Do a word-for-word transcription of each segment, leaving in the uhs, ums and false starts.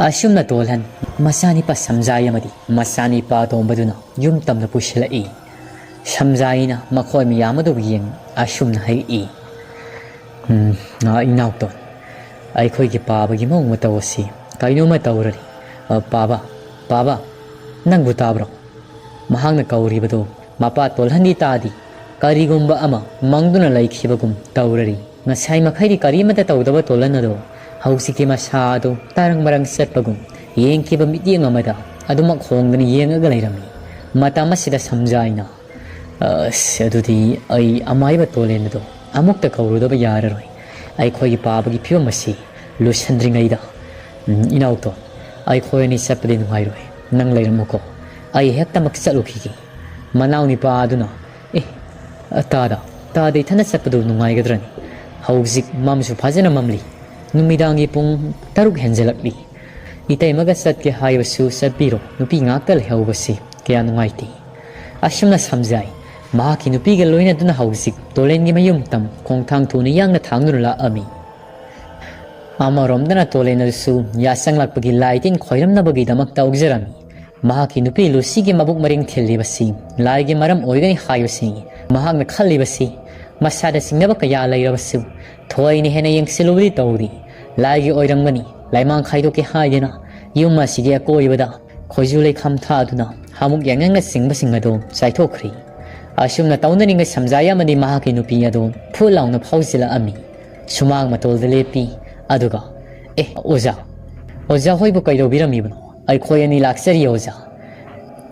ꯑꯁꯨꯝꯅ ꯇꯣꯜꯍꯟ ꯃꯆꯥꯅꯤꯄꯥ ꯁꯝꯖꯥꯏ ꯑꯃꯗꯤ ꯃꯆꯥꯅꯤꯄꯥ ꯇꯣꯝꯕꯗꯨꯅ ꯌꯨꯝ ꯇꯝꯅ ꯄꯨꯁꯤꯜꯂꯛꯏ꯫ ꯁꯝꯖꯥꯏꯅ ꯃꯈꯣꯏ ꯃꯌꯥꯝ ꯑꯗꯨꯕꯨ ꯌꯦꯡ ꯑꯁꯨꯝꯅ ꯍꯥꯏꯔꯛꯏ, "ꯎꯝ, ꯏꯅꯥꯎꯇꯣꯟ, ꯑꯩꯈꯣꯏꯒꯤ ꯄꯥꯕꯒꯤ ꯃꯑꯣꯡ ꯃꯇꯧ ꯑꯁꯤ ꯀꯩꯅꯣꯝꯃ ꯇꯧꯔꯔꯤ꯫ ꯑ, ꯄꯥꯕ, ꯄꯥꯕ, ꯅꯪꯕꯨ ꯇꯥꯕ꯭ꯔꯣ? ꯃꯍꯥꯛꯅ ꯀꯧꯔꯤꯕꯗꯨ ꯃꯄꯥ ꯇꯣꯜꯍꯟꯗꯤ ꯇꯥꯗꯦ꯫ ꯀꯔꯤꯒꯨꯝꯕ ꯑꯃ ꯃꯪꯗꯨꯅ ꯂꯩꯈꯤꯕꯒꯨꯝ ꯇꯧꯔꯔꯤ꯫ ꯉꯁꯥꯏ ꯃꯈꯩꯗꯤ ꯀꯔꯤꯃꯠꯇ ꯇꯧꯗꯕ ꯇꯣꯜꯍꯟ ꯑꯗꯣ ꯍꯧꯖꯤꯛꯇꯤ ꯃꯁꯥ ꯑꯗꯨ ꯇꯔꯪ ꯃꯔꯪ ꯆꯠꯄꯒꯨꯝ ꯌꯦꯡꯈꯤꯕ ꯃꯤꯠꯌꯦꯡ ꯑꯃꯗ ꯑꯗꯨꯃꯛ ꯍꯣꯡꯗꯅ ꯌꯦꯡꯉꯒ ꯂꯩꯔꯝꯃꯤ꯫ ꯃꯇꯝ ꯑꯁꯤꯗ ꯁꯝꯖꯥꯏꯅ, "ꯑꯁ, ꯑꯗꯨꯗꯤ ꯑꯩ ꯑꯃꯥꯏꯕ ꯇꯣꯂꯦꯟ ꯑꯗꯣ ꯑꯃꯨꯛꯇ ꯀꯧꯔꯨꯗꯕ ꯌꯥꯔꯔꯣꯏ꯫ ꯑꯩꯈꯣꯏꯒꯤ ꯄꯥꯕꯒꯤ ꯐꯤꯕꯝ ꯑꯁꯤ ꯂꯣꯏꯁꯤꯟꯗ꯭ꯔꯤꯉꯩꯗ, ꯎꯝ, ꯏꯅꯥꯎꯇꯣꯟ, ꯑꯩꯈꯣꯏ ꯑꯅꯤ ꯆꯠꯄꯗꯤ ꯅꯨꯡꯉꯥꯏꯔꯣꯏ꯫ ꯅꯪ ꯂꯩꯔꯝꯃꯨꯀꯣ꯫ ꯑꯩ ꯍꯦꯛꯇꯃꯛ ꯆꯠꯂꯨꯈꯤꯒꯦ꯫ ꯃꯅꯥꯎ ꯅꯤꯄꯥ ꯑꯗꯨꯅ, "ꯑꯦ, ꯇꯥꯗ, ꯇꯥꯗ ꯏꯊꯟꯗ ꯆꯠꯄꯗꯨ ꯅꯨꯡꯉꯥꯏꯒꯗ꯭ꯔꯅꯤ? ꯍꯧꯖꯤꯛ ꯃꯝꯁꯨ ꯐꯖꯅ ꯃꯝꯂꯤ꯫ ꯅꯨꯃꯤꯗꯥꯡꯒꯤ ꯄꯨꯡ ꯇꯔꯨꯛ ꯍꯦꯟꯖꯜꯂꯛꯂꯤ꯫ ꯏꯇꯩꯃꯒ ꯆꯠꯀꯦ ꯍꯥꯏꯕꯁꯨ ꯆꯠꯄꯤꯔꯣ꯫ ꯅꯨꯄꯤ ꯉꯥꯛꯇ ꯂꯩꯍꯧꯕꯁꯤ ꯀꯌꯥ ꯅꯨꯡꯉꯥꯏꯇꯦ"꯫ ꯑꯁꯨꯝꯅ ꯁꯝꯖꯥꯏ ꯃꯍꯥꯛꯀꯤ ꯅꯨꯄꯤꯒ ꯂꯣꯏꯅꯗꯨꯅ ꯍꯧꯖꯤꯛ ꯇꯣꯂꯦꯟꯒꯤ ꯃꯌꯨꯝ ꯇꯝ ꯈꯣꯡꯊꯥꯡ ꯊꯨꯅ ꯌꯥꯡꯅ ꯊꯥꯡꯗꯨꯅ ꯂꯥꯛꯑꯝꯃꯤ꯫ ꯑꯃꯔꯣꯝꯗꯅ ꯇꯣꯂꯦꯟ ꯑꯗꯨꯁꯨ ꯌꯥꯆꯪꯂꯛꯄꯒꯤ ꯂꯥꯏ ꯇꯤꯟ ꯈꯣꯏꯔꯝꯅꯕꯒꯤꯗꯃꯛ ꯇꯧꯖꯔꯝꯃꯤ꯫ ꯃꯍꯥꯛꯀꯤ ꯅꯨꯄꯤ ꯂꯨꯁꯤꯒꯤ ꯃꯕꯨꯛ ꯃꯔꯦꯡ ꯊꯤꯜꯂꯤꯕꯁꯤ ꯂꯥꯏꯒꯤ ꯃꯔꯝ ꯑꯣꯏꯒꯅꯤ ꯍꯥꯏꯕꯁꯤꯅꯤ꯫ ꯃꯍꯥꯛꯅ ꯈꯜꯂꯤꯕꯁꯤ, ꯃꯁꯥꯗ ꯆꯤꯡꯅꯕ ꯀꯌꯥ ꯂꯩꯔꯕꯁꯨ ꯊꯣꯏꯅ ꯍꯦꯟꯅ ꯌꯦꯡꯁꯤꯜꯂꯨꯕꯗꯤ ꯇꯧꯔꯤ꯫ ꯂꯥꯏꯒꯤ ꯑꯣꯏꯔꯝꯒꯅꯤ, ꯂꯥꯏꯃꯥꯡ ꯈꯥꯏꯗꯣꯛꯀꯦ ꯍꯥꯏꯗꯅ ꯌꯨꯝ ꯑꯁꯤꯒꯤ ꯑꯀꯣꯏꯕꯗ ꯈꯣꯏꯖꯨ ꯂꯩꯈꯥꯝ ꯊꯥꯗꯨꯅ ꯍꯥꯃꯨꯛ ꯌꯥꯉꯪꯅꯆꯤꯡꯕꯁꯤꯡ ꯑꯗꯨ ꯆꯥꯏꯊꯣꯛꯈ꯭ꯔꯤ꯫ ꯑꯁꯨꯝꯅ ꯇꯧꯅꯔꯤꯉꯩ ꯁꯝꯖꯥꯏ ꯑꯃꯗꯤ ꯃꯍꯥꯛꯀꯤ ꯅꯨꯄꯤ ꯑꯗꯨ ꯐꯨꯠ ꯂꯥꯎꯅ ꯐꯥꯎꯖꯤꯜꯂꯛꯑꯝꯃꯤ꯫ ꯁꯨꯃꯥꯡ ꯃꯇꯣꯜꯗ ꯂꯦꯞꯄꯤ꯫ ꯑꯗꯨꯒ, "ꯑꯦ, ꯑꯣꯖꯥ, ꯑꯣꯖꯥ ꯍꯣꯏꯕꯨ ꯀꯩꯗꯧꯕꯤꯔꯝꯃꯤꯕꯅꯣ? ꯑꯩꯈꯣꯏ ꯑꯅꯤ ꯂꯥꯛꯆꯔꯤ, ꯑꯣꯖꯥ"꯫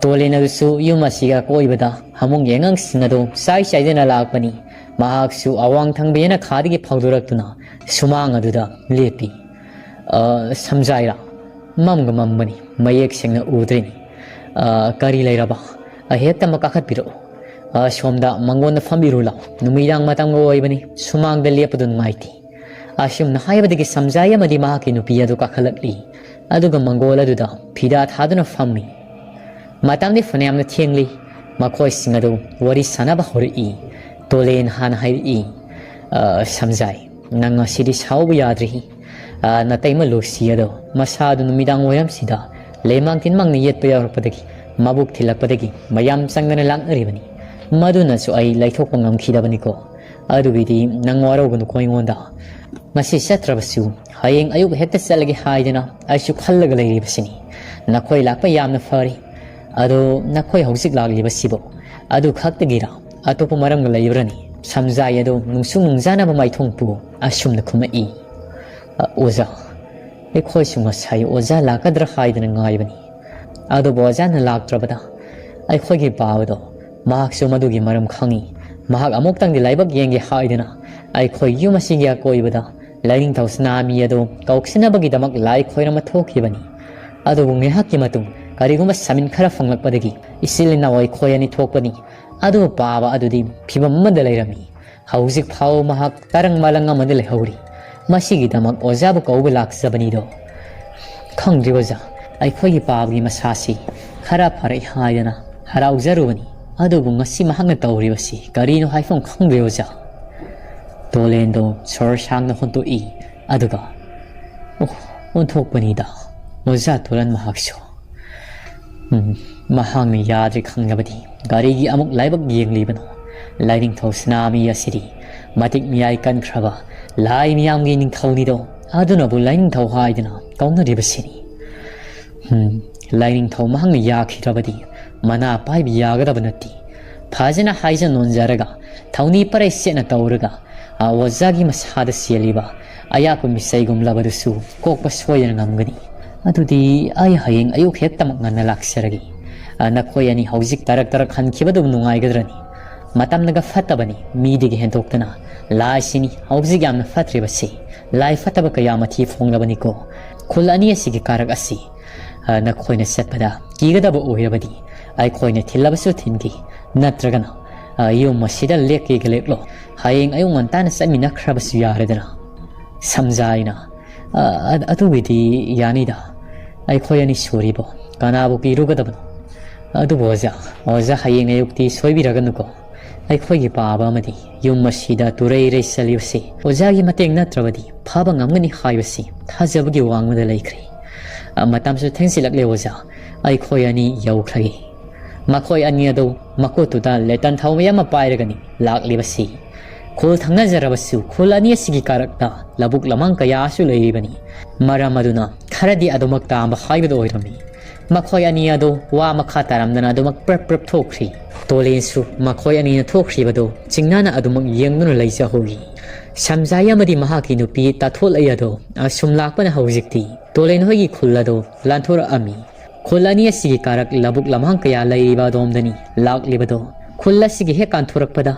ꯇꯣꯂꯦꯟ ꯑꯗꯨꯁꯨ ꯌꯨꯝ ꯑꯁꯤꯒꯤ ꯑꯀꯣꯏꯕꯗ ꯍꯥꯃꯨꯡ ꯌꯦꯉꯪꯁꯤꯡ ꯑꯗꯨ ꯆꯥꯏ ꯆꯥꯏꯗꯅ ꯂꯥꯛꯄꯅꯤ꯫ ꯃꯍꯥꯛꯁꯨ ꯑꯋꯥꯡ ꯊꯪꯕ ꯌꯦꯅꯈꯥꯗꯒꯤ ꯐꯥꯎꯗꯣꯔꯛꯇꯨꯅ ꯁꯨꯃꯥꯡ ꯑꯗꯨꯗ ꯂꯦꯞꯄꯤ꯫ "ꯑ, ꯁꯝꯖꯥꯏꯔꯥ? ꯃꯝꯒ ꯃꯝꯕꯅꯤ, ꯃꯌꯦꯛ ꯁꯦꯡꯅ ꯎꯗ꯭ꯔꯦꯅꯦ꯫ ꯑ, ꯀꯔꯤ ꯂꯩꯔꯕ? ꯑꯍꯦꯛꯇꯃꯛ ꯀꯥꯈꯠꯄꯤꯔꯛꯎ꯫ ꯑ, ꯁꯣꯝꯗ ꯃꯪꯒꯣꯟꯗ ꯐꯝꯕꯤꯔꯨ ꯂꯥꯎ꯫ ꯅꯨꯃꯤꯗꯥꯡ ꯃꯇꯝꯒ ꯑꯣꯏꯕꯅꯤ, ꯁꯨꯃꯥꯡꯗ ꯂꯦꯞꯄꯗꯨ ꯅꯨꯡꯉꯥꯏꯇꯦ"꯫ ꯑꯁꯨꯝꯅ ꯍꯥꯏꯕꯗꯒꯤ ꯁꯝꯖꯥꯏ ꯑꯃꯗꯤ ꯃꯍꯥꯛꯀꯤ ꯅꯨꯄꯤ ꯑꯗꯨ ꯀꯥꯈꯠꯂꯛꯂꯤ꯫ ꯑꯗꯨꯒ ꯃꯪꯒꯣꯜ ꯑꯗꯨꯗ ꯐꯤꯗꯥ ꯊꯥꯗꯨꯅ ꯐꯝꯃꯤ꯫ ꯃꯇꯝꯗꯤ ꯐꯅꯌꯥꯝꯅ ꯊꯦꯡꯂꯤ꯫ ꯃꯈꯣꯏꯁꯤꯡ ꯑꯗꯨ ꯋꯥꯔꯤ ꯁꯥꯟꯅꯕ ꯍꯧꯔꯛꯏ꯫ ꯇꯣꯂꯦꯟ ꯍꯥꯟꯅ ꯍꯥꯏꯔꯛꯏ, "ꯑ, ꯁꯝꯖꯥꯏ, ꯅꯪ ꯉꯁꯤꯗꯤ ꯁꯥꯎꯕ ꯌꯥꯗ꯭ꯔꯤ꯫ ꯑ, ꯅꯇꯩꯃ ꯂꯨꯁꯤ ꯑꯗꯣ ꯃꯁꯥꯗꯨ ꯅꯨꯃꯤꯗꯥꯡ ꯋꯥꯏꯔꯝꯁꯤꯗ ꯂꯩꯃꯥꯡ ꯇꯤꯟꯃꯥꯡꯅ ꯌꯦꯠꯄ ꯌꯥꯎꯔꯛꯄꯗꯒꯤ ꯃꯕꯨꯛ ꯊꯤꯜꯂꯛꯄꯗꯒꯤ ꯃꯌꯥꯝ ꯆꯪꯗꯅ ꯂꯥꯛꯅꯔꯤꯕꯅꯤ꯫ ꯃꯗꯨꯅꯁꯨ ꯑꯩ ꯂꯩꯊꯣꯛꯄ ꯉꯝꯈꯤꯗꯕꯅꯤꯀꯣ꯫ ꯑꯗꯨꯒꯤꯗꯤ ꯅꯪ ꯋꯥꯔꯧꯒꯅꯨꯀꯣ ꯑꯩꯉꯣꯟꯗ꯫ ꯉꯁꯤ ꯆꯠꯇ꯭ꯔꯕꯁꯨ ꯍꯌꯦꯡ ꯑꯌꯨꯛ ꯍꯦꯛꯇ ꯆꯠꯂꯒꯦ ꯍꯥꯏꯗꯅ ꯑꯩꯁꯨ ꯈꯜꯂꯒ ꯂꯩꯔꯤꯕꯁꯤꯅꯤ꯫ ꯅꯈꯣꯏ ꯂꯥꯛꯄ ꯌꯥꯝꯅ ꯐꯔꯦ꯫ ꯑꯗꯣ ꯅꯈꯣꯏ ꯍꯧꯖꯤꯛ ꯂꯥꯛꯂꯤꯕꯁꯤꯕꯨ ꯑꯗꯨ ꯈꯛꯇꯒꯤꯔꯥ? ꯑꯇꯣꯞꯄ ꯃꯔꯝꯒ ꯂꯩꯕ꯭ꯔꯅꯤ? ꯁꯝꯖꯥꯏ ꯑꯗꯣ ꯅꯨꯡꯁꯨ ꯅꯨꯡꯖꯥꯅꯕ ꯃꯥꯏꯊꯣꯡꯄꯨ ꯑꯁꯨꯝꯅ ꯈꯨꯝꯃꯛꯏ꯫ "ꯑ, ꯑꯣꯖꯥ, ꯑꯩꯈꯣꯏꯁꯨ ꯉꯁꯥꯏ ꯑꯣꯖꯥ ꯂꯥꯛꯀꯗ꯭ꯔꯥ ꯍꯥꯏꯗꯅ ꯉꯥꯏꯕꯅꯤ꯫ ꯑꯗꯨꯕꯨ ꯑꯣꯖꯥꯅ ꯂꯥꯛꯇ꯭ꯔꯕꯗ ꯑꯩꯈꯣꯏꯒꯤ ꯄꯥꯕꯗꯣ ꯃꯍꯥꯛꯁꯨ ꯃꯗꯨꯒꯤ ꯃꯔꯝ ꯈꯪꯏ꯫ ꯃꯍꯥꯛ ꯑꯃꯨꯛꯇꯪꯗꯤ ꯂꯥꯏꯕꯛ ꯌꯦꯡꯒꯦ ꯍꯥꯏꯗꯅ ꯑꯩꯈꯣꯏ ꯌꯨꯝ ꯑꯁꯤꯒꯤ ꯑꯀꯣꯏꯕꯗ ꯂꯥꯏꯅꯤꯡꯊꯧ ꯁꯅꯥꯃꯤ ꯑꯗꯨ ꯀꯧꯁꯤꯟꯅꯕꯒꯤꯗꯃꯛ ꯂꯥꯏ ꯈꯣꯏꯔꯝꯕ ꯊꯣꯛꯈꯤꯕꯅꯤ꯫ ꯑꯗꯨꯕꯨ ꯉꯥꯏꯍꯥꯛꯀꯤ ꯃꯇꯨꯡ ꯀꯔꯤꯒꯨꯝꯕ ꯁꯃꯤꯟ ꯈꯔ ꯐꯪꯂꯛꯄꯗꯒꯤ ꯏꯆꯤꯜ ꯏꯅꯥꯎ ꯑꯩꯈꯣꯏ ꯑꯅꯤ ꯊꯣꯛꯄꯅꯤ꯫ ꯑꯗꯨꯕꯨ ꯄꯥꯕ ꯑꯗꯨꯗꯤ ꯐꯤꯕꯝ ꯑꯃꯗ ꯂꯩꯔꯝꯃꯤ꯫ ꯍꯧꯖꯤꯛ ꯐꯥꯎꯕ ꯃꯍꯥꯛ ꯇꯔꯪ ꯃꯂꯪ ꯑꯃꯗ ꯂꯩꯍꯧꯔꯤ꯫ ꯃꯁꯤꯒꯤꯗꯃꯛ ꯑꯣꯖꯥꯕꯨ ꯀꯧꯕ ꯂꯥꯛꯆꯕꯅꯤꯗꯣ꯫" "ꯈꯪꯗ꯭ꯔꯤ ꯑꯣꯖꯥ, ꯑꯩꯈꯣꯏꯒꯤ ꯄꯥꯕꯒꯤ ꯃꯁꯥꯁꯤ ꯈꯔ ꯐꯔꯛꯏ ꯍꯥꯏꯗꯅ ꯍꯔꯥꯎꯖꯔꯨꯕꯅꯤ꯫ ꯑꯗꯨꯕꯨ ꯉꯁꯤ ꯃꯍꯥꯛꯅ ꯇꯧꯔꯤꯕꯁꯤ ꯀꯔꯤꯅꯣ ꯍꯥꯏꯐꯝ ꯈꯪꯗ꯭ꯔꯦ ꯑꯣꯖꯥ꯫" ꯇꯣꯂꯦꯟꯗꯣ ꯁꯣꯔ ꯁꯥꯡꯅ ꯍꯣꯟꯇꯣꯛꯏ꯫ ꯑꯗꯨꯒ, "ꯑꯣ, ꯑꯣꯟꯊꯣꯛꯄꯅꯤꯗ ꯑꯣꯖꯥ ꯇꯣꯂꯟ ꯃꯍꯥꯛꯁꯨ꯫" ꯎꯝ, ꯃꯍꯥꯛꯅ ꯌꯥꯗ꯭ꯔꯦ ꯈꯪꯂꯕꯗꯤ ꯀꯔꯤꯒꯤ ꯑꯃꯨꯛ ꯂꯥꯏꯕꯛ ꯌꯦꯡꯂꯤꯕꯅꯣ? ꯂꯥꯏꯅꯤꯡꯊꯧ ꯁꯅꯥꯃꯤ ꯑꯁꯤꯗꯤ ꯃꯇꯤꯛ ꯃꯤꯌꯥꯏ ꯀꯟꯈ꯭ꯔꯕ ꯂꯥꯏ ꯃꯤꯌꯥꯝꯒꯤ ꯅꯤꯡꯊꯧꯅꯤꯗꯣ, ꯑꯗꯨꯅꯕꯨ ꯂꯥꯏꯅꯤꯡꯊꯧ ꯍꯥꯏꯗꯅ ꯀꯧꯅꯔꯤꯕꯁꯤꯅꯤ꯫ ꯎꯝ, ꯂꯥꯏꯅꯤꯡꯊꯧ ꯃꯍꯥꯛꯅ ꯌꯥꯈꯤꯗ꯭ꯔꯕꯗꯤ ꯃꯅꯥ ꯄꯥꯏꯕ ꯌꯥꯒꯗꯕ ꯅꯠꯇꯦ꯫ ꯐꯖꯅ ꯍꯥꯏꯖ ꯅꯣꯟꯖꯔꯒ ꯊꯧꯅꯤ ꯄꯔꯩ ꯁꯦꯠꯅ ꯇꯧꯔꯒ ꯑꯣꯖꯥꯒꯤ ꯃꯁꯥꯗ ꯆꯦꯜꯂꯤꯕ ꯑꯌꯥꯛꯄ ꯃꯤꯁꯩꯒꯨꯝꯂꯕꯗꯨꯁꯨ ꯀꯣꯛꯄ ꯁꯣꯏꯗꯅ ꯉꯝꯒꯅꯤ꯫ ꯑꯗꯨꯗꯤ ꯑꯩ ꯍꯌꯦꯡ ꯑꯌꯨꯛ ꯍꯦꯛꯇꯃꯛ ꯉꯟꯅ ꯂꯥꯛꯆꯔꯒꯦ꯫ ꯑ, ꯅꯈꯣꯏ ꯑꯅꯤ ꯍꯧꯖꯤꯛ ꯇꯔꯛ ꯇꯔꯛ ꯍꯟꯈꯤꯕꯗꯨꯕꯨ ꯅꯨꯡꯉꯥꯏꯒꯗ꯭ꯔꯅꯤ? ꯃꯇꯝꯅꯒ ꯐꯠꯇꯕꯅꯤ, ꯃꯤꯗꯒꯤ ꯍꯦꯟꯗꯣꯛꯇꯅ꯫ ꯂꯥꯏꯁꯤꯅꯤ ꯍꯧꯖꯤꯛ ꯌꯥꯝꯅ ꯐꯠꯇ꯭ꯔꯤꯕꯁꯤ꯫ ꯂꯥꯏ ꯐꯠꯇꯕ ꯀꯌꯥ ꯃꯊꯤ ꯐꯣꯡꯂꯕꯅꯤꯀꯣ꯫ ꯈꯨꯜ ꯑꯅꯤ ꯑꯁꯤꯒꯤ ꯀꯥꯔꯛ ꯑꯁꯤ, ꯑ, ꯅꯈꯣꯏꯅ ꯆꯠꯄꯗ ꯀꯤꯒꯗꯕ ꯑꯣꯏꯔꯕꯗꯤ ꯑꯩꯈꯣꯏꯅ ꯊꯤꯜꯂꯕꯁꯨ ꯊꯤꯟꯈꯤ, ꯅꯠꯇ꯭ꯔꯒꯅ, ꯑ, ꯌꯨꯝ ꯑꯁꯤꯗ ꯂꯦꯛꯀꯦꯒ ꯂꯦꯛꯂꯣ꯫ ꯍꯌꯦꯡ ꯑꯌꯨꯛ ꯉꯟꯇꯥꯅ ꯆꯠꯃꯤꯟꯅꯈ꯭ꯔꯕꯁꯨ ꯌꯥꯔꯦꯗꯅ꯫ ꯁꯝꯖꯥꯏꯅ, "ꯑ, ꯑ, ꯑꯗꯨꯒꯤꯗꯤ ꯌꯥꯅꯤꯗ꯫ ꯑꯩꯈꯣꯏ ꯑꯅꯤ ꯁꯨꯔꯤꯕꯣ꯫ ꯀꯅꯥꯕꯨ ꯀꯤꯔꯨꯒꯗꯕꯅꯣ? ꯑꯗꯨꯕꯨ ꯑꯣꯖꯥ, ꯑꯣꯖꯥ ꯍꯌꯦꯡ ꯑꯌꯨꯛꯇꯤ ꯁꯣꯏꯕꯤꯔꯒꯅꯨꯀꯣ꯫ ꯑꯩꯈꯣꯏꯒꯤ ꯄꯥꯕ ꯑꯃꯗꯤ ꯌꯨꯝ ꯑꯁꯤꯗ ꯇꯨꯔꯩ ꯔꯩꯁꯜꯂꯤꯕꯁꯤ ꯑꯣꯖꯥꯒꯤ ꯃꯇꯦꯡ ꯅꯠꯇ꯭ꯔꯕꯗꯤ ꯐꯕ ꯉꯝꯒꯅꯤ ꯍꯥꯏꯕꯁꯤ ꯊꯥꯖꯕꯒꯤ ꯋꯥꯡꯃꯗ ꯂꯩꯈ꯭ꯔꯦ꯫ ꯑ, ꯃꯇꯝꯁꯨ ꯊꯦꯡꯖꯤꯜꯂꯛꯂꯦ ꯑꯣꯖꯥ, ꯑꯩꯈꯣꯏ ꯑꯅꯤ ꯌꯧꯈ꯭ꯔꯒꯦ꯫ ꯃꯈꯣꯏ ꯑꯅꯤ ꯑꯗꯨ ꯃꯈꯨꯠꯇꯨꯗ ꯂꯦꯇꯟ ꯊꯥꯎꯃꯩ ꯑꯃ ꯄꯥꯏꯔꯒꯅꯤ ꯂꯥꯛꯂꯤꯕꯁꯤ꯫ ꯈꯨꯜ ꯊꯪꯅꯖꯔꯕꯁꯨ ꯈꯨꯜ ꯑꯅꯤ ꯑꯁꯤꯒꯤ ꯀꯥꯔꯛꯇ ꯂꯧꯕꯨꯛ ꯂꯝꯍꯥꯡ ꯀꯌꯥꯁꯨ ꯂꯩꯔꯤꯕꯅꯤ꯫ ꯃꯔꯝ ꯑꯗꯨꯅ ꯈꯔꯗꯤ ꯑꯗꯨꯃꯛ ꯇꯥꯝꯕ ꯍꯥꯏꯕꯗꯨ ꯑꯣꯏꯔꯝꯃꯤ꯫ ꯃꯈꯣꯏ ꯑꯅꯤ ꯑꯗꯨ ꯋꯥ ꯃꯈꯥ ꯇꯥꯔꯝꯗꯅ ꯑꯗꯨꯃꯛ ꯄ꯭ꯔꯞ ꯄ꯭ꯔꯞ ꯊꯣꯛꯈ꯭ꯔꯤ꯫ ꯇꯣꯂꯦꯟꯁꯨ ꯃꯈꯣꯏ ꯑꯅꯤꯅ ꯊꯣꯛꯈ꯭ꯔꯤꯕꯗꯨ ꯆꯤꯡꯅꯥꯅ ꯑꯗꯨꯃꯛ ꯌꯦꯡꯗꯨꯅ ꯂꯩꯖꯍꯧꯔꯤ꯫ ꯁꯝꯖꯥꯏ ꯑꯃꯗꯤ ꯃꯍꯥꯛꯀꯤ ꯅꯨꯄꯤ ꯇꯥꯊꯣꯠꯂꯩ ꯑꯗꯣ ꯑꯁꯨꯝ ꯂꯥꯛꯄꯅ ꯍꯧꯖꯤꯛꯇꯤ ꯇꯣꯂꯦꯟ ꯍꯣꯏꯒꯤ ꯈꯨꯜ ꯑꯗꯣ ꯂꯥꯟꯊꯣꯔꯛꯑꯝꯃꯤ꯫ ꯈꯨꯜ ꯑꯅꯤ ꯑꯁꯤꯒꯤ ꯀꯥꯔꯛ ꯂꯧꯕꯨꯛ ꯂꯝꯍꯥꯡ ꯀꯌꯥ ꯂꯩꯔꯤꯕ ꯑꯗꯣꯝꯗꯅꯤ ꯂꯥꯛꯂꯤꯕꯗꯣ꯫ ꯈꯨꯜ ꯑꯁꯤꯒꯤ ꯍꯦꯛ ꯀꯥꯟꯊꯣꯔꯛꯄꯗ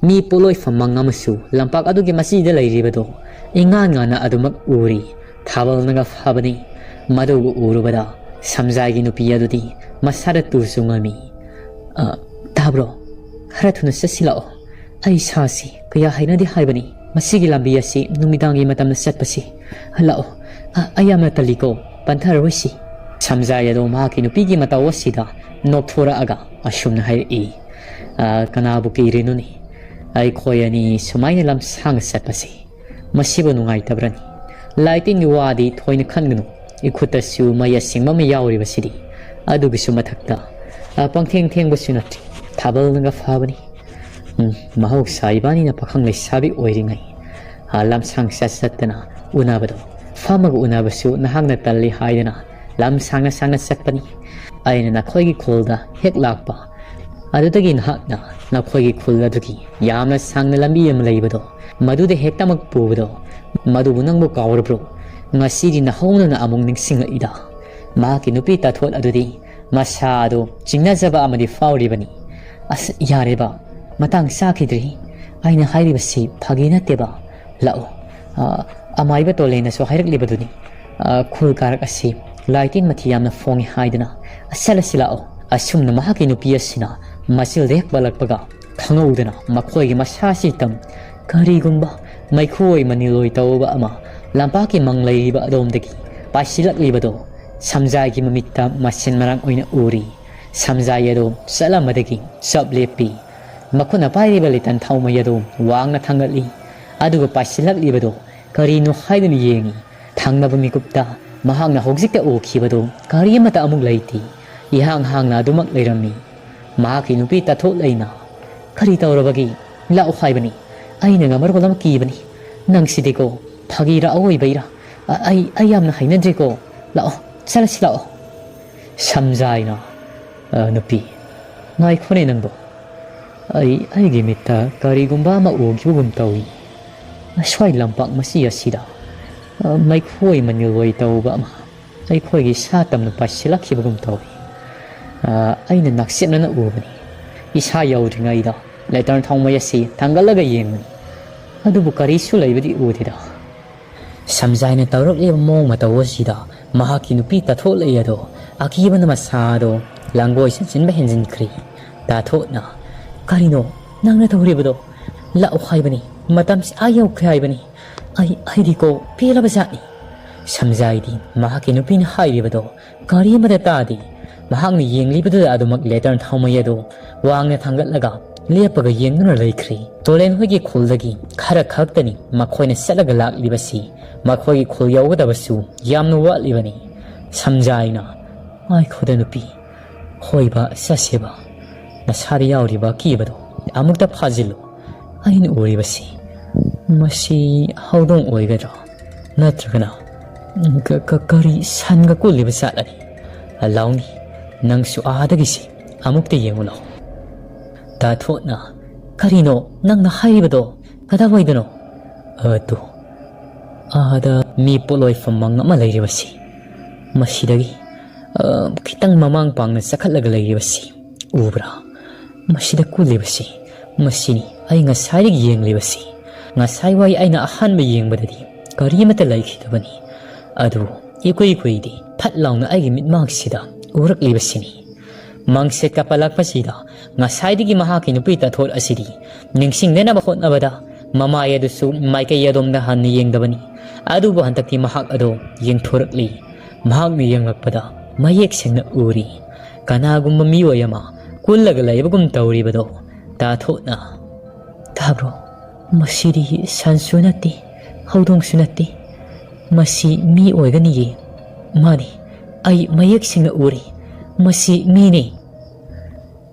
ꯃꯤ ꯄꯣꯠꯂꯣꯏ ꯐꯝꯃꯪ ꯑꯃꯁꯨ ꯂꯝꯄꯥꯛ ꯑꯗꯨꯒꯤ ꯃꯁꯤꯗ ꯂꯩꯔꯤꯕꯗꯣ ꯏꯉꯥꯟ ꯉꯥꯟꯅ ꯑꯗꯨꯃꯛ ꯎꯔꯤ꯫ ꯊꯥꯕꯜꯅꯒ ꯐꯥꯕꯅꯤ꯫ ꯃꯗꯨꯕꯨ ꯎꯔꯨꯕꯗ ꯁꯝꯖꯥꯏꯒꯤ ꯅꯨꯄꯤ ꯑꯗꯨꯗꯤ ꯃꯁꯥꯗ ꯇꯨ ꯆꯨꯡꯉꯝꯃꯤ꯫ "ꯑ, ꯇꯥꯕ꯭ꯔꯣ? ꯈꯔ ꯊꯨꯅ ꯆꯠꯁꯤ ꯂꯥꯛꯑꯣ꯫ ꯑꯩ ꯏꯁꯥꯁꯤ ꯀꯌꯥ ꯍꯩꯅꯗꯦ ꯍꯥꯏꯕꯅꯤ ꯃꯁꯤꯒꯤ ꯂꯝꯕꯤ ꯑꯁꯤ ꯅꯨꯃꯤꯗꯥꯡꯒꯤ ꯃꯇꯝꯗ ꯆꯠꯄꯁꯤ꯫ ꯂꯥꯛꯑꯣ, ꯑ, ꯑꯩ ꯌꯥꯝꯅ ꯇꯜꯂꯤꯀꯣ, ꯄꯟꯊꯔꯔꯣꯏꯁꯤ꯫" ꯁꯝꯖꯥꯏ ꯑꯗꯣ ꯃꯍꯥꯛꯀꯤ ꯅꯨꯄꯤꯒꯤ ꯃꯇꯧ ꯑꯁꯤꯗ ꯅꯣꯛꯊꯣꯔꯛꯑꯒ ꯑꯁꯨꯝꯅ ꯍꯥꯏꯔꯛꯏ, "ꯑ, ꯀꯅꯥꯕꯨ ꯀꯤꯔꯤꯅꯣꯅꯦ? ꯑꯩꯈꯣꯏ ꯑꯅꯤ ꯁꯨꯃꯥꯏꯅ ꯂꯝ ꯁꯥꯡꯅ ꯆꯠꯄꯁꯤ ꯃꯁꯤꯕꯨ ꯅꯨꯡꯉꯥꯏꯇꯕ꯭ꯔꯅꯤ? ꯂꯥꯏꯇꯤꯟꯒꯤ ꯋꯥꯗꯤ ꯊꯣꯏꯅ ꯈꯟꯒꯅꯨ꯫ ꯏꯈꯨꯠꯇꯁꯨ ꯃꯩ ꯑꯁꯦꯡꯕ ꯑꯃ ꯌꯥꯎꯔꯤꯕꯁꯤꯗꯤ꯫ ꯑꯗꯨꯒꯤꯁꯨ ꯃꯊꯛꯇ, ꯑ, ꯄꯪꯊꯦꯡ ꯊꯦꯡꯕꯁꯨ ꯅꯠꯇ꯭ꯔꯤ꯫ ꯊꯥꯕꯜꯅꯒ ꯐꯥꯕꯅꯤ꯫ ꯎꯝ, ꯃꯍꯧꯁꯥ ꯏꯕꯥꯅꯤꯅ ꯄꯥꯈꯪ ꯂꯩꯁꯥꯕꯤ ꯑꯣꯏꯔꯤꯉꯩ, ꯑ, ꯂꯝꯁꯥꯡ ꯆꯠ ꯆꯠꯇꯅ ꯎꯅꯕꯗꯣ꯫ ꯐꯝꯃꯒ ꯎꯅꯕꯁꯨ ꯅꯍꯥꯛꯅ ꯇꯜꯂꯤ ꯍꯥꯏꯗꯅ ꯂꯝ ꯁꯥꯡꯅ ꯁꯥꯡꯅ ꯆꯠꯄꯅꯤ꯫ ꯑꯩꯅ ꯅꯈꯣꯏꯒꯤ ꯈꯨꯜꯗ ꯍꯦꯛ ꯂꯥꯛꯄ ꯑꯗꯨꯗꯒꯤ ꯅꯍꯥꯛꯅ ꯅꯈꯣꯏꯒꯤ ꯈꯨꯜ ꯑꯗꯨꯒꯤ ꯌꯥꯝꯅ ꯁꯥꯡꯅ ꯂꯝꯕꯤ ꯑꯃ ꯂꯩꯕꯗꯣ, ꯃꯗꯨꯗ ꯍꯦꯛꯇꯃꯛ ꯄꯨꯕꯗꯣ, ꯃꯗꯨꯕꯨ ꯅꯪꯕꯨ ꯀꯥꯎꯔꯕ꯭ꯔꯣ? ꯉꯁꯤꯗꯤ ꯅꯍꯧꯅꯅ ꯑꯃꯨꯛ ꯅꯤꯡꯁꯤꯡꯂꯛꯏꯗ꯫" ꯃꯍꯥꯛꯀꯤ ꯅꯨꯄꯤ ꯇꯥꯊꯣꯠ ꯑꯗꯨꯗꯤ ꯃꯁꯥ ꯑꯗꯨ ꯆꯤꯡꯅꯖꯕ ꯑꯃꯗꯤ ꯐꯥꯎꯔꯤꯕꯅꯤ꯫ "ꯑꯁ, ꯌꯥꯔꯦꯕ, ꯃꯇꯥꯡ ꯆꯥꯈꯤꯗ꯭ꯔꯤ꯫ ꯑꯩꯅ ꯍꯥꯏꯔꯤꯕꯁꯤ ꯐꯥꯒꯤ ꯅꯠꯇꯦꯕ꯫ ꯂꯥꯛꯑꯣ, ꯑ, ꯑꯃꯥꯏꯕ ꯇꯣꯂꯦꯅꯁꯨ ꯍꯥꯏꯔꯛꯂꯤꯕꯗꯨꯅꯤ꯫ ꯑ, ꯈꯨꯜ ꯀꯥꯔꯛ ꯑꯁꯤ ꯂꯥꯏꯇꯤꯟ ꯃꯊꯤ ꯌꯥꯝꯅ ꯐꯣꯡꯉꯤ ꯍꯥꯏꯗꯅ꯫ ꯑ, ꯆꯠꯂꯁꯤ ꯂꯥꯛꯑꯣ꯫" ꯑꯁꯨꯝꯅ ꯃꯍꯥꯛꯀꯤ ꯅꯨꯄꯤ ꯑꯁꯤꯅ ꯃꯆꯤꯜꯗ ꯍꯦꯛ ꯄꯜꯂꯛꯄꯒ ꯈꯪꯍꯧꯗꯅ ꯃꯈꯣꯏꯒꯤ ꯃꯁꯥꯁꯤ ꯇꯝ ꯀꯔꯤꯒꯨꯝꯕ ꯃꯩꯈꯨꯑꯣꯏ ꯃꯅꯤꯜꯑꯣꯏ ꯇꯧꯕ ꯑꯃ ꯂꯝꯄꯥꯛꯀꯤ ꯃꯪ ꯂꯩꯔꯤꯕ ꯑꯗꯣꯝꯗꯒꯤ ꯄꯥꯏꯁꯤꯜꯂꯛꯂꯤꯕꯗꯣ ꯁꯝꯖꯥꯏꯒꯤ ꯃꯃꯤꯠꯇ ꯃꯁꯤꯟ ꯃꯔꯥꯡ ꯑꯣꯏꯅ ꯎꯔꯤ꯫ ꯁꯝꯖꯥꯏ ꯑꯗꯣ ꯆꯠꯂꯝꯕꯗꯒꯤ ꯆꯞ ꯂꯦꯞꯄꯤ꯫ ꯃꯈꯨꯠꯅ ꯄꯥꯏꯔꯤꯕ ꯂꯤꯇꯟ ꯊꯥꯎꯃꯩ ꯑꯗꯨ ꯋꯥꯡꯅ ꯊꯥꯡꯒꯠꯂꯤ꯫ ꯑꯗꯨꯒ ꯄꯥꯏꯁꯤꯜꯂꯛꯂꯤꯕꯗꯨ ꯀꯔꯤꯅꯣ ꯍꯥꯏꯗꯨꯅ ꯌꯦꯡꯏ꯫ ꯊꯪꯅꯕ ꯃꯤꯀꯨꯞꯇ ꯃꯍꯥꯛꯅ ꯍꯧꯖꯤꯛꯇ ꯎꯈꯤꯕꯗꯨ ꯀꯔꯤ ꯑꯃꯠꯇ ꯑꯃꯨꯛ ꯂꯩꯇꯦ꯫ ꯏꯍꯥꯡ ꯍꯥꯡꯅ ꯑꯗꯨꯃꯛ ꯂꯩꯔꯝꯃꯤ꯫ ꯃꯍꯥꯛꯀꯤ ꯅꯨꯄꯤ ꯇꯥꯊꯣꯠ ꯂꯩꯅ, "ꯀꯔꯤ ꯇꯧꯔꯕꯒꯦ? ꯂꯥꯛꯑꯣ ꯍꯥꯏꯕꯅꯤ꯫ ꯑꯩꯅ ꯉꯝꯃꯔꯣꯏ ꯑꯃ ꯀꯤꯕꯅꯤ꯫ ꯅꯪꯁꯤꯗꯤꯀꯣ, ꯐꯥꯒꯤꯔ ꯑꯋꯣꯏꯕꯩꯔ? ꯑ-, ꯑꯩ, ꯑꯩ ꯌꯥꯝꯅ ꯍꯩꯅꯗ꯭ꯔꯦꯀꯣ꯫ ꯂꯥꯛꯑꯣ, ꯆꯠꯂꯁꯤ ꯂꯥꯛꯑꯣ꯫" ꯁꯝꯖꯥꯏꯅ, "ꯑ, ꯅꯨꯄꯤ, ꯉꯥꯏꯈꯣꯅꯦ ꯅꯪꯕꯣ꯫ ꯑꯩ, ꯑꯩꯒꯤ ꯃꯤꯠꯇ ꯀꯔꯤꯒꯨꯝꯕ ꯑꯃ ꯎꯈꯤꯕꯒꯨꯝ ꯇꯧꯏ꯫ ꯑꯁ꯭ꯋꯥꯏ ꯂꯝꯄꯥꯛ ꯃꯆꯤ ꯑꯁꯤꯗ, ꯑ, ꯃꯩꯈꯣꯏ ꯃꯅꯤꯜ ꯑꯣꯏ ꯇꯧꯕ ꯑꯃ ꯑꯩꯈꯣꯏꯒꯤ ꯁꯥ ꯇꯝꯅ ꯄꯥꯏꯁꯤꯜꯂꯛꯈꯤꯕꯒꯨꯝ ꯇꯧꯏ꯫ ꯑ, ꯑꯩꯅ ꯅꯛꯁꯤꯟꯅꯅ ꯎꯕꯅꯤ꯫ ꯏꯁꯥ ꯌꯧꯗ꯭ꯔꯤꯉꯩꯗ ꯂꯦꯇꯔꯟ ꯊꯥꯎꯃꯩ ꯑꯁꯤ ꯊꯥꯡꯒꯠꯂꯒ ꯌꯦꯡꯕꯅꯤ꯫ ꯑꯗꯨꯕꯨ ꯀꯔꯤꯁꯨ ꯂꯩꯕꯗꯤ ꯎꯗꯦꯗ꯫" ꯁꯝꯖꯥꯏꯅ ꯇꯧꯔꯛꯂꯤꯕ ꯃꯑꯣꯡ ꯃꯇꯧ ꯑꯁꯤꯗ ꯃꯍꯥꯛꯀꯤ ꯅꯨꯄꯤ ꯇꯥꯊꯣꯠ ꯂꯩ ꯑꯗꯣ ꯑꯀꯤꯕꯅ ꯃꯁꯥꯗꯣ ꯂꯥꯡꯒꯣꯏ ꯁꯟꯁꯤꯟꯕ ꯍꯦꯟꯖꯤꯟꯈ꯭ꯔꯦ꯫ ꯇꯥꯊꯣꯠꯅ, "ꯀꯔꯤꯅꯣ ꯅꯪꯅ ꯇꯧꯔꯤꯕꯗꯣ? ꯂꯥꯛꯑꯣ ꯍꯥꯏꯕꯅꯤ, ꯃꯇꯝꯁꯤ ꯑꯥ ꯌꯧꯈ꯭ꯔꯦ ꯍꯥꯏꯕꯅꯤ꯫ ꯑꯩ, ꯑꯩꯗꯤꯀꯣ ꯄꯦꯜꯂꯕ ꯖꯥꯠꯅꯤ꯫" ꯁꯝꯖꯥꯏꯗꯤ ꯃꯍꯥꯛꯀꯤ ꯅꯨꯄꯤꯅ ꯍꯥꯏꯔꯤꯕꯗꯣ ꯀꯔꯤꯃꯠꯇ ꯇꯥꯗꯦ꯫ ꯃꯍꯥꯛꯅ ꯌꯦꯡꯂꯤꯕꯗꯨꯗ ꯑꯗꯨꯃꯛ ꯂꯦꯇꯔꯟ ꯊꯥꯎꯃꯩ ꯑꯗꯨ ꯋꯥꯡꯅ ꯊꯥꯡꯒꯠꯂꯒ ꯂꯦꯞꯄꯒ ꯌꯦꯡꯗꯨꯅ ꯂꯩꯈ꯭ꯔꯦ꯫ ꯇꯣꯂꯦꯟ ꯍꯣꯏꯒꯤ ꯈꯨꯜꯗꯒꯤ ꯈꯔ ꯈꯛꯇꯅꯤ ꯃꯈꯣꯏꯅ ꯆꯠꯂꯒ ꯂꯥꯛꯂꯤꯕꯁꯤ꯫ ꯃꯈꯣꯏꯒꯤ ꯈꯨꯜ ꯌꯧꯒꯗꯕꯁꯨ ꯌꯥꯝꯅ ꯋꯥꯠꯂꯤꯕꯅꯤ꯫ ꯁꯝꯖꯥꯏꯅ, "ꯉꯥꯏꯈꯣꯗ ꯅꯨꯄꯤ, ꯍꯣꯏꯕ, ꯆꯠꯁꯦꯕ꯫ ꯅꯁꯥꯗ ꯌꯥꯎꯔꯤꯕ ꯑꯀꯤꯕꯗꯣ ꯑꯃꯨꯛꯇ ꯐꯥꯖꯤꯜꯂꯨ꯫ ꯑꯩꯅ ꯎꯔꯤꯕꯁꯤ, ꯃꯁꯤ ꯍꯧꯗꯣꯡ ꯑꯣꯏꯒꯗ꯭ꯔꯥ? ꯅꯠꯇ꯭ꯔꯒꯅ ꯀ-, ꯀ-, ꯀꯔꯤ ꯁꯟꯒ ꯀꯨꯜꯂꯤꯕ ꯖꯥꯠꯂꯅꯤ? ꯂꯥꯎꯅꯤ, ꯅꯪꯁꯨ ꯑꯥꯗꯒꯤꯁꯤ ꯑꯃꯨꯛꯇ ꯌꯦꯡꯉꯨ ꯂꯥꯎ꯫" ꯇꯥꯊꯣꯠꯅ, "ꯀꯔꯤꯅꯣ ꯅꯪꯅ ꯍꯥꯏꯔꯤꯕꯗꯣ? ꯀꯗꯥꯏꯋꯥꯏꯗꯅꯣ?" "ꯑꯗꯨ, ꯑꯥꯗ ꯃꯤ ꯄꯣꯠꯂꯣꯏ ꯐꯝ ꯃꯪ ꯑꯃ ꯂꯩꯔꯤꯕꯁꯤ, ꯃꯁꯤꯗꯒꯤ, ꯑ, ꯈꯤꯇꯪ ꯃꯃꯥꯡ ꯄꯥꯡꯅ ꯆꯈꯠꯂꯒ ꯂꯩꯔꯤꯕꯁꯤ ꯎꯕ꯭ꯔꯥ? ꯃꯁꯤꯗ ꯀꯨꯜꯂꯤꯕꯁꯤ, ꯃꯁꯤꯅꯤ ꯑꯩ ꯉꯁꯥꯏꯗꯒꯤ ꯌꯦꯡꯂꯤꯕꯁꯤ꯫ ꯉꯁꯥꯏ ꯋꯥꯏ ꯑꯩꯅ ꯑꯍꯥꯟꯕ ꯌꯦꯡꯕꯗꯗꯤ ꯀꯔꯤꯃꯠꯇ ꯂꯩꯈꯤꯗꯕꯅꯤ꯫ ꯑꯗꯨꯕꯨ ꯏꯀꯨꯏ ꯀꯨꯏꯗꯦ ꯐꯠ ꯂꯥꯎꯅ ꯑꯩꯒꯤ ꯃꯤꯠꯃꯥꯡꯁꯤꯗ ꯎꯔꯛꯂꯤꯕꯁꯤꯅꯤ꯫" ꯃꯪꯁꯦꯠꯀ ꯄꯜꯂꯛꯄꯁꯤꯗ ꯉꯁꯥꯏꯗꯒꯤ ꯃꯍꯥꯛꯀꯤ ꯅꯨꯄꯤ ꯇꯥꯊꯣꯠ ꯑꯁꯤꯗꯤ ꯅꯤꯡꯁꯤꯡꯅꯅꯕ ꯍꯣꯠꯅꯕꯗ ꯃꯃꯥꯏ ꯑꯗꯨꯁꯨ ꯃꯥꯏꯀꯩ ꯑꯗꯣꯝꯗ ꯍꯟꯅ ꯌꯦꯡꯗꯕꯅꯤ꯫ ꯑꯗꯨꯕꯨ ꯍꯟꯗꯛꯇꯤ ꯃꯍꯥꯛ ꯑꯗꯣ ꯌꯦꯡꯊꯣꯔꯛꯂꯤ꯫ ꯃꯍꯥꯛꯅ ꯌꯦꯡꯂꯛꯄꯗ ꯃꯌꯦꯛ ꯁꯦꯡꯅ ꯎꯔꯤ꯫ ꯀꯅꯥꯒꯨꯝꯕ ꯃꯤꯑꯣꯏ ꯑꯃ ꯀꯨꯜꯂꯒ ꯂꯩꯕꯒꯨꯝ ꯇꯧꯔꯤꯕꯗꯣ ꯇꯥꯊꯣꯠꯅ, "ꯇꯥꯕ꯭ꯔꯣ? ꯃꯁꯤꯗꯤ ꯁꯟꯁꯨ ꯅꯠꯇꯦ, ꯍꯧꯗꯣꯡꯁꯨ ꯅꯠꯇꯦ꯫ ꯃꯁꯤ ꯃꯤ ꯑꯣꯏꯒꯅꯤꯌꯦ꯫ ꯃꯥꯅꯤ, ꯑꯩ ꯃꯌꯦꯛ ꯁꯦꯡꯅ ꯎꯔꯦ꯫ ꯃꯁꯤ ꯃꯤꯅꯦ꯫"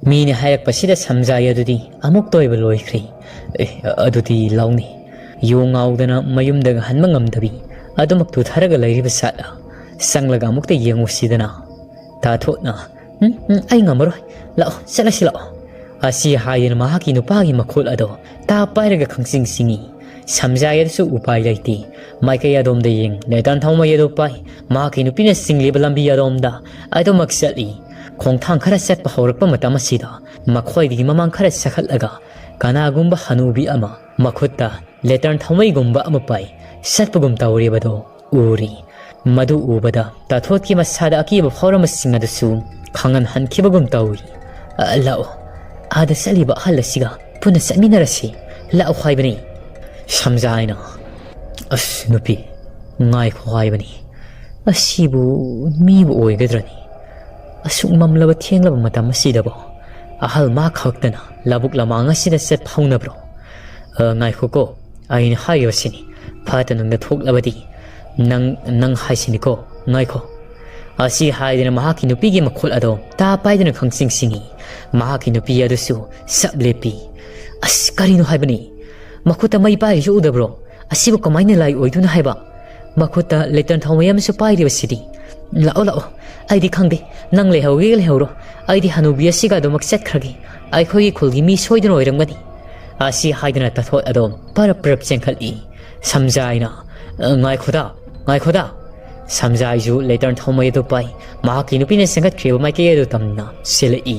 ꯃꯤꯅꯦ ꯍꯥꯏꯔꯛꯄꯁꯤꯗ ꯁꯝꯖꯥꯏ ꯑꯗꯨꯗꯤ ꯑꯃꯨꯛꯇ ꯑꯣꯏꯕ ꯂꯣꯏꯈ꯭ꯔꯦ꯫ "ꯑꯦ, ꯑꯗꯨꯗꯤ ꯂꯥꯎꯅꯦ꯫" ꯌꯣꯡ ꯉꯥꯎꯗꯅ ꯃꯌꯨꯝꯗꯒ ꯍꯟꯕ ꯉꯝꯗꯕꯤ ꯑꯗꯨꯃꯛ ꯇꯨꯊꯔꯒ ꯂꯩꯔꯤꯕ ꯁꯥꯠꯂ꯫ "ꯆꯪꯂꯒ ꯑꯃꯨꯛꯇ ꯌꯦꯡꯉꯨꯁꯤꯗꯅ꯫" ꯇꯥꯊꯣꯠꯅ, "ꯎꯝ, ꯎꯝ, ꯑꯩ ꯉꯝꯃꯔꯣꯏ꯫ ꯂꯥꯛꯑꯣ, ꯆꯠꯂꯁꯤ ꯂꯥꯛꯑꯣ꯫" ꯑꯁꯤ ꯍꯥꯏꯗꯨꯅ ꯃꯍꯥꯛꯀꯤ ꯅꯨꯄꯥꯒꯤ ꯃꯈꯨꯠ ꯑꯗꯣ ꯇꯥ ꯄꯥꯏꯔꯒ ꯈꯪꯆꯤꯡ ꯆꯤꯡꯏ꯫ ꯁꯝꯖꯥꯏ ꯑꯗꯨꯁꯨ ꯎꯄꯥꯏ ꯂꯩꯇꯦ꯫ ꯃꯥꯏꯀꯩ ꯑꯗꯣꯝꯗ ꯌꯦꯡ ꯂꯦꯇꯔꯟ ꯊꯥꯎꯃꯩ ꯑꯗꯨ ꯄꯥꯏ꯫ ꯃꯍꯥꯛꯀꯤ ꯅꯨꯄꯤꯅ ꯆꯤꯡꯂꯤꯕ ꯂꯝꯕꯤ ꯑꯗꯣꯝꯗ ꯑꯗꯨꯃꯛ ꯆꯠꯂꯤ꯫ ꯈꯣꯡꯊꯥꯡ ꯈꯔ ꯆꯠꯄ ꯍꯧꯔꯛꯄ ꯃꯇꯝ ꯑꯁꯤꯗ ꯃꯈꯣꯏꯗꯒꯤ ꯃꯃꯥꯡ ꯈꯔ ꯆꯈꯠꯂꯒ ꯀꯅꯥꯒꯨꯝꯕ ꯍꯅꯨꯕꯤ ꯑꯃ ꯃꯈꯨꯠꯇ ꯂꯦꯇꯔꯟ ꯊꯥꯎꯃꯩꯒꯨꯝꯕ ꯑꯃ ꯄꯥꯏ ꯆꯠꯄꯒꯨꯝ ꯇꯧꯔꯤꯕꯗꯨ ꯎꯔꯤ꯫ ꯃꯗꯨ ꯎꯕꯗ ꯇꯥꯊꯣꯠꯀꯤ ꯃꯁꯥꯗ ꯑꯀꯤꯕ ꯐꯥꯎꯔꯝꯕꯁꯤꯡ ꯑꯗꯨꯁꯨ ꯈꯪꯍꯟꯍꯟꯈꯤꯕꯒꯨꯝ ꯇꯧꯏ꯫ "ꯑ, ꯂꯥꯛꯑꯣ, ꯑꯥꯗ ꯆꯠꯂꯤꯕ ꯑꯍꯜ ꯑꯁꯤꯒ ꯄꯨꯟꯅ ꯆꯠꯃꯤꯟꯅꯔꯁꯤ꯫ ꯂꯥꯛꯑꯣ ꯍꯥꯏꯕꯅꯤ꯫" ꯁꯝꯖꯥꯏꯅ, "ꯑꯁ ꯅꯨꯄꯤ, ꯉꯥꯏꯈꯣ ꯍꯥꯏꯕꯅꯤ꯫ ꯑꯁꯤꯕꯨ ꯃꯤꯕꯨ ꯑꯣꯏꯒꯗ꯭ꯔꯅꯤ? ꯑꯁꯨꯛ ꯃꯝꯂꯕ ꯊꯦꯡꯂꯕ ꯃꯇꯝ ꯑꯁꯤꯗꯕꯨ ꯑꯍꯜ ꯃꯥ ꯈꯛꯇꯅ ꯂꯧꯕꯨꯛ ꯂꯃꯥꯡ ꯑꯁꯤꯗ ꯆꯠꯄ ꯍꯧꯅꯕ꯭ꯔꯣ? ꯑ, ꯉꯥꯏꯈꯣꯀꯣ, ꯑꯩꯅ ꯍꯥꯏꯔꯤꯕꯁꯤꯅꯤ꯫ ꯐꯠꯇ ꯅꯨꯡꯗ ꯊꯣꯛꯂꯕꯗꯤ ꯅꯪ, ꯅꯪ ꯍꯥꯏꯁꯤꯅꯤꯀꯣ꯫ ꯉꯥꯏꯈꯣ꯫" ꯑꯁꯤ ꯍꯥꯏꯗꯨꯅ ꯃꯍꯥꯛꯀꯤ ꯅꯨꯄꯤꯒꯤ ꯃꯈꯨꯠ ꯑꯗꯣ ꯇꯥ ꯄꯥꯏꯗꯨꯅ ꯈꯪꯆꯤꯡ ꯆꯤꯡꯏ꯫ ꯃꯍꯥꯛꯀꯤ ꯅꯨꯄꯤ ꯑꯗꯨꯁꯨ ꯁꯞ ꯂꯦꯞꯄꯤ꯫ "ꯑꯁ, ꯀꯔꯤꯅꯣ ꯍꯥꯏꯕꯅꯤ? ꯃꯈꯨꯠꯇ ꯃꯩ ꯄꯥꯏꯔꯤꯁꯨ ꯎꯗꯕ꯭ꯔꯣ? ꯑꯁꯤꯕꯨ ꯀꯃꯥꯏꯅ ꯂꯥꯏ ꯑꯣꯏꯗꯣꯏꯅꯣ ꯍꯥꯏꯕ? ꯃꯈꯨꯠꯇ ꯂꯦꯇꯔꯟ ꯊꯥꯎꯃꯩ ꯑꯃꯁꯨ ꯄꯥꯏꯔꯤꯕꯁꯤꯗꯤ꯫ ꯂꯥꯛꯑꯣ, ꯂꯥꯛꯑꯣ, ꯑꯩꯗꯤ ꯈꯪꯗꯦ꯫ ꯅꯪ ꯂꯩꯍꯧꯒꯦꯒ ꯂꯩꯍꯧꯔꯣ꯫ ꯑꯩꯗꯤ ꯍꯅꯨꯕꯤ ꯑꯁꯤꯒ ꯑꯗꯨꯃꯛ ꯆꯠꯈ꯭ꯔꯒꯦ꯫ ꯑꯩꯈꯣꯏꯒꯤ ꯈꯨꯜꯒꯤ ꯃꯤ ꯁꯣꯏꯗꯅ ꯑꯣꯏꯔꯝꯒꯅꯤ꯫" ꯑꯁꯤ ꯍꯥꯏꯗꯨꯅ ꯇꯥꯊꯣꯠ ꯑꯗꯣ ꯄꯔꯞ ꯄꯔꯞ ꯆꯦꯟꯈꯠꯂꯤ꯫ ꯁꯝꯖꯥꯏꯅ, "ꯑ, ꯉꯥꯏꯈꯣꯗ, ꯉꯥꯏꯈꯣꯗ!" ꯁꯝꯖꯥꯏꯁꯨ ꯂꯦꯇꯔꯟ ꯊꯥꯎꯃꯩ ꯑꯗꯨ ꯄꯥꯏ꯫ ꯃꯍꯥꯛꯀꯤ ꯅꯨꯄꯤꯅ ꯆꯦꯟꯈꯠꯈ꯭ꯔꯤꯕ ꯃꯥꯏꯀꯩ ꯑꯗꯨ ꯇꯝꯅ ꯆꯦꯜꯂꯛꯏ꯫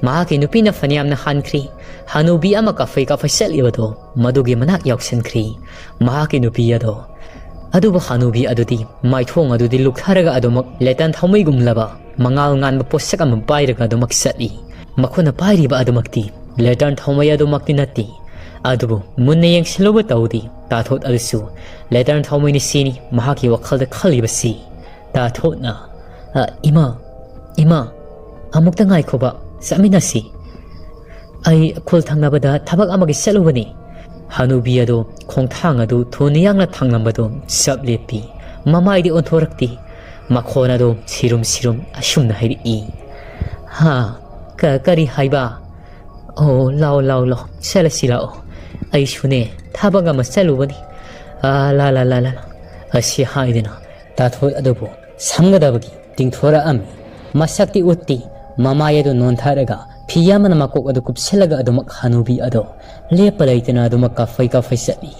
ꯃꯍꯥꯛꯀꯤ ꯅꯨꯄꯤꯅ ꯐꯅꯌꯥꯝꯅ ꯍꯥꯟꯈ꯭ꯔꯤ꯫ ꯍꯅꯨꯕꯤ ꯑꯃ ꯀꯥꯐꯩ ꯀꯥꯐꯩ ꯆꯠꯂꯤꯕꯗꯣ ꯃꯗꯨꯒꯤ ꯃꯅꯥꯛ ꯌꯥꯎꯁꯟꯈ꯭ꯔꯤ꯫ ꯃꯍꯥꯛꯀꯤ ꯅꯨꯄꯤ ꯑꯗꯣ, ꯑꯗꯨꯕꯨ ꯍꯅꯨꯕꯤ ꯑꯗꯨꯗꯤ ꯃꯥꯏꯊꯣꯡ ꯑꯗꯨꯗꯤ ꯂꯨꯞꯊꯔꯒ ꯑꯗꯨꯃꯛ ꯂꯦꯇꯔꯟ ꯊꯥꯎꯃꯩꯒꯨꯝꯂꯕ ꯃꯉꯥꯜ ꯉꯥꯟꯕ ꯄꯣꯠꯁꯛ ꯑꯃ ꯄꯥꯏꯔꯒ ꯑꯗꯨꯃꯛ ꯆꯠꯂꯤ꯫ ꯃꯈꯨꯠꯅ ꯄꯥꯏꯔꯤꯕ ꯑꯗꯨꯃꯛꯇꯤ ꯂꯦꯇꯔꯟ ꯊꯥꯎꯃꯩ ꯑꯗꯨꯃꯛꯇꯤ ꯅꯠꯇꯦ꯫ ꯑꯗꯨꯕꯨ ꯃꯨꯟꯅ ꯌꯦꯡꯁꯤꯜꯂꯨꯕ ꯇꯧꯗꯤ ꯇꯥꯊꯣꯠ ꯑꯗꯨꯁꯨ ꯂꯦꯇꯔꯟ ꯊꯥꯎꯃꯩꯅꯤ ꯁꯤꯅꯤ ꯃꯍꯥꯛꯀꯤ ꯋꯥꯈꯜꯗ ꯈꯜꯂꯤꯕꯁꯤ꯫ ꯇꯥꯊꯣꯠꯅ, "ꯑ, ꯏꯃꯥ, ꯏꯃꯥ, ꯑꯃꯨꯛꯇ ꯉꯥꯏꯈꯣꯕ, ꯆꯠꯃꯤꯟꯅꯁꯤ꯫" "ꯑꯩ ꯈꯨꯜ ꯊꯪꯅꯕꯗ ꯊꯕꯛ ꯑꯃꯒꯤ ꯆꯠꯂꯨꯕꯅꯤ꯫" ꯍꯅꯨꯕꯤ ꯑꯗꯨ ꯈꯣꯡꯊꯥꯡ ꯑꯗꯨ ꯊꯨꯅ ꯌꯥꯡꯅ ꯊꯥꯡꯂꯝꯕꯗꯨ ꯆꯞ ꯂꯦꯞꯄꯤ꯫ ꯃꯃꯥꯏꯗꯤ ꯑꯣꯟꯊꯣꯔꯛꯇꯦ꯫ ꯃꯈꯣꯟ ꯑꯗꯨ ꯁꯤꯔꯨꯝ ꯁꯤꯔꯨꯝ ꯑꯁꯨꯝꯅ ꯍꯥꯏꯔꯛꯏ꯫ "ꯍꯥ? ꯀ-, ꯀꯔꯤ ꯍꯥꯏꯕ? ꯑꯣ, ꯂꯥꯛꯑꯣ, ꯂꯥꯛꯑꯣ, ꯂꯥꯛꯑꯣ꯫ ꯆꯠꯂꯁꯤ ꯂꯥꯛꯑꯣ꯫ ꯑꯩꯁꯨꯅꯦ, ꯊꯕꯛ ꯑꯃ ꯆꯠꯂꯨꯕꯅꯤ꯫ ꯑꯥ, ꯂꯥ, ꯂꯥ, ꯂꯥ, ꯂꯥ, ꯂꯥ꯫" ꯑꯁꯤ ꯍꯥꯏꯗꯨꯅ ꯇꯥꯊꯣꯠ ꯑꯗꯨꯕꯨ ꯁꯝꯒꯗꯕꯒꯤ ꯇꯤꯡꯊꯣꯔꯛꯑꯝꯃꯤ꯫ ꯃꯁꯛꯇꯤ ꯎꯠꯇꯦ꯫ ꯃꯃꯥꯏ ꯑꯗꯨ ꯅꯣꯟꯊꯔꯒ ꯐꯤ ꯑꯃꯅ ꯃꯀꯣꯛ ꯑꯗꯨ ꯀꯨꯞꯁꯤꯜꯂꯒ ꯑꯗꯨꯃꯛ ꯍꯅꯨꯕꯤ ꯑꯗꯨ ꯂꯦꯞꯄ ꯂꯩꯇꯅ ꯑꯗꯨꯃꯛ ꯀꯥꯐꯩ ꯀꯥꯐꯩ ꯆꯠꯂꯤ꯫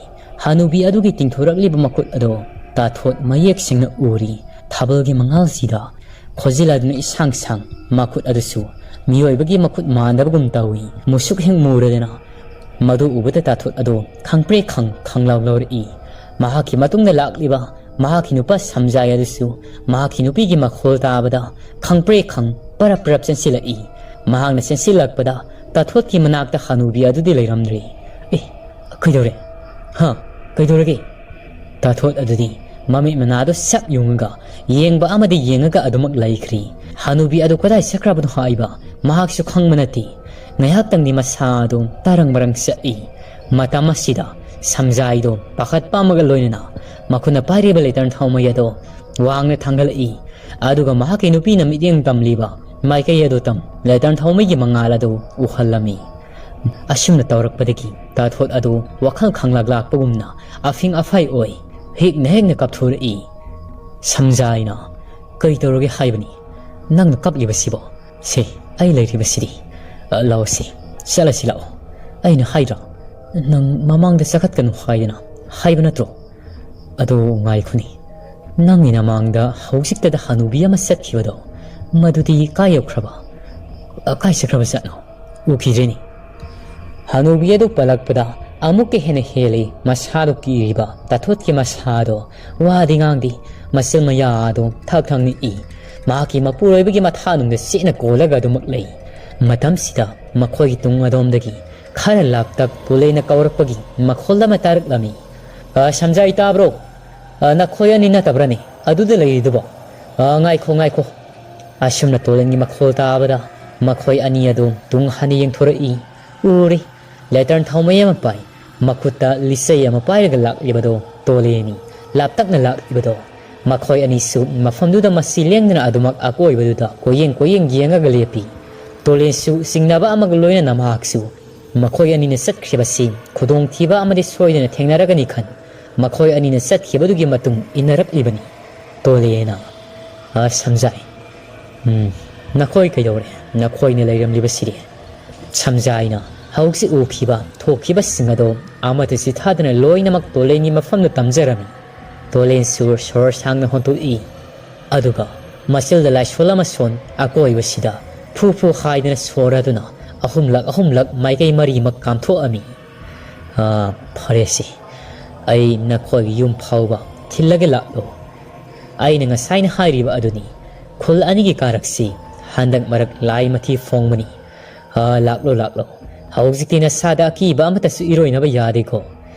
ꯍꯅꯨꯕꯤ ꯑꯗꯨꯒꯤ ꯇꯤꯡꯊꯣꯔꯛꯂꯤꯕ ꯃꯈꯨꯠ ꯑꯗꯨ ꯇꯥꯊꯣꯠ ꯃꯌꯦꯛ ꯁꯦꯡꯅ ꯎꯔꯤ꯫ ꯊꯥꯕꯜꯒꯤ ꯃꯉꯥꯜꯁꯤꯗ ꯈꯣꯖꯤꯜ ꯑꯗꯨꯅ ꯏꯁꯥꯡ ꯁꯥꯡ, ꯃꯈꯨꯠ ꯑꯗꯨꯁꯨ ꯃꯤꯑꯣꯏꯕꯒꯤ ꯃꯈꯨꯠ ꯃꯥꯟꯗꯕꯒꯨꯝ ꯇꯧꯏ꯫ ꯃꯨꯁꯨꯛ ꯍꯦꯛ ꯃꯨꯔꯗꯅ ꯃꯗꯨ ꯎꯕꯗ ꯇꯥꯊꯣꯠ ꯑꯗꯨ ꯈꯪꯄ꯭ꯔꯦꯛ ꯈꯪ ꯈꯪꯂꯥꯎ ꯂꯥꯎꯔꯛꯏ꯫ ꯃꯍꯥꯛꯀꯤ ꯃꯇꯨꯡꯗ ꯂꯥꯛꯂꯤꯕ ꯃꯍꯥꯛꯀꯤ ꯅꯨꯄꯥ ꯁꯝꯖꯥꯏ ꯑꯗꯨꯁꯨ ꯃꯍꯥꯛꯀꯤ ꯅꯨꯄꯤꯒꯤ ꯃꯈꯣꯜ ꯇꯥꯕꯗ ꯈꯪꯄ꯭ꯔꯦꯛ ꯈꯪ ꯄꯔꯞ ꯄꯔꯞ ꯆꯦꯟꯁꯤꯜꯂꯛꯏ꯫ ꯃꯍꯥꯛꯅ ꯆꯦꯟꯁꯤꯜꯂꯛꯄꯗ ꯇꯥꯊꯣꯠꯀꯤ ꯃꯅꯥꯛꯇ ꯍꯅꯨꯕꯤ ꯑꯗꯨꯗꯤ ꯂꯩꯔꯝꯗ꯭ꯔꯦ꯫ "ꯑꯦ, ꯀꯩꯗꯧꯔꯦ? ꯍꯥ? ꯀꯩꯗꯧꯔꯒꯦ?" ꯇꯥꯊꯣꯠ ꯑꯗꯨꯗꯤ ꯃꯃꯤꯠ ꯃꯅꯥꯗꯨ ꯁꯛ ꯌꯨꯡꯉꯒ ꯌꯦꯡꯕ ꯑꯃꯗꯤ ꯌꯦꯡꯉꯒ ꯑꯗꯨꯃꯛ ꯂꯩꯈ꯭ꯔꯤ꯫ ꯍꯅꯨꯕꯤ ꯑꯗꯨ ꯀꯗꯥꯏ ꯆꯠꯈ꯭ꯔꯕꯅꯣ ꯍꯥꯏꯕ ꯃꯍꯥꯛꯁꯨ ꯈꯪꯕ ꯅꯠꯇꯦ꯫ ꯉꯥꯏꯍꯥꯛꯇꯪꯗꯤ ꯃꯁꯥ ꯑꯗꯨ ꯇꯥꯔꯪ ꯃꯔꯪ ꯆꯠꯏ꯫ ꯃꯇꯝ ꯑꯁꯤꯗ ꯁꯝꯖꯥꯏꯗꯣ ꯄꯥꯈꯠꯄ ꯑꯃꯒ ꯂꯣꯏꯅꯅ ꯃꯈꯨꯠꯅ ꯄꯥꯏꯔꯤꯕ ꯂꯦꯇꯔꯟ ꯊꯥꯎꯃꯩ ꯑꯗꯣ ꯋꯥꯡꯅ ꯊꯥꯡꯒꯠꯂꯛꯏ꯫ ꯑꯗꯨꯒ ꯃꯍꯥꯛꯀꯤ ꯅꯨꯄꯤꯅ ꯃꯤꯠꯌꯦꯡ ꯇꯝꯂꯤꯕ ꯃꯥꯏꯀꯩ ꯑꯗꯨ ꯇꯝ ꯂꯦꯇꯔꯟ ꯊꯥꯎꯃꯩꯒꯤ ꯃꯉꯥꯜ ꯑꯗꯨ ꯎꯍꯜꯂꯝꯃꯤ꯫ ꯑꯁꯨꯝꯅ ꯇꯧꯔꯛꯄꯗꯒꯤ ꯇꯥꯊꯣꯠ ꯑꯗꯨ ꯋꯥꯈꯜ ꯈꯪꯂꯥꯛ ꯂꯥꯛꯄꯒꯨꯝꯅ ꯑꯐꯤꯡ ꯑꯐꯥꯏ ꯑꯣꯏ ꯍꯦꯛꯅ ꯍꯦꯛꯅ ꯀꯥꯞꯊꯣꯔꯛꯏ꯫ ꯁꯝꯖꯥꯏꯅ, "ꯀꯔꯤ ꯇꯧꯔꯒꯦ ꯍꯥꯏꯕꯅꯤ? ꯅꯪꯅ ꯀꯞꯂꯤꯕꯁꯤꯕꯣ? ꯁꯦ, ꯑꯩ ꯂꯩꯔꯤꯕꯁꯤꯗꯤ꯫ ꯑ, ꯂꯥꯛꯑꯣ ꯁꯦ, ꯆꯠꯂꯁꯤ ꯂꯥꯛꯑꯣ꯫ ꯑꯩꯅ ꯍꯥꯏꯗ꯭ꯔꯣ? ꯅꯪ ꯃꯃꯥꯡꯗ ꯆꯈꯠꯀꯅꯨ ꯍꯥꯏꯗꯅ ꯍꯥꯏꯕ ꯅꯠꯇ꯭ꯔꯣ? ꯑꯗꯣ ꯉꯥꯏꯈꯣꯅꯦ, ꯅꯪꯒꯤ ꯅꯃꯥꯡꯗ ꯍꯧꯖꯤꯛꯇꯗ ꯍꯅꯨꯕꯤ ꯑꯃ ꯆꯠꯈꯤꯕꯗꯣ, ꯃꯗꯨꯗꯤ ꯀꯥꯏ ꯌꯧꯈ꯭ꯔꯕ? ꯑ, ꯀꯥꯏ ꯆꯠꯈ꯭ꯔꯕ ꯖꯥꯠꯅꯣ? ꯎꯈꯤꯗ꯭ꯔꯦꯅꯦ꯫" ꯍꯅꯨꯕꯤ ꯑꯗꯨ ꯄꯜꯂꯛꯄꯗ ꯑꯃꯨꯛꯀ ꯍꯦꯟꯅ ꯍꯦꯜꯂꯤ ꯃꯁꯥꯗꯨ ꯀꯤꯔꯤꯕ ꯇꯥꯊꯣꯠꯀꯤ ꯃꯁꯥꯗꯣ꯫ ꯋꯥꯗꯤ ꯉꯥꯡꯗꯦ, ꯃꯆꯤꯜ ꯃꯌꯥ ꯑꯗꯨ ꯊꯛ ꯊꯛ ꯅꯤꯛꯏ꯫ ꯃꯍꯥꯛꯀꯤ ꯃꯄꯨꯔꯣꯏꯕꯒꯤ ꯃꯊꯥꯅꯨꯡꯗ ꯆꯦꯠꯅ ꯀꯣꯜꯂꯒ ꯑꯗꯨꯃꯛ ꯂꯩ꯫ ꯃꯇꯝꯁꯤꯗ ꯃꯈꯣꯏꯒꯤ ꯇꯨꯡ ꯑꯗꯣꯝꯗꯒꯤ ꯈꯔ ꯂꯥꯞꯇꯛ ꯄꯨꯂꯩꯅ ꯀꯧꯔꯛꯄꯒꯤ ꯃꯈꯣꯜ ꯑꯃ ꯇꯥꯔꯛꯂꯝꯃꯤ꯫ "ꯑ, ꯁꯝꯖꯥꯏ ꯇꯥꯕ꯭ꯔꯣ? ꯑ, ꯅꯈꯣꯏ ꯑꯅꯤ ꯅꯠꯇꯕ꯭ꯔꯅꯦ ꯑꯗꯨꯗ ꯂꯩꯔꯤꯗꯨꯕꯣ? ꯑ, ꯉꯥꯏꯈꯣ, ꯉꯥꯏꯈꯣ꯫" ꯑꯁꯨꯝꯅ ꯇꯣꯂꯟꯒꯤ ꯃꯈꯣꯜ ꯇꯥꯕꯗ ꯃꯈꯣꯏ ꯑꯅꯤ ꯑꯗꯨ ꯇꯨꯡ ꯍꯟꯅ ꯌꯦꯡꯊꯣꯔꯛꯏ꯫ ꯎꯔꯤ꯫ ꯂꯦꯇꯔꯟ ꯊꯥꯎꯃꯩ ꯑꯃ ꯄꯥꯏ꯫ ꯃꯈꯨꯠꯇ ꯂꯤꯆꯩ ꯑꯃ ꯄꯥꯏꯔꯒ ꯂꯥꯛꯂꯤꯕꯗꯣ ꯇꯣꯂꯦꯅꯤ꯫ ꯂꯥꯞꯇꯛꯅ ꯂꯥꯛꯂꯤꯕꯗꯣ꯫ ꯃꯈꯣꯏ ꯑꯅꯤꯁꯨ ꯃꯐꯝꯗꯨꯗ ꯃꯁꯤ ꯂꯦꯡꯗꯅ ꯑꯗꯨꯃꯛ ꯑꯀꯣꯏꯕꯗꯨꯗ ꯀꯣꯏꯌꯦꯡ ꯀꯣꯏꯌꯦꯡ ꯌꯦꯡꯉꯒ ꯂꯦꯞꯄꯤ꯫ ꯇꯣꯂꯦꯟꯁꯨ ꯆꯤꯡꯅꯕ ꯑꯃꯒ ꯂꯣꯏꯅꯅ ꯃꯍꯥꯛꯁꯨ ꯃꯈꯣꯏ ꯑꯅꯤꯅ ꯆꯠꯈ꯭ꯔꯤꯕꯁꯤ ꯈꯨꯗꯣꯡꯊꯤꯕ ꯑꯃꯗꯤ ꯁꯣꯏꯗꯅ ꯊꯦꯡꯅꯔꯒꯅꯤ ꯈꯟ ꯃꯈꯣꯏ ꯑꯅꯤꯅ ꯆꯠꯈꯤꯕꯗꯨꯒꯤ ꯃꯇꯨꯡ ꯏꯟꯅꯔꯛꯂꯤꯕꯅꯤ꯫ ꯇꯣꯂꯦꯅ, "ꯑ, ꯁꯝꯖꯥꯏ, ꯎꯝ, ꯅꯈꯣꯏ ꯀꯩꯗꯧꯔꯦ? ꯅꯈꯣꯏꯅ ꯂꯩꯔꯝꯂꯤꯕꯁꯤꯗꯤ?" ꯁꯝꯖꯥꯏꯅ ꯍꯧꯖꯤꯛ ꯎꯈꯤꯕ ꯊꯣꯛꯈꯤꯕꯁꯤꯡ ꯑꯗꯣ ꯑꯃꯠꯇ ꯆꯤꯊꯥꯗꯅ ꯂꯣꯏꯅꯃꯛ ꯇꯣꯂꯦꯟꯒꯤ ꯃꯐꯝꯗ ꯇꯝꯖꯔꯝꯃꯤ꯫ ꯇꯣꯂꯦꯟꯁꯨ ꯁꯣꯔ ꯁꯥꯡꯅ ꯍꯣꯟꯇꯣꯛꯏ꯫ ꯑꯗꯨꯒ ꯃꯆꯤꯜꯗ ꯂꯥꯏꯁꯣꯜ ꯑꯃ ꯁꯣꯟ ꯑꯀꯣꯏꯕꯁꯤꯗ ꯐꯨ ꯐꯨ ꯍꯥꯏꯗꯅ ꯁꯣꯔ ꯑꯗꯨꯅ ꯑꯍꯨꯝꯂꯛ ꯑꯍꯨꯝꯂꯛ ꯃꯥꯏꯀꯩ ꯃꯔꯤꯃꯛ ꯀꯥꯝꯊꯣꯛꯑꯝꯃꯤ꯫ "ꯑꯥ, ꯐꯔꯦꯁꯦ, ꯑꯩ ꯅꯈꯣꯏꯒꯤ ꯌꯨꯝ ꯐꯥꯎꯕ ꯊꯤꯜꯂꯒꯦ, ꯂꯥꯛꯂꯣ꯫ ꯑꯩꯅ ꯉꯁꯥꯏꯅ ꯍꯥꯏꯔꯤꯕ ꯑꯗꯨꯅꯤ, ꯈꯨꯜ ꯑꯅꯤꯒꯤ ꯀꯥꯔꯛꯁꯤ ꯍꯟꯗꯛ ꯃꯔꯛ ꯂꯥꯏ ꯃꯊꯤ ꯐꯣꯡꯕꯅꯤ꯫ ꯑꯥ, ꯂꯥꯛꯂꯣ, ꯂꯥꯛꯂꯣ, ꯍꯧꯖꯤꯛꯇꯤ ꯅꯁꯥꯗ ꯑꯀꯤꯕ ꯑꯃꯠꯇꯁꯨ ꯏꯔꯣꯏꯅꯕ ꯌꯥꯗꯦꯀꯣ꯫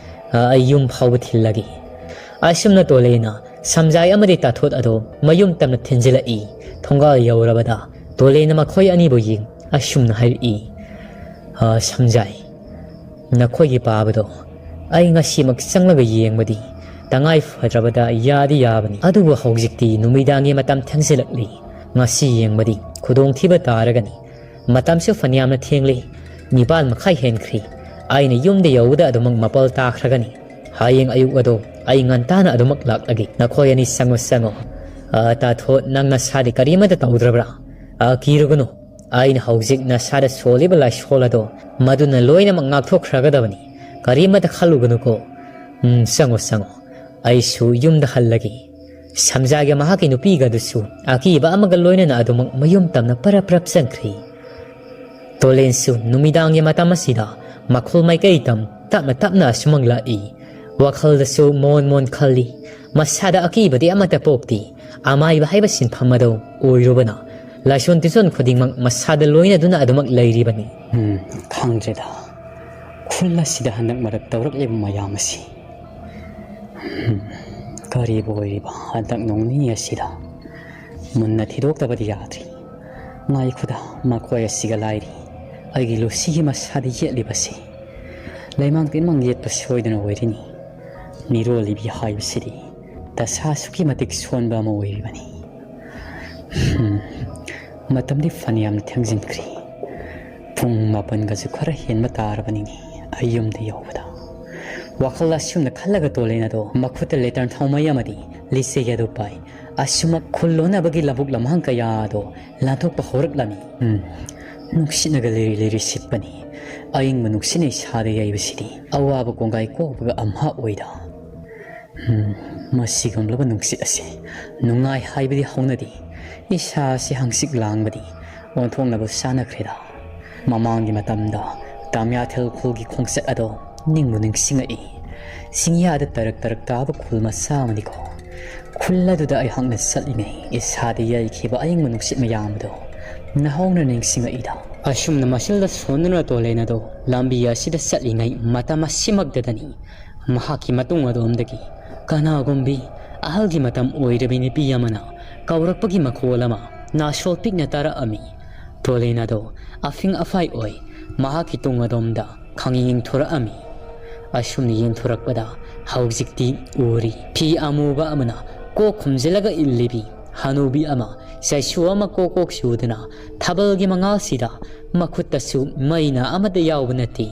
ꯑꯥ, ꯑꯩ ꯌꯨꯝ ꯐꯥꯎꯕ ꯊꯤꯜꯂꯒꯦ꯫" ꯑꯁꯨꯝꯅ ꯇꯣꯂꯦꯅ ꯁꯝꯖꯥꯏ ꯑꯃꯗꯤ ꯇꯥꯊꯣꯠ ꯑꯗꯣ ꯃꯌꯨꯝ ꯇꯝꯅ ꯊꯤꯟꯖꯤꯜꯂꯛꯏ꯫ ꯊꯣꯡꯒꯥꯜ ꯌꯧꯔꯕꯗ ꯇꯣꯂꯦꯅ ꯃꯈꯣꯏ ꯑꯅꯤꯕꯨ ꯌꯦꯡ ꯑꯁꯨꯝꯅ ꯍꯥꯏꯔꯛꯏ, "ꯑꯥ, ꯁꯝꯖꯥꯏ, ꯅꯈꯣꯏꯒꯤ ꯄꯥꯕꯗꯣ ꯑꯩ ꯉꯁꯤꯃꯛ ꯆꯪꯂꯒ ꯌꯦꯡꯕꯗꯤ ꯇꯉꯥꯏ ꯐꯗ꯭ꯔꯕꯗ ꯌꯥꯗꯤ ꯌꯥꯕꯅꯤ, ꯑꯗꯨꯕꯨ ꯍꯧꯖꯤꯛꯇꯤ ꯅꯨꯃꯤꯗꯥꯡꯒꯤ ꯃꯇꯝ ꯊꯦꯡꯖꯤꯜꯂꯛꯂꯤ꯫ ꯉꯁꯤ ꯌꯦꯡꯕꯗꯤ ꯈꯨꯗꯣꯡꯊꯤꯕ ꯇꯥꯔꯒꯅꯤ꯫ ꯃꯇꯝꯁꯨ ꯐꯅꯌꯥꯝꯅ ꯊꯦꯡꯂꯦ, ꯅꯤꯄꯥꯜ ꯃꯈꯥꯏ ꯍꯦꯟꯈ꯭ꯔꯦ꯫ ꯑꯩꯅ ꯌꯨꯝꯗ ꯌꯧꯕꯗ ꯑꯗꯨꯃꯛ ꯃꯥꯄꯜ ꯇꯥꯈ꯭ꯔꯒꯅꯤ꯫ ꯍꯌꯦꯡ ꯑꯌꯨꯛ ꯑꯗꯣ ꯑꯩ ꯉꯟꯇꯥꯅ ꯑꯗꯨꯃꯛ ꯂꯥꯛꯂꯒꯦ꯫ ꯅꯈꯣꯏ ꯑꯅꯤ ꯆꯪꯉꯣ, ꯆꯪꯉꯣ꯫ ꯑ, ꯇꯥꯊꯣꯠ, ꯅꯪ ꯅꯁꯥꯗꯤ ꯀꯔꯤꯃꯠꯇ ꯇꯧꯗ꯭ꯔꯕ꯭ꯔꯥ? ꯑ, ꯀꯤꯔꯨꯒꯅꯨ꯫ ꯑꯩꯅ ꯍꯧꯖꯤꯛ ꯅꯁꯥꯗ ꯁꯣꯜꯂꯤꯕ ꯂꯥꯏꯁꯣꯜ ꯑꯗꯣ ꯃꯗꯨꯅ ꯂꯣꯏꯅꯃꯛ ꯉꯥꯛꯊꯣꯛꯈ꯭ꯔꯒꯗꯕꯅꯤ꯫ ꯀꯔꯤꯃꯠꯇ ꯈꯜꯂꯨꯒꯅꯨꯀꯣ꯫ ꯎꯝ, ꯆꯪꯉꯣ, ꯆꯪꯉꯣ꯫ ꯑꯩꯁꯨ ꯌꯨꯝꯗ ꯍꯜꯂꯒꯦ꯫" ꯁꯝꯖꯥꯒ ꯃꯍꯥꯛꯀꯤ ꯅꯨꯄꯤꯒ ꯑꯗꯨꯁꯨ ꯑꯀꯤꯕ ꯑꯃꯒ ꯂꯣꯏꯅꯅ ꯑꯗꯨꯃꯛ ꯃꯌꯨꯝ ꯇꯝꯅ ꯄꯔꯞ ꯄꯔꯞ ꯆꯪꯈ꯭ꯔꯤ꯫ ꯇꯣꯂꯦꯟꯁꯨ ꯅꯨꯃꯤꯗꯥꯡꯒꯤ ꯃꯇꯝ ꯑꯁꯤꯗ ꯃꯈꯣꯜ ꯃꯥꯏꯀꯩ ꯇꯝ ꯇꯞꯅ ꯇꯞꯅ ꯑꯁꯨꯃꯛ ꯂꯥꯛꯏ꯫ ꯋꯥꯈꯜꯗꯁꯨ ꯃꯣꯟ ꯃꯣꯟ ꯈꯜꯂꯤ꯫ ꯃꯁꯥꯗ ꯑꯀꯤꯕꯗꯤ ꯑꯃꯠꯇ ꯄꯣꯛꯇꯦ꯫ ꯑꯃꯥꯏꯕ ꯍꯥꯏꯕ ꯁꯤꯟꯐꯝ ꯑꯗꯨ ꯑꯣꯏꯔꯨꯕꯅ ꯂꯥꯏꯁꯣꯟ ꯇꯤꯟꯁꯣꯟ ꯈꯨꯗꯤꯡꯃꯛ ꯃꯁꯥꯗ ꯂꯣꯏꯅꯗꯨꯅ ꯑꯗꯨꯃꯛ ꯂꯩꯔꯤꯕꯅꯤ꯫ ꯎꯝ, ꯈꯪꯗ꯭ꯔꯦꯗ꯫ ꯈꯨꯜ ꯑꯁꯤꯗ ꯍꯟꯗꯛ ꯃꯔꯛ ꯇꯧꯔꯛꯂꯤꯕ ꯃꯌꯥꯝ ꯑꯁꯤ꯫ ꯎꯝ, ꯀꯔꯤꯕꯨ ꯑꯣꯏꯔꯤꯕ ꯍꯟꯗꯛ ꯅꯣꯡ ꯅꯤꯅꯤ ꯑꯁꯤꯗ? ꯃꯨꯟꯅ ꯊꯤꯗꯣꯛꯇꯕꯗꯤ ꯌꯥꯗ꯭ꯔꯤ꯫ ꯉꯥꯏꯈꯣꯗ, ꯃꯈꯣꯏ ꯑꯁꯤꯒ ꯂꯥꯏꯔꯤ꯫ ꯑꯩꯒꯤ ꯂꯨꯁꯤꯒꯤ ꯃꯁꯥꯗ ꯌꯦꯠꯂꯤꯕꯁꯤ ꯂꯩꯃꯥꯡ ꯇꯤꯟꯃꯥꯡ ꯌꯦꯠꯄ ꯁꯣꯏꯗꯅ ꯑꯣꯏꯔꯤꯅꯤ꯫ ꯃꯤꯔꯣꯜꯂꯤꯕꯤ ꯍꯥꯏꯕꯁꯤꯗꯤ ꯇꯁꯥ ꯑꯁꯨꯛꯀꯤ ꯃꯇꯤꯛ ꯁꯣꯟꯕ ꯑꯃ ꯑꯣꯏꯔꯤꯕꯅꯤ꯫ ꯍꯝ, ꯃꯇꯝꯗꯤ ꯐꯅꯌꯥꯝꯅ ꯊꯦꯡꯖꯤꯟꯈ꯭ꯔꯦ꯫ ꯄꯨꯡ ꯃꯥꯄꯟꯒꯁꯨ ꯈꯔ ꯍꯦꯟꯕ ꯇꯥꯔꯕꯅꯤꯅꯦ ꯑꯩ ꯌꯨꯝꯗ ꯌꯧꯕꯗ꯫ ꯋꯥꯈꯜ ꯑꯁꯨꯝꯅ ꯈꯜꯂꯒ ꯇꯣꯂꯦꯟ ꯑꯗꯣ ꯃꯈꯨꯠꯇ ꯂꯦꯇꯔꯟ ꯊꯥꯎꯃꯩ ꯑꯃꯗꯤ ꯂꯤꯆꯩ ꯑꯗꯨ ꯄꯥꯏ꯫ ꯑꯁꯨꯃꯛ ꯈꯨꯜ ꯂꯣꯟꯅꯕꯒꯤ ꯂꯧꯕꯨꯛ ꯂꯝꯍꯥꯡ ꯀꯌꯥ ꯑꯗꯣ ꯂꯥꯟꯊꯣꯛꯄ ꯍꯧꯔꯛꯂꯝꯃꯤ꯫ ꯎꯝ, ꯅꯨꯡꯁꯤꯠꯅꯒ ꯂꯤꯔꯤ ꯂꯤꯔꯤ ꯁꯤꯠꯄꯅꯤ꯫ ꯑꯏꯪꯕ ꯅꯨꯡꯁꯤꯠꯅ ꯏꯁꯥꯗ ꯌꯩꯕꯁꯤꯗꯤ ꯑꯋꯥꯕ ꯀꯣꯡꯒꯥꯏ ꯀꯣꯛꯄꯒ ꯑꯝꯍꯥ ꯑꯣꯏꯗ꯫ ꯎꯝ, ꯃꯁꯤꯒꯨꯝꯂꯕ ꯅꯨꯡꯁꯤꯠ ꯑꯁꯤ ꯅꯨꯡꯉꯥꯏ ꯍꯥꯏꯕꯗꯤ ꯍꯧꯅꯗꯦ꯫ ꯏꯁꯥ ꯑꯁꯤ ꯍꯪꯆꯤꯠ ꯂꯥꯡꯕꯗꯤ ꯑꯣꯟꯊꯣꯛꯅꯕ ꯆꯥꯟꯅꯈ꯭ꯔꯦꯗ꯫ ꯃꯃꯥꯡꯒꯤ ꯃꯇꯝꯗ ꯇꯥꯃꯤꯌꯥꯊꯦꯜ ꯈꯨꯜꯒꯤ ꯈꯣꯡꯆꯠ ꯑꯗꯣ ꯅꯤꯡꯕꯨ ꯅꯤꯡꯁꯤꯡꯉꯛꯏ꯫ ꯆꯤꯡꯌꯥꯗ ꯇꯔꯛ ꯇꯔꯛ ꯇꯥꯕ ꯈꯨꯜ ꯃꯆꯥ ꯑꯃꯅꯤꯀꯣ꯫ ꯈꯨꯜ ꯑꯗꯨꯗ ꯑꯩꯍꯥꯛꯅ ꯆꯠꯂꯤꯉꯩ ꯏꯁꯥꯗ ꯌꯩꯈꯤꯕ ꯑꯏꯪꯕ ꯅꯨꯡꯁꯤꯠ ꯃꯌꯥꯝ ꯑꯗꯣ ꯅꯧꯍꯧꯅ ꯅꯤꯡꯁꯤꯡꯉꯛꯏꯗ꯫ ꯑꯁꯨꯝꯅ ꯃꯁꯤꯜꯗ ꯁꯣꯟꯗꯨꯅ ꯇꯣꯂꯦꯟ ꯑꯗꯣ ꯂꯝꯕꯤ ꯑꯁꯤꯗ ꯆꯠꯂꯤꯉꯩ ꯃꯇꯝ ꯑꯁꯤꯃꯛꯇꯗꯅꯤ ꯃꯍꯥꯛꯀꯤ ꯃꯇꯨꯡ ꯑꯗꯣꯝꯗꯒꯤ ꯀꯅꯥꯒꯨꯝꯕꯤ ꯑꯍꯜꯒꯤ ꯃꯇꯝ ꯑꯣꯏꯔꯕꯤ ꯅꯨꯄꯤ ꯑꯃꯅ ꯀꯧꯔꯛꯄꯒꯤ ꯃꯈꯣꯜ ꯑꯃ ꯅꯥꯁꯣꯜ ꯄꯤꯛꯅ ꯇꯥꯔꯛꯑꯝꯃꯤ꯫ ꯇꯣꯂꯦꯟ ꯑꯗꯣ ꯑꯐꯤꯡ ꯑꯐꯥꯏ ꯑꯣꯏ ꯃꯍꯥꯛꯀꯤ ꯇꯨꯡ ꯑꯗꯣꯝꯗ ꯈꯪꯌꯦꯡ ꯌꯦꯡꯊꯣꯔꯛꯑꯝꯃꯤ꯫ ꯑꯁꯨꯝꯅ ꯌꯦꯡꯊꯣꯔꯛꯄꯗ ꯍꯧꯖꯤꯛꯇꯤ ꯎꯔꯤ꯫ ꯐꯤ ꯑꯃꯨꯕ ꯑꯃꯅ ꯀꯣꯛ ꯈꯨꯝꯖꯤꯜꯂꯒ ꯏꯜꯂꯤꯕꯤ ꯍꯅꯨꯕꯤ ꯑꯃ ꯆꯩꯁꯨ ꯑꯃ ꯀꯣꯛ ꯀꯣꯛ ꯆꯨꯗꯨꯅ ꯊꯥꯕꯜꯒꯤ ꯃꯉꯥꯜꯁꯤꯗ ꯃꯈꯨꯠꯇꯁꯨ ꯃꯩꯅ ꯑꯃꯠꯇ ꯌꯥꯎꯕ ꯅꯠꯇꯦ꯫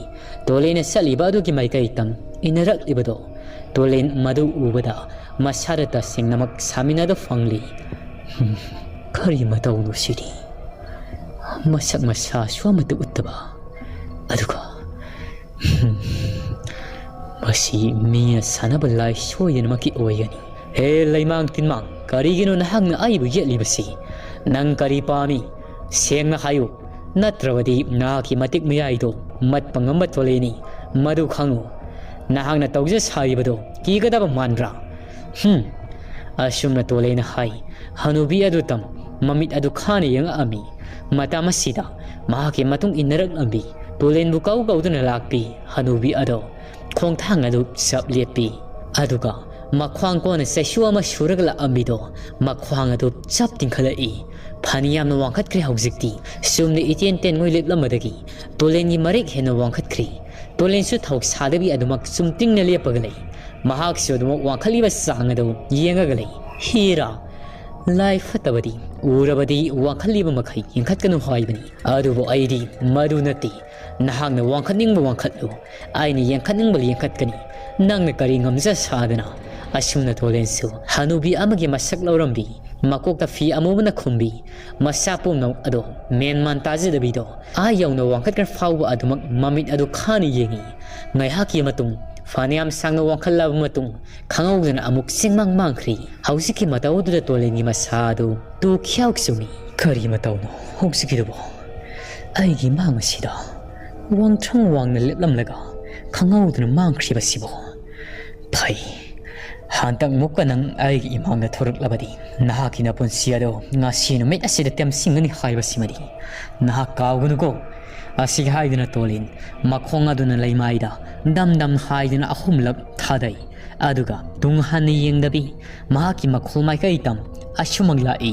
ꯇꯣꯂꯦꯟꯅ ꯆꯠꯂꯤꯕ ꯑꯗꯨꯒꯤ ꯃꯥꯏꯀꯩ ꯇꯝ ꯏꯟꯅꯔꯛꯂꯤꯕꯗꯣ ꯇꯣꯂꯦꯟ ꯃꯗꯨ ꯎꯕꯗ ꯃꯁꯥꯗ ꯇꯁꯦꯡꯅꯃꯛ ꯁꯥꯃꯤꯟꯅꯗ ꯐꯪꯂꯤ꯫ ꯍꯝ, ꯀꯔꯤ ꯃꯇꯧꯅꯣ ꯁꯤꯗꯤ? ꯃꯁꯛ ꯃꯁꯥꯁꯨ ꯑꯃꯠꯇ ꯎꯠꯇꯕ꯫ ꯑꯗꯨꯒ, ꯍꯝ, ꯃꯁꯤ ꯃꯤꯅ ꯁꯥꯟꯅꯕ ꯂꯥꯏ ꯁꯣꯏꯗꯅꯃꯛꯀꯤ ꯑꯣꯏꯒꯅꯤ꯫ ꯍꯦ ꯂꯩꯃꯥꯡ ꯇꯤꯟꯃꯥꯡ, ꯀꯔꯤꯒꯤꯅꯣ ꯅꯍꯥꯛꯅ ꯑꯩꯕꯨ ꯌꯦꯠꯂꯤꯕꯁꯤ? ꯅꯪ ꯀꯔꯤ ꯄꯥꯝꯃꯤ? ꯁꯦꯡꯅ ꯍꯥꯏꯌꯨ꯫ ꯅꯠꯇ꯭ꯔꯕꯗꯤ ꯅꯍꯥꯛꯀꯤ ꯃꯇꯤꯛ ꯃꯌꯥꯏꯗꯣ ꯃꯠꯄ ꯉꯝꯕ ꯇꯣꯂꯦꯟꯅꯤ꯫ ꯃꯗꯨ ꯈꯪꯉꯨ꯫ ꯅꯍꯥꯛꯅ ꯇꯧꯖ ꯁꯥꯔꯤꯕꯗꯣ ꯀꯤꯒꯗꯕ ꯃꯥꯟꯕ꯭ꯔꯥ? ꯍꯨꯝ꯫ ꯑꯁꯨꯝꯅ ꯇꯣꯂꯦꯟꯅ ꯍꯥꯏ꯫ ꯍꯅꯨꯕꯤ ꯑꯗꯨ ꯇꯝ ꯃꯃꯤꯠ ꯑꯗꯨ ꯈꯥꯅ ꯌꯦꯡꯉꯛꯑꯝꯃꯤ꯫ ꯃꯇꯝ ꯑꯁꯤꯗ ꯃꯍꯥꯛꯀꯤ ꯃꯇꯨꯡ ꯏꯟꯅꯔꯛꯂꯝꯕꯤ ꯇꯣꯂꯦꯟꯕꯨ ꯀꯧ ꯀꯧꯗꯨꯅ ꯂꯥꯛꯄꯤ ꯍꯅꯨꯕꯤ ꯑꯗꯣ ꯈꯣꯡꯊꯥꯡ ꯑꯗꯨ ꯆꯞ ꯂꯦꯞꯄꯤ꯫ ꯑꯗꯨꯒ ꯃꯈ꯭ꯋꯥꯡ ꯀꯣꯟꯅ ꯆꯩꯁꯨ ꯑꯃ ꯁꯨꯔꯒ ꯂꯥꯛꯑꯝꯃꯤꯗꯣ ꯃꯈ꯭ꯋꯥꯡ ꯑꯗꯨ ꯆꯞ ꯇꯤꯡꯈꯠꯂꯛꯏ꯫ ꯐꯅ ꯌꯥꯝꯅ ꯋꯥꯡꯈꯠꯈ꯭ꯔꯦ ꯍꯧꯖꯤꯛꯇꯤ꯫ ꯆꯨꯝꯅ ꯏꯇꯦꯟ ꯇꯦꯟꯉꯣꯏ ꯂꯦꯞꯂꯝꯕꯗꯒꯤ ꯇꯣꯂꯦꯟꯒꯤ ꯃꯔꯦꯛ ꯍꯦꯟꯅ ꯋꯥꯡꯈꯠꯈ꯭ꯔꯦ꯫ ꯇꯣꯂꯦꯟꯁꯨ ꯊꯧꯁꯥꯗꯕꯤ ꯑꯗꯨꯃꯛ ꯆꯨꯝꯇꯤꯡꯅ ꯂꯦꯞꯄꯒ ꯂꯩ꯫ ꯃꯍꯥꯛꯁꯨ ꯑꯗꯨꯃꯛ ꯋꯥꯡꯈꯠꯂꯤꯕ ꯆꯥꯡ ꯑꯗꯨ ꯌꯦꯡꯉꯒ ꯂꯩ꯫ ꯍꯤꯔꯥ! ꯂꯥꯏ ꯐꯠꯇꯕꯗꯤ ꯎꯔꯕꯗꯤ ꯋꯥꯡꯈꯠꯂꯤꯕ ꯃꯈꯩ ꯌꯦꯡꯈꯠꯀꯅꯨ ꯍꯥꯏꯕꯅꯤ꯫ ꯑꯗꯨꯕꯨ ꯑꯩꯗꯤ ꯃꯗꯨ ꯅꯠꯇꯦ꯫ ꯅꯍꯥꯛꯅ ꯋꯥꯡꯈꯠꯅꯤꯡꯕ ꯋꯥꯡꯈꯠꯂꯨ꯫ ꯑꯩꯅ ꯌꯦꯡꯈꯠꯅꯤꯡꯕ ꯌꯦꯡꯈꯠꯀꯅꯤ꯫ ꯅꯪꯅ ꯀꯔꯤ ꯉꯝꯖ ꯁꯥꯗꯅ? ꯑꯁꯨꯝꯅ ꯇꯣꯂꯦꯟꯁꯨ ꯍꯅꯨꯕꯤ ꯑꯃꯒꯤ ꯃꯁꯛ ꯂꯧꯔꯝꯕꯤ, ꯃꯀꯣꯛꯇ ꯐꯤ ꯑꯃꯨꯕꯅ ꯈꯨꯝꯕꯤ, ꯃꯁꯥ ꯄꯨꯝꯅꯃꯛ ꯑꯗꯣ ꯃꯦꯟ ꯃꯥꯟ ꯇꯥꯖꯗꯕꯤꯗꯣ ꯑꯥ ꯌꯧꯅ ꯋꯥꯡꯈꯠꯈ꯭ꯔ ꯐꯥꯎꯕ ꯑꯗꯨꯃꯛ ꯃꯃꯤꯠ ꯑꯗꯨ ꯈꯥꯅ ꯌꯦꯡꯉꯤ꯫ ꯉꯥꯏꯍꯥꯛꯀꯤ ꯃꯇꯨꯡ, ꯐꯅꯌꯥꯝ ꯁꯥꯡꯅ ꯋꯥꯡꯈꯠꯂꯕ ꯃꯇꯨꯡ, ꯈꯪꯍꯧꯗꯅ ꯑꯃꯨꯛ ꯆꯤꯡꯃꯥꯡ ꯃꯥꯡꯈ꯭ꯔꯤ꯫ ꯍꯧꯖꯤꯛꯀꯤ ꯃꯇꯧ ꯑꯗꯨꯗ ꯇꯣꯂꯦꯟꯒꯤ ꯃꯁꯥ ꯑꯗꯨ ꯇꯨ ꯈ꯭ꯌꯥꯎ ꯆꯨꯝꯃꯤ꯫ ꯀꯔꯤ ꯃꯇꯧꯅꯣ ꯍꯧꯖꯤꯛꯀꯤꯗꯨꯕꯣ? ꯑꯩꯒꯤ ꯃꯥꯡ ꯑꯁꯤꯗ ꯋꯥꯡꯊ꯭ꯔꯪ ꯋꯥꯡꯅ ꯂꯦꯞꯂꯝꯂꯒ ꯈꯪꯍꯧꯗꯅ ꯃꯥꯡꯈ꯭ꯔꯤꯕꯁꯤꯕꯣ? ꯐꯩ, ꯍꯟꯗꯛ ꯃꯨꯛꯀ ꯅꯪ ꯑꯩꯒꯤ ꯏꯃꯥꯡꯗ ꯊꯣꯔꯛꯂꯕꯗꯤ ꯅꯍꯥꯛꯀꯤ ꯅꯄꯨꯟꯁꯤ ꯑꯗꯣ ꯉꯁꯤ ꯅꯨꯃꯤꯠ ꯑꯁꯤꯗ ꯇꯦꯝꯁꯤꯟꯒꯅꯤ ꯍꯥꯏꯕꯁꯤꯃꯗꯤ ꯅꯍꯥꯛ ꯀꯥꯎꯒꯅꯨꯀꯣ꯫ ꯑꯁꯤ ꯍꯥꯏꯗꯨꯅ ꯇꯣꯂꯤꯟ ꯃꯈꯣꯡ ꯑꯗꯨꯅ ꯂꯩꯃꯥꯏꯗ ꯗꯝ ꯗꯝ ꯍꯥꯏꯗꯨꯅ ꯑꯍꯨꯝꯂꯛ ꯊꯥꯗꯩ꯫ ꯑꯗꯨꯒ ꯇꯨꯡ ꯍꯟꯅ ꯌꯦꯡꯗꯕꯤ ꯃꯍꯥꯛꯀꯤ ꯃꯈꯣꯜ ꯃꯥꯏꯀꯩ ꯇꯝ ꯑꯁꯨꯃꯛ ꯂꯥꯛꯏ꯫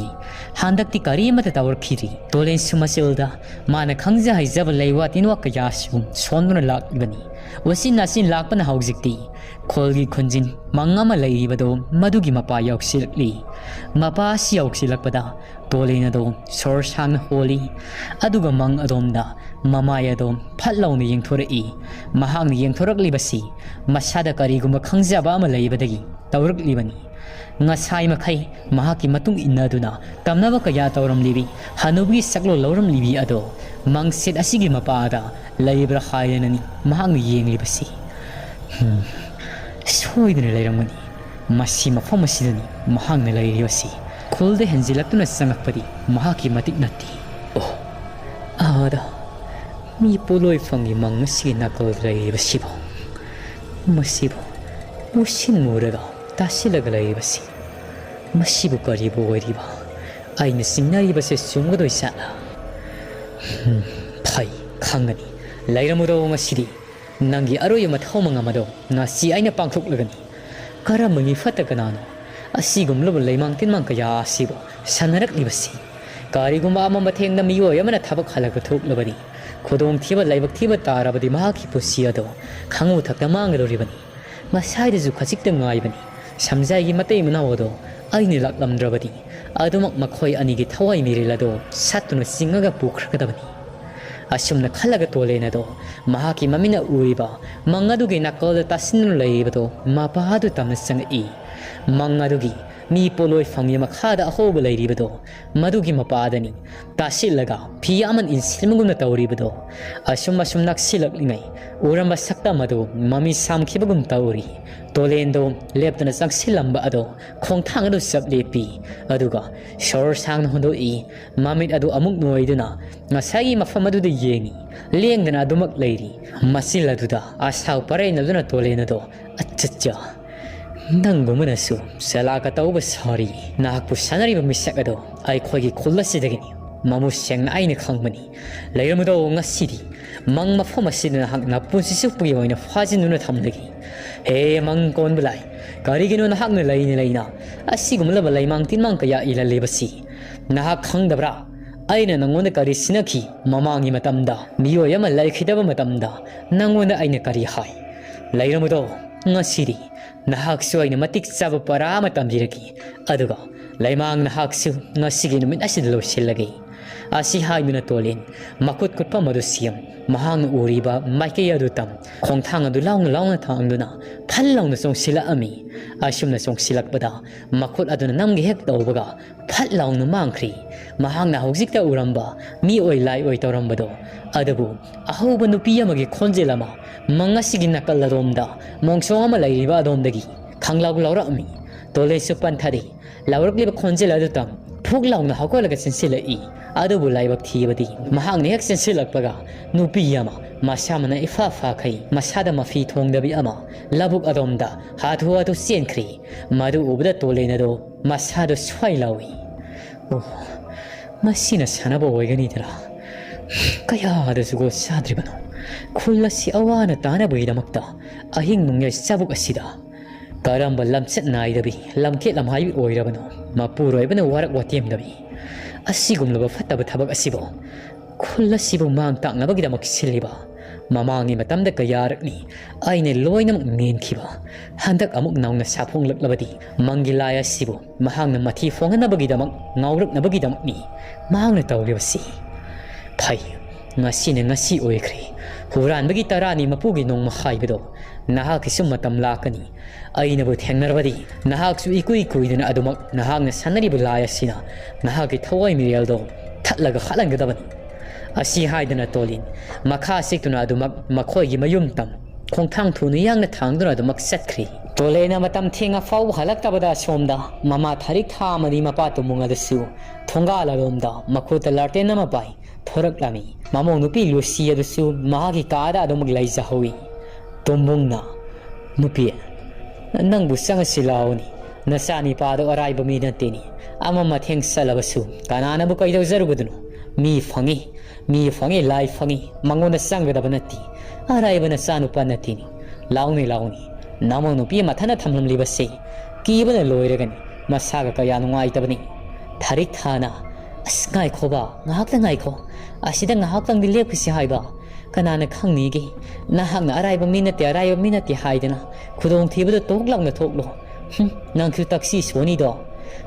ꯍꯟꯗꯛꯇꯤ ꯀꯔꯤꯃꯠꯇ ꯇꯧꯔꯛꯈꯤꯗ꯭ꯔꯤ꯫ ꯇꯣꯂꯦꯟꯁꯨ ꯃꯆꯤꯜꯗ ꯃꯥꯅ ꯈꯪꯖ ꯍꯩꯖꯕ ꯂꯩꯋꯥ ꯇꯤꯟꯋꯥ ꯀꯌꯥꯁꯨ ꯁꯣꯟꯗꯨꯅ ꯂꯥꯛꯂꯤꯕꯅꯤ꯫ ꯎꯆꯤꯟ ꯅꯥꯆꯤꯟ ꯂꯥꯛꯄꯅ ꯍꯧꯖꯤꯛꯇꯤ ꯈꯨꯜꯒꯤ ꯈꯨꯟꯖꯤꯟ ꯃꯪ ꯑꯃ ꯂꯩꯔꯤꯕꯗꯣ ꯃꯗꯨꯒꯤ ꯃꯄꯥ ꯌꯧꯁꯤꯜꯂꯛꯂꯤ꯫ ꯃꯄꯥ ꯑꯁꯤ ꯌꯧꯁꯤꯜꯂꯛꯄꯗ ꯇꯣꯂꯦꯟ ꯑꯗꯣ ꯁꯣꯔ ꯁꯥꯡꯅ ꯍꯣꯜꯂꯤ꯫ ꯑꯗꯨꯒ ꯃꯪ ꯑꯗꯣꯝꯗ ꯃꯃꯥꯏ ꯑꯗꯣ ꯐꯠ ꯂꯥꯎꯅ ꯌꯦꯡꯊꯣꯔꯛꯏ꯫ ꯃꯍꯥꯛꯅ ꯌꯦꯡꯊꯣꯔꯛꯂꯤꯕꯁꯤ ꯃꯁꯥꯗ ꯀꯔꯤꯒꯨꯝꯕ ꯈꯪꯖꯕ ꯑꯃ ꯂꯩꯕꯗꯒꯤ ꯇꯧꯔꯛꯂꯤꯕꯅꯤ꯫ ꯉꯁꯥꯏ ꯃꯈꯩ ꯃꯍꯥꯛꯀꯤ ꯃꯇꯨꯡ ꯏꯟꯅꯗꯨꯅ ꯇꯝꯅꯕ ꯀꯌꯥ ꯇꯧꯔꯝꯂꯤꯕꯤ ꯍꯅꯨꯕꯒꯤ ꯁꯛꯂꯣꯟ ꯂꯧꯔꯝꯂꯤꯕꯤ ꯑꯗꯣ ꯃꯪꯁꯤꯠ ꯑꯁꯤꯒꯤ ꯃꯄꯥꯗ ꯂꯩꯕ꯭ꯔꯥ ꯍꯥꯏꯗꯅꯅꯤ ꯃꯍꯥꯛꯅ ꯌꯦꯡꯂꯤꯕꯁꯤ꯫ ꯍꯝ, ꯁꯣꯏꯗꯅ ꯂꯩꯔꯝꯒꯅꯤ꯫ ꯃꯁꯤ ꯃꯐꯝ ꯑꯁꯤꯗꯅꯤ ꯃꯍꯥꯛꯅ ꯂꯩꯔꯤꯕꯁꯤ꯫ ꯈꯨꯜꯗ ꯍꯦꯟꯖꯤꯜꯂꯛꯇꯨꯅ ꯆꯪꯉꯛꯄꯗꯤ ꯃꯍꯥꯛꯀꯤ ꯃꯇꯤꯛ ꯅꯠꯇꯦ꯫ ꯑꯣ, ꯑꯥꯗ ꯃꯤ ꯄꯣꯠꯂꯣꯏꯐꯝꯒꯤ ꯃꯪ ꯑꯁꯤꯒꯤ ꯅꯥꯀꯜꯗ ꯂꯩꯔꯤꯕꯁꯤꯕꯨ, ꯃꯁꯤꯕꯨ ꯃꯨꯁꯤꯟ ꯃꯨꯔꯒ ꯇꯥꯁꯤꯜꯂꯒ ꯂꯩꯔꯤꯕꯁꯤ, ꯃꯁꯤꯕꯨ ꯀꯔꯤꯕꯨ ꯑꯣꯏꯔꯤꯕ? ꯑꯩꯅ ꯆꯤꯡꯅꯔꯤꯕꯁꯦ ꯆꯨꯝꯒꯗꯣꯏ ꯖꯥꯠꯂꯥ? ꯍꯝ, ꯐꯩ, ꯈꯪꯒꯅꯤ꯫ ꯂꯩꯔꯝꯃꯨꯔꯣ ꯉꯁꯤꯗꯤ꯫ ꯅꯪꯒꯤ ꯑꯔꯣꯏꯕ ꯃꯊꯧ ꯃꯉꯝ ꯑꯗꯣ ꯉꯁꯤ ꯑꯩꯅ ꯄꯥꯡꯊꯣꯛꯂꯒꯅꯤ꯫ ꯀꯔꯝꯕ ꯃꯤꯐꯠꯇ ꯀꯅꯥꯅꯣ ꯑꯁꯤꯒꯨꯝꯂꯕ ꯂꯩꯃꯥꯡ ꯇꯤꯟꯃꯥꯡ ꯀꯌꯥ ꯑꯁꯤꯕꯨ ꯁꯥꯟꯅꯔꯛꯂꯤꯕꯁꯤ? ꯀꯔꯤꯒꯨꯝꯕ ꯑꯃ ꯃꯊꯦꯡꯅ ꯃꯤꯑꯣꯏ ꯑꯃꯅ ꯊꯕꯛ ꯍꯜꯂꯛꯄ ꯊꯣꯛꯂꯕꯗꯤ, ꯈꯨꯗꯣꯡꯊꯤꯕ ꯂꯥꯏꯕꯛ ꯊꯤꯕ ꯇꯥꯔꯕꯗꯤ ꯃꯍꯥꯛꯀꯤ ꯄꯨꯟꯁꯤ ꯑꯗꯣ ꯈꯪꯉꯨ ꯊꯛꯇ ꯃꯥꯡꯒꯗꯧꯔꯤꯕꯅꯤ꯫ ꯉꯁꯥꯏꯗꯁꯨ ꯈꯖꯤꯛꯇ ꯉꯥꯏꯕꯅꯤ꯫ ꯁꯝꯖꯥꯏꯒꯤ ꯃꯇꯩ ꯃꯅꯥꯎ ꯑꯗꯣ ꯑꯩꯅ ꯂꯥꯛꯂꯝꯗ꯭ꯔꯕꯗꯤ ꯑꯗꯨꯃꯛ ꯃꯈꯣꯏ ꯑꯅꯤꯒꯤ ꯊꯋꯥꯏ ꯃꯤꯔꯦꯜ ꯑꯗꯣ ꯁꯠꯇꯨꯅ ꯆꯤꯡꯉꯒ ꯄꯨꯈ꯭ꯔꯒꯗꯕꯅꯤ꯫ ꯑꯁꯨꯝꯅ ꯈꯜꯂꯒ ꯇꯣꯂꯦꯟ ꯑꯗꯣ ꯃꯍꯥꯛꯀꯤ ꯃꯃꯤꯠꯅ ꯎꯔꯤꯕ ꯃꯪ ꯑꯗꯨꯒꯤ ꯅꯥꯀꯜꯗ ꯇꯥꯁꯤꯟꯗꯨꯅ ꯂꯩꯔꯤꯕꯗꯣ ꯃꯄꯥ ꯑꯗꯨ ꯇꯝꯅ ꯆꯪꯉꯛꯏ꯫ ꯃꯪ ꯑꯗꯨꯒꯤ ꯃꯤ ꯄꯣꯠꯂꯣꯏ ꯐꯪꯉꯤ ꯃꯈꯥꯗ ꯑꯍꯧꯕ ꯂꯩꯔꯤꯕꯗꯣ ꯃꯗꯨꯒꯤ ꯃꯄꯥꯗꯅꯤ꯫ ꯇꯥꯁꯤꯜꯂꯒ ꯐꯤ ꯑꯃꯅ ꯏꯟꯁꯤꯟꯕꯒꯨꯝꯅ ꯇꯧꯔꯤꯕꯗꯣ ꯑꯁꯨꯝ ꯑꯁꯨꯝ ꯅꯛꯁꯤꯜꯂꯛꯂꯤꯉꯩ ꯎꯔꯝꯕ ꯁꯛꯇꯝ ꯑꯗꯨ ꯃꯃꯤ ꯁꯥꯝꯈꯤꯕꯒꯨꯝ ꯇꯧꯔꯤ꯫ ꯇꯣꯂꯦꯟꯗꯣ ꯂꯦꯞꯇꯅ ꯆꯪꯁꯤꯜꯂꯝꯕ ꯑꯗꯣ ꯈꯣꯡꯊꯥꯡ ꯑꯗꯨ ꯆꯞ ꯂꯦꯞꯄꯤ꯫ ꯑꯗꯨꯒ ꯁꯣꯔ ꯁꯥꯡꯅ ꯍꯣꯟꯗꯣꯛꯏ꯫ ꯃꯃꯤꯠ ꯑꯗꯨ ꯑꯃꯨꯛ ꯅꯣꯏꯗꯨꯅ ꯉꯁꯥꯏꯒꯤ ꯃꯐꯝ ꯑꯗꯨꯗ ꯌꯦꯡꯏ꯫ ꯂꯦꯡꯗꯅ ꯑꯗꯨꯃꯛ ꯂꯩꯔꯤ꯫ ꯃꯆꯤꯜ ꯑꯗꯨꯗ ꯑꯁꯥꯎ ꯄꯔꯦꯡꯅꯗꯨꯅ ꯇꯣꯂꯦꯟ ꯑꯗꯣ, "ꯑꯠꯆꯠꯆꯥ, ꯅꯪꯒꯨꯝꯕꯅꯁꯨ ꯆꯂꯥꯛꯀ ꯇꯧꯕ ꯁꯥꯔꯤ꯫ ꯅꯍꯥꯛꯄꯨ ꯁꯥꯟꯅꯔꯤꯕ ꯃꯤꯁꯛ ꯑꯗꯣ ꯑꯩꯈꯣꯏꯒꯤ ꯈꯨꯜ ꯑꯁꯤꯗꯒꯤꯅꯤ꯫ ꯃꯃꯨꯠ ꯁꯦꯡꯅ ꯑꯩꯅ ꯈꯪꯕꯅꯤ꯫ ꯂꯩꯔꯝꯃꯨꯗꯣ, ꯉꯁꯤꯗꯤ ꯃꯪ ꯃꯐꯝ ꯑꯁꯤꯗ ꯅꯍꯥꯛ ꯅꯄꯨꯟꯁꯤ ꯆꯨꯞꯄꯒꯤ ꯑꯣꯏꯅ ꯐꯥꯖꯤꯟꯗꯨꯅ ꯊꯝꯂꯒꯦ꯫ ꯍꯦ ꯃꯪ ꯀꯣꯟꯕ ꯂꯥꯏ, ꯀꯔꯤꯒꯤꯅꯣ ꯅꯍꯥꯛꯅ ꯂꯩꯅ ꯂꯩꯅ ꯑꯁꯤꯒꯨꯝꯂꯕ ꯂꯩꯃꯥꯡ ꯇꯤꯟꯃꯥꯡ ꯀꯌꯥ ꯏꯜꯍꯜꯂꯤꯕꯁꯤ? ꯅꯍꯥꯛ ꯈꯪꯗꯕ꯭ꯔꯥ? ꯑꯩꯅ ꯅꯪꯉꯣꯟꯗ ꯀꯔꯤ ꯁꯤꯟꯅꯈꯤ? ꯃꯃꯥꯡꯒꯤ ꯃꯇꯝꯗ ꯃꯤꯑꯣꯏ ꯑꯃ ꯂꯩꯈꯤꯗꯕ ꯃꯇꯝꯗ ꯅꯪꯉꯣꯟꯗ ꯑꯩꯅ ꯀꯔꯤ ꯍꯥꯏ? ꯂꯩꯔꯝꯃꯨꯗꯣ, ꯉꯁꯤꯗꯤ ꯅꯍꯥꯛꯁꯨ ꯑꯩꯅ ꯃꯇꯤꯛ ꯆꯥꯕ ꯄꯔꯥ ꯑꯃ ꯇꯝꯕꯤꯔꯒꯦ꯫ ꯑꯗꯨꯒ ꯂꯩꯃꯥꯡ ꯅꯍꯥꯛꯁꯨ ꯉꯁꯤꯒꯤ ꯅꯨꯃꯤꯠ ꯑꯁꯤꯗ ꯂꯣꯏꯁꯤꯜꯂꯒꯦ꯫" ꯑꯁꯤ ꯍꯥꯏꯗꯨꯅ ꯇꯣꯂꯤꯟ ꯃꯈꯨꯠ ꯀꯨꯠꯐꯝ ꯑꯗꯨ ꯁꯦꯝ, ꯃꯍꯥꯛꯅ ꯎꯔꯤꯕ ꯃꯥꯏꯀꯩ ꯑꯗꯨ ꯇꯝ, ꯈꯣꯡꯊꯥꯡ ꯑꯗꯨ ꯂꯥꯎꯅ ꯂꯥꯎꯅ ꯊꯥꯡꯗꯨꯅ ꯐꯜ ꯂꯥꯎꯅ ꯆꯣꯡꯁꯤꯜꯂꯛꯑꯝꯃꯤ꯫ ꯑꯁꯨꯝꯅ ꯆꯣꯡꯁꯤꯜꯂꯛꯄꯗ ꯃꯈꯨꯠ ꯑꯗꯨꯅ ꯅꯝꯒꯦ ꯍꯦꯛ ꯇꯧꯕꯒ ꯐꯠ ꯂꯥꯎꯅ ꯃꯥꯡꯈ꯭ꯔꯤ꯫ ꯃꯍꯥꯛꯅ ꯍꯧꯖꯤꯛꯇ ꯎꯔꯝꯕ ꯃꯤ ꯑꯣꯏ ꯂꯥꯏ ꯑꯣꯏ ꯇꯧꯔꯝꯕꯗꯣ, ꯑꯗꯨꯕꯨ ꯑꯍꯧꯕ ꯅꯨꯄꯤ ꯑꯃꯒꯤ ꯈꯣꯟꯖꯦꯜ ꯑꯃ ꯃꯪ ꯑꯁꯤꯒꯤ ꯅꯥꯀꯜ ꯑꯗꯣꯝꯗ ꯃꯣꯡꯁꯣꯡ ꯑꯃ ꯂꯩꯔꯤꯕ ꯑꯗꯣꯝꯗꯒꯤ ꯈꯪꯂꯥꯎ ꯂꯥꯎꯔꯛꯑꯝꯃꯤ꯫ ꯇꯣꯂꯦꯟꯁꯨ ꯄꯟꯊꯔꯤ꯫ ꯂꯥꯎꯔꯛꯂꯤꯕ ꯈꯣꯟꯖꯦꯜ ꯑꯗꯨꯇꯪ ꯐꯨꯛ ꯂꯥꯎꯅ ꯍꯧꯒꯠꯂꯒ ꯆꯦꯟꯁꯤꯜꯂꯛꯏ꯫ ꯑꯗꯨꯕꯨ ꯂꯥꯏꯕꯛ ꯊꯤꯕꯗꯤ ꯃꯍꯥꯛꯅ ꯍꯦꯛ ꯆꯦꯟꯁꯤꯜꯂꯛꯄꯒ ꯅꯨꯄꯤ ꯑꯃ ꯃꯁꯥ ꯃꯅ ꯏꯐꯥ ꯐꯥꯈꯩ ꯃꯁꯥꯗ ꯃꯐꯤ ꯊꯣꯡꯗꯕꯤ ꯑꯃ ꯂꯧꯕꯨꯛ ꯑꯗꯣꯝꯗ ꯍꯥꯊꯨ ꯍꯥꯊꯨ ꯆꯦꯟꯈ꯭ꯔꯤ꯫ ꯃꯗꯨ ꯎꯕꯗ ꯇꯣꯂꯦꯟ ꯑꯗꯣ ꯃꯁꯥꯗꯣ ꯁ꯭ꯋꯥꯏ ꯂꯥꯎꯏ꯫ "ꯑꯣ, ꯃꯁꯤꯅ ꯁꯥꯟꯅꯕ ꯑꯣꯏꯒꯅꯤꯗ꯭ꯔꯥ? ꯀꯌꯥꯗ ꯖꯨꯒꯣꯠ ꯆꯥꯗ꯭ꯔꯤꯕꯅꯣ? ꯈꯨꯜ ꯑꯁꯤ ꯑꯋꯥ ꯑꯅꯥ ꯇꯥꯅꯕꯒꯤꯗꯃꯛꯇ ꯑꯍꯤꯡ ꯅꯣꯡꯌꯥꯏ ꯆꯥꯕꯨꯛ ꯑꯁꯤꯗ ꯀꯔꯝꯕ ꯂꯝꯆꯠ ꯅꯥꯏꯗꯕꯤ, ꯂꯝꯀꯦꯠ ꯂꯝꯍꯥꯏꯕꯤ ꯑꯣꯏꯔꯕꯅꯣ ꯃꯄꯨꯔꯣꯏꯕꯅ ꯋꯥꯔꯛ ꯋꯥꯇꯦꯝꯗꯕꯤ? ꯑꯁꯤꯒꯨꯝꯂꯕ ꯐꯠꯇꯕ ꯊꯕꯛ ꯑꯁꯤꯕꯨ ꯈꯨꯜ ꯑꯁꯤꯕꯨ ꯃꯥꯡ ꯇꯥꯛꯅꯕꯒꯤꯗꯃꯛ ꯁꯤꯜꯂꯤꯕ? ꯃꯃꯥꯡꯒꯤ ꯃꯇꯝꯗ ꯀꯌꯥꯔꯛꯅꯤ ꯑꯩꯅ ꯂꯣꯏꯅꯃꯛ ꯃꯦꯟꯈꯤꯕ꯫ ꯍꯟꯗꯛ ꯑꯃꯨꯛ ꯅꯧꯅ ꯁꯥꯐꯣꯡꯂꯛꯂꯕꯗꯤ ꯃꯪꯒꯤ ꯂꯥꯏ ꯑꯁꯤꯕꯨ ꯃꯍꯥꯛꯅ ꯃꯊꯤ ꯐꯣꯡꯍꯟꯅꯕꯒꯤꯗꯃꯛ, ꯉꯥꯎꯔꯛꯅꯕꯒꯤꯗꯃꯛꯅꯤ ꯃꯍꯥꯛꯅ ꯇꯧꯔꯤꯕꯁꯤ꯫ ꯐꯩ, ꯉꯁꯤꯅ ꯉꯁꯤ ꯑꯣꯏꯈ꯭ꯔꯦ꯫ ꯍꯨꯔꯥꯟꯕꯒꯤ ꯇꯔꯥꯅꯤ ꯃꯄꯨꯒꯤ ꯅꯣꯡꯃ ꯍꯥꯏꯕꯗꯣ ꯅꯍꯥꯛꯀꯤꯁꯨ ꯃꯇꯝ ꯂꯥꯛꯀꯅꯤ꯫ ꯑꯩꯅꯕꯨ ꯊꯦꯡꯅꯔꯕꯗꯤ ꯅꯍꯥꯛꯁꯨ ꯏꯀꯨꯏ ꯀꯨꯏꯗꯅ ꯑꯗꯨꯃꯛ ꯅꯍꯥꯛꯅ ꯁꯥꯟꯅꯔꯤꯕ ꯂꯥꯏ ꯑꯁꯤꯅ ꯅꯍꯥꯛꯀꯤ ꯊꯋꯥꯏ ꯃꯤꯔꯦꯜꯗꯣ ꯊꯠꯂꯒ ꯍꯥꯠꯍꯟꯒꯗꯕꯅꯤ꯫ ꯑꯁꯤ ꯍꯥꯏꯗꯨꯅ ꯇꯣꯂꯤꯟ ꯃꯈꯥ ꯆꯤꯛꯇꯨꯅ ꯑꯗꯨꯃꯛ ꯃꯈꯣꯏꯒꯤ ꯃꯌꯨꯝ ꯇꯝ ꯈꯣꯡꯊꯥꯡ ꯊꯨꯅ ꯌꯥꯡꯅ ꯊꯥꯡꯗꯨꯅ ꯑꯗꯨꯃꯛ ꯆꯠꯈ꯭ꯔꯤ꯫ ꯇꯣꯂꯦꯟꯅ ꯃꯇꯝ ꯊꯦꯡꯉ ꯐꯥꯎꯕ ꯍꯜꯂꯛꯇꯕꯗ ꯑꯁꯣꯝꯗ ꯃꯃꯥ ꯊꯥꯔꯤꯛ ꯊꯥ ꯑꯃꯗꯤ ꯃꯄꯥ ꯇꯨꯝꯃꯨꯡ ꯑꯗꯨꯁꯨ ꯊꯣꯡꯒꯥꯜ ꯑꯗꯣꯝꯗ ꯃꯈꯨꯠꯇ ꯂꯥꯇꯦꯟ ꯑꯃ ꯄꯥꯏ ꯊꯣꯔꯛꯂꯝꯃꯤ꯫ ꯃꯃꯧ ꯅꯨꯄꯤ ꯂꯨꯁꯤ ꯑꯗꯨꯁꯨ ꯃꯍꯥꯛꯀꯤ ꯀꯥꯗ ꯑꯗꯨꯃꯛ ꯂꯩꯖꯍꯧꯏ꯫ ꯇꯨꯝꯕꯨꯡꯅ, "ꯅꯨꯄꯤ, ꯅꯪꯕꯨ ꯆꯪꯉꯁꯤ ꯂꯥꯎꯅꯤ꯫ ꯅꯆꯥꯅꯤꯄꯥꯗꯣ ꯑꯔꯥꯏꯕ ꯃꯤ ꯅꯠꯇꯦꯅꯤ꯫ ꯑꯃ ꯃꯊꯦꯡ ꯆꯠꯂꯕꯁꯨ ꯀꯅꯥꯅꯕꯨ ꯀꯩꯗꯧꯖꯔꯨꯒꯗꯨꯅꯣ? ꯃꯤ ꯐꯪꯉꯤ, ꯃꯤ ꯐꯪꯉꯤ, ꯂꯥꯏ ꯐꯪꯉꯤ, ꯃꯉꯣꯟꯗ ꯆꯪꯒꯗꯕ ꯅꯠꯇꯦ꯫ ꯑꯔꯥꯏꯕ ꯅꯆꯥꯅꯨꯄꯥ ꯅꯠꯇꯦꯅꯤ꯫ ꯂꯥꯎꯅꯤ, ꯂꯥꯎꯅꯤ꯫ ꯅꯃꯧ ꯅꯨꯄꯤ ꯃꯊꯟꯅ ꯊꯝꯂꯝꯂꯤꯕꯁꯦ ꯀꯤꯕꯅ ꯂꯣꯏꯔꯒꯅꯤ꯫ ꯃꯁꯥꯒ ꯀꯌꯥ ꯅꯨꯡꯉꯥꯏꯇꯕꯅꯤ꯫" ꯊꯥꯔꯤꯛ ꯊꯥꯅ, "ꯑꯁ, ꯉꯥꯏꯈꯣꯕ, ꯉꯥꯏꯍꯥꯛꯇ ꯉꯥꯏꯈꯣ꯫ ꯑꯁꯤꯗ ꯉꯥꯏꯍꯥꯛꯇꯪꯗꯤ ꯂꯦꯞꯈꯤꯁꯤ ꯍꯥꯏꯕ꯫ ꯀꯅꯥꯅ ꯈꯪꯅꯤꯒꯦ? ꯅꯍꯥꯛꯅ ꯑꯔꯥꯏꯕ ꯃꯤ ꯅꯠꯇꯦ, ꯑꯔꯥꯏꯕ ꯃꯤ ꯅꯠꯇꯦ ꯍꯥꯏꯗꯅ ꯈꯨꯗꯣꯡꯊꯤꯕꯗꯨ ꯇꯣꯛ ꯂꯥꯎꯅ ꯊꯣꯛꯂꯣ꯫ ꯍꯨꯝ, ꯅꯪꯁꯨ ꯇꯛꯁꯤ ꯁꯣꯅꯤꯗꯣ꯫"